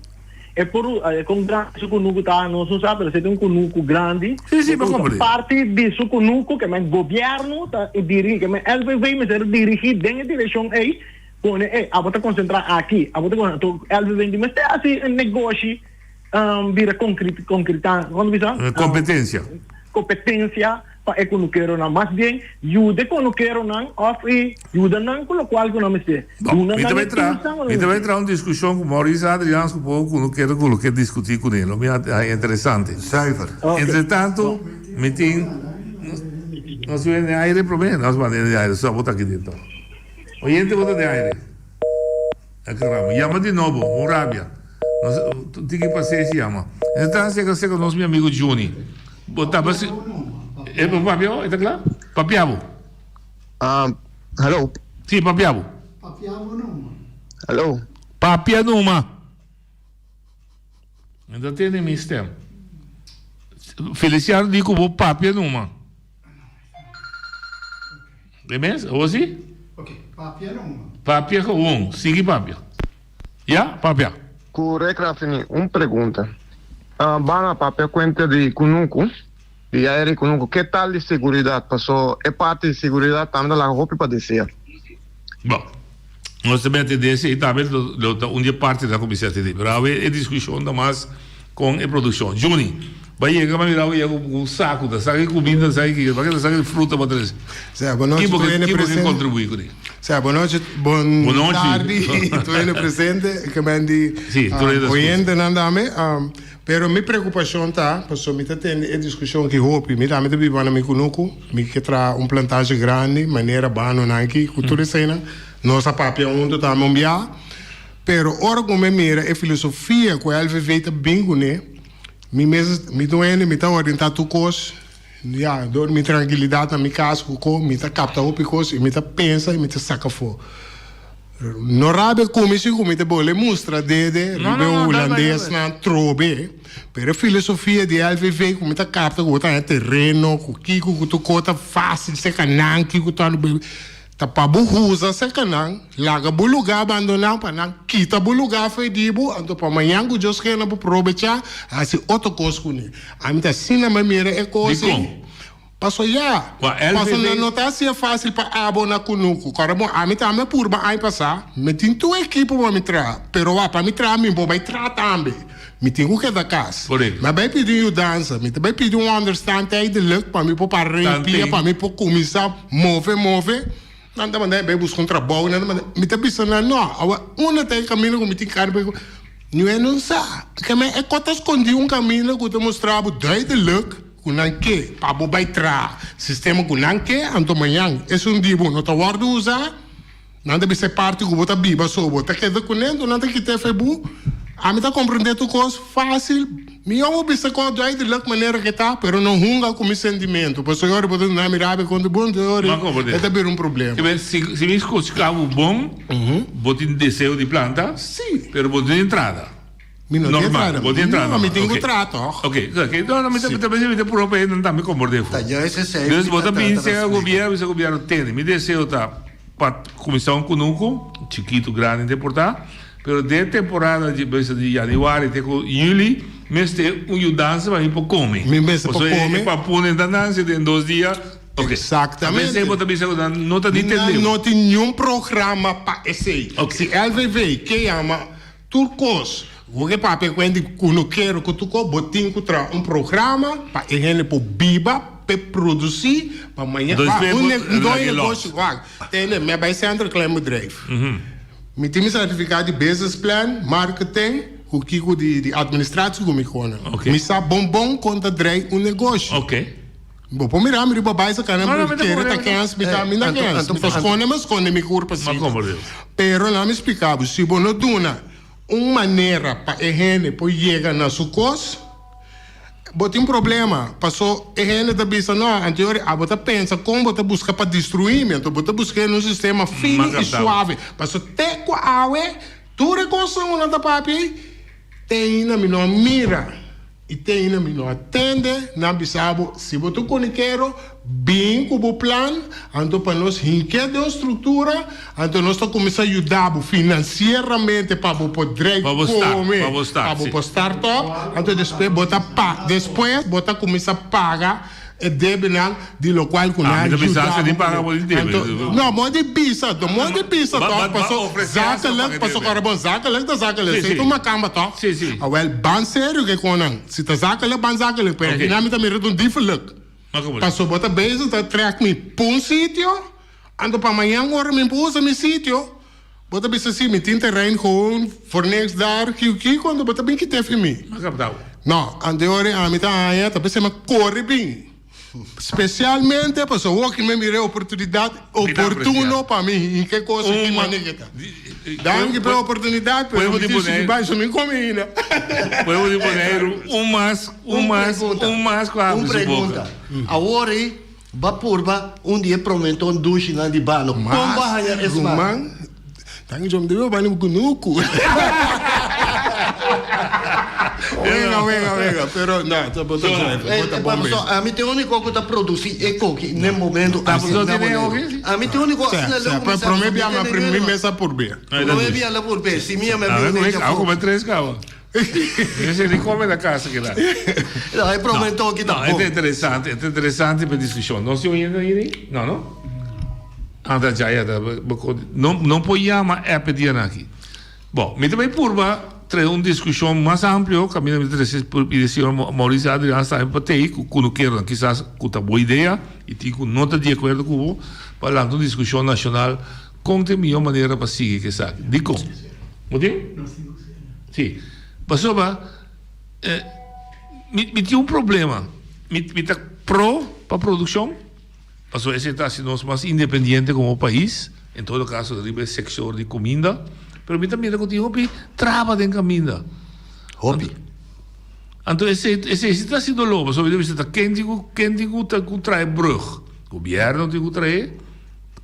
E por e kon grandi su kunuku ta nos no sa pero si e tin un kunuku grandi Sí, sí, bo mi ta usa comprende. parti di su kunuku ke men gobièrnu ta dirigi ke men LVV mester dirigi den e direkshon ei pone ey abo ta konsentrá aki abo ta konsentrá anto LVV di mester hasi e negoshi bira konkrit konkrita kon ta bisa Kompetensia. kompetensia pa e kunukeronan. Mas bien, yuda e kunukeronan òf i yuda nan ku lokual ku nan mester. Bon, Duna mi ta nan bai e traha, toolsnan ku nan mi ta bai mester. traha un diskushon ku Maurice Adriaans ku poko kunukero ku lo ke diskutí kuné. Lo mi a haña interesante. Zuiver. Oke. Entretantu, mi tin, nos tin den aire promé? Nos manda den aire, so abo ta aki dentro. Oyente bo ta den aire. A caramba. Yama di nobo, un rabia. Nos tin ki pasensia yama. Entonces ta seca seca nos mi amigo Juni. Bo taba si E bo papia bo? E ta cla? Papia bo. Um, hallo. Si, papia bo. Papia bo numa. Hallo. Papia numa. Mi ta tende mi stem. Feliciano di cu bo papia numa. E mes? Awor si? Ok, papia numa. Papia gewoon, sigui papia. Ya, papia. Ku Recrafini, un pregunta. Ban a papia kuenta di kunuku, di aire kunuku. Ke tal di seguridat? Paso e parti di seguridat tambe ta laga hopi pa desea. Bon, nos ta mete den esei tambe lo ta un di e partinan ku mester atendé. Pero awe e diskushon ta mas kon e produkshon. Juni, bai yega bai mira awe yega ku un saku ta saki kuminda ta saki kiko, baki ta saki fruta pa trese. Sea, bon nochi Ki bo tur ke hende ki bo ke presente. kontribuí kuné? Sea, bon nochi, bon Bon nochi. tardi tur hende presente. Ke men di Sí, tur hende ta skucha. oyentenan tambe. Pero mi preokupashon ta, pasobra mi ta tende e diskushon ki hopi, mi tambe ta biba na mi kunuku, mi ke traha un plantashe grandi manera banonan aki ku tur eseinan, nos a papia huntu tambe un biaha, pero ora ku mi mira e filosofia ku LVV ta bin kuné, mi mes, mi duende, mi ta orientá tur kos, ya, dor mi trankilidat na mi kas ku ko, mi ta kapta hopi kos i mi ta pensa i mi ta saka afó. No rabia ku mi si ku mi ta bole mustra dede No, riba no, e no, dal bai, dal bai. hulandesnan trobe, pero e filosofia di LVV ku mi ta kapta ku bo ta haña tereno, ku kiko ku tur kos ta fásil serka nan, kiko ta ta pa bo usa serka nan, laga bo lugá abandoná pa nan kita bo lugá for di bo, anto pa mañan ku Dios kere nan por probechá hasi otro kos kuné. Ami ta asina mi a mira e kos ei. Dikon? Paso ya, Kua paso LVV? nan no ta hacié fácil pa abo na kunuku. Kòrda bon, ami tambe a purba aña pasá, mi tin tur ekipo pa mi traha, pero wak, pa mi traha mi bo bai traha tambe. Mi tin ku keda kas. Korekto. Mi a bai pidi un yudansa, mi ta bai pidi un onderstand tijdelijk pa mi por para Tanten. rempia, pa mi por kuminsá move move. Nan ta manda mi bai buska un trabou, nan ta manda, mi ta bisa nan no, awe unda ta e kaminda ku mi tin kar bai ku, niue no sa. Keme e kos ta skondí un kaminda ku ta mustra bo duidelijk. Ku nan ke pa bo bai traha sistema ku nan ke, anto mañan esun di bo no ta wòrdu usá, nan ta bisa e parti ku bo ta biba so bo ta keda kuné, anto nan ta kita e febu. Ami ta komprendé tur kos fásil, mihó bo bisa kos duidelijk manera ke ta, pero no hunga ku mi sentimentu, pasobra ora bo ta duna mi rabia kontra bo, anto ora M'a komprendé. e ta bira un problema. Ke si si mi skucha bo bon, bo tin deseo di planta, Sí. pero bo no tin entrada. Mi no tin entrada. Bo tin entrada No, mi tin ok. ku traha tòg. Ok, ok. No, no, mi ta, mi ta mi ta purba pa hende tambe komprendé fu. Ta juist esei Dus mi bo ta ta bin trata sega na splika. gobièrnu, bisa gobièrnu tene. Mi deseo ta pa kuminsá un kunuku, chikitu, grandi, no ta importá, pero den temporada di bisa di yanüari te ku yüli mester un yudansa pa mi por kome. Mi mester por Pasobra kome. e papunan ta nanse den dos dia. Ok. Exactamente. Esei bo ta bisa ku nan no ta di tende. Nan no tin niun programa pa esei. Ok. Si LVV ke yama Tur kos, bo ke papia ku hende ku no kere ku tur kos, bo tin ku traha un programa pa e hende por biba, p'e produsí, pa maña, Entonces, wak, p'e un por ne, un doño laga e los. negoshi, wak, tende, mi a bai Centro Kleinbedrijf. Mi tin mi sertifikado di business plan, marketing. ku kiko di di administratie ku mi kono. Mi sa bon bon kon ta drei un negoshi. Bo por mira mi riba bai sa kana mi kere ta kens mi ta mi na kens. Mi ta skonde mi skonde mi kurpa si. Pero laat mi splika bo si bo no duna un manera pa e hende por yega na su kos bo tin problema paso e hende ta bisa no anterior abo ta pensa kon bo ta buska pa destrui mi anto bo ta buska en un sistema fini y suave paso te ku awe tur e kosnan ku nan ta papia ei te ainda mi no a mira. I te ainda mi no a tende nan bisa bo, si bo ta un konikero, bin ku bo plan, anto pa nos hink'é den un struktura, anto nos ta kuminsá yuda bo finansieramente pa bo por drei Pa bo start, kome, pa bo start, pa bo si. por start up, anto despues bo ta pa, despues bo ta kuminsá paga E debenan di locual cu Ah, nan mi ta bisa yuda si di paga bo di debe. Anto, no, mo di bisa, no mo di bisa Ba- toch, ba- ba paso ofrece hasta zakelijk, paga paso debe. ora bon zakelijk ta zakelijk, Sí, si sí. ta un macamba toch? Sí, sí. Awel, ban serio ke con nan, si ta zakelijk, ban zakelijk, pero Ok. aki nan mi ta mira ta un diefeluk. Maar como Paso bo ta bezig ta trek mi pa un sitio, anto pa mañan ora mi por usa mi sitio, bo ta bisa si mi tin terrein gewoon voor niks daar, kiu kiko, anto bo ta bin kite fi mi. Ma kaptau. No, anto e ora ami ta haña ta bisa mi kore bin. Spesialmente pasobra awor ki mi mira e oportunidat oportuno pa mi hinka e kos aki mane ke ta. Danki pa e oportunidat, pero mi tin sigui bai so mi kome ainda. Pueblo di Boneiru, un mas, un mas, un mas ku habri Un su boka. pregunta. Awor ei Ba purba un di e promenton dushinan di bano. Kon bo a haña e smak? Ruman, tanki djom debe bani bu kunuku. Wenga, wenga, wenga. Pero no, ta bo ta zuiver, bo ta bon bezig. Ami ta e úniko ku ta produsí e koki n'e momento asina na Boneiru. Ami ta e úniko asina leu ku mi sa. Promé bia mi mesa purbe. Promé bia la purbe. Si mi a mi a bini n'e djafó. Awe kome tres kaba. Ese ni come na casa keda. No, e prome toki ta bon. No, e interesante, e interesante pa discusion. Nos tin oyendo ahí? No, no? Anda ya, ya, no, no por yama app e dianan aki. Bon, mi ta bay purba trae un discusion mas amplio, caminda mi ta trece y di señor Mauricio Adriaans tambe pa tey cu cunukeronan, kisas cu ta bo idea y tin cu no ta di acuerdo cu bo, pa lanta un discusion nacional con ta e miho manera pa sigui cu esaki. Dicon? Bo tin? Sí. Pasobra mi mi tin un problema. Mi mi ta pro pa produccion, pasobra esei ta hasi nos mas independiente como pais, en todo caso riba e seccion di cuminda, pero mi ta mira cu tin hopi traba den caminda. Hopi. Anto esei esei si ta hasi dolor, pasobra mi ta bisa ta ken tin cu ken tin cu ta cu trae brug? Gobierno tin cu trae,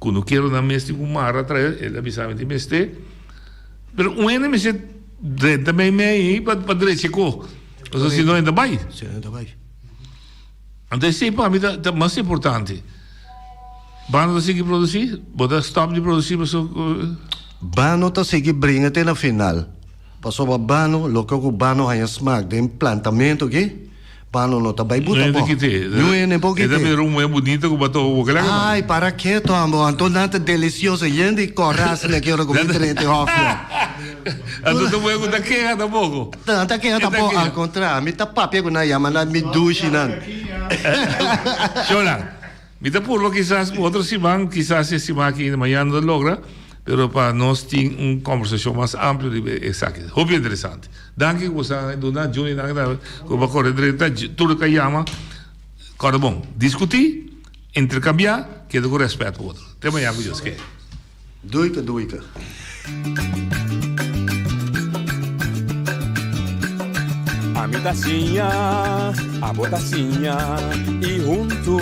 cunukeronan mes tin cu mara trae, el a bisa mi tin mester. Pero un hende mester drenta mei mei ei pa pa drecha e ko. Pasobra si no e ta bai. Si no e ta bai. Anto esei pa mi ta ta mas importante. Bano ta sigui produci? Bo ta stop di produci pasobra. Bano ta sigui bringa te na final. Pasobra bano, loke ku bano haña smak den plantamento aki. Pano no ta bai buta No po. kite. Niun hende por E ta kite. mira un muher bunita ku bato bo kela kaba. Ay, para keto ambo. Anto nan ta delicioso. Yen di kora asina ki ora ku mi trente hofia. Anto ta muher ku ta keha tampoco. Nan ta keha E ta tampoco. keha. Al contrario, mi ta papia ku nan, yama nan mi dushinan. Shona, mi ta purba kisas ku otro siman, kisas e siman aki ainda mañana no ta logra, pero pa nos tin un kombersashon mas amplio riba esaki. Hopi interesante. Danki ku boso a duna Juni danki tambe ku bo a kore drenta tur loke a yama. Kòrda bon, diskutí, interkambiá, keda ku rèspèt pa otro. Te mañana ku Dios ke. Duika duika. Ami ta siña, abo ta siña y huntu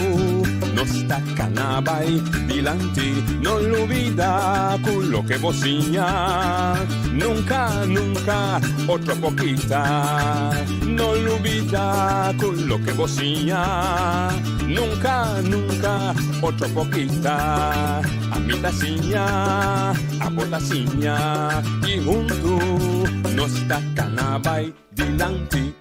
nos ta cana bay dilanti. No lubida cu loke bo siña nunca, nunca otro por kita. No lubida cu loke bo siña nunca, nunca otro por kita. Ami ta siña, abo ta siña y huntu nos ta cana bay dilanti.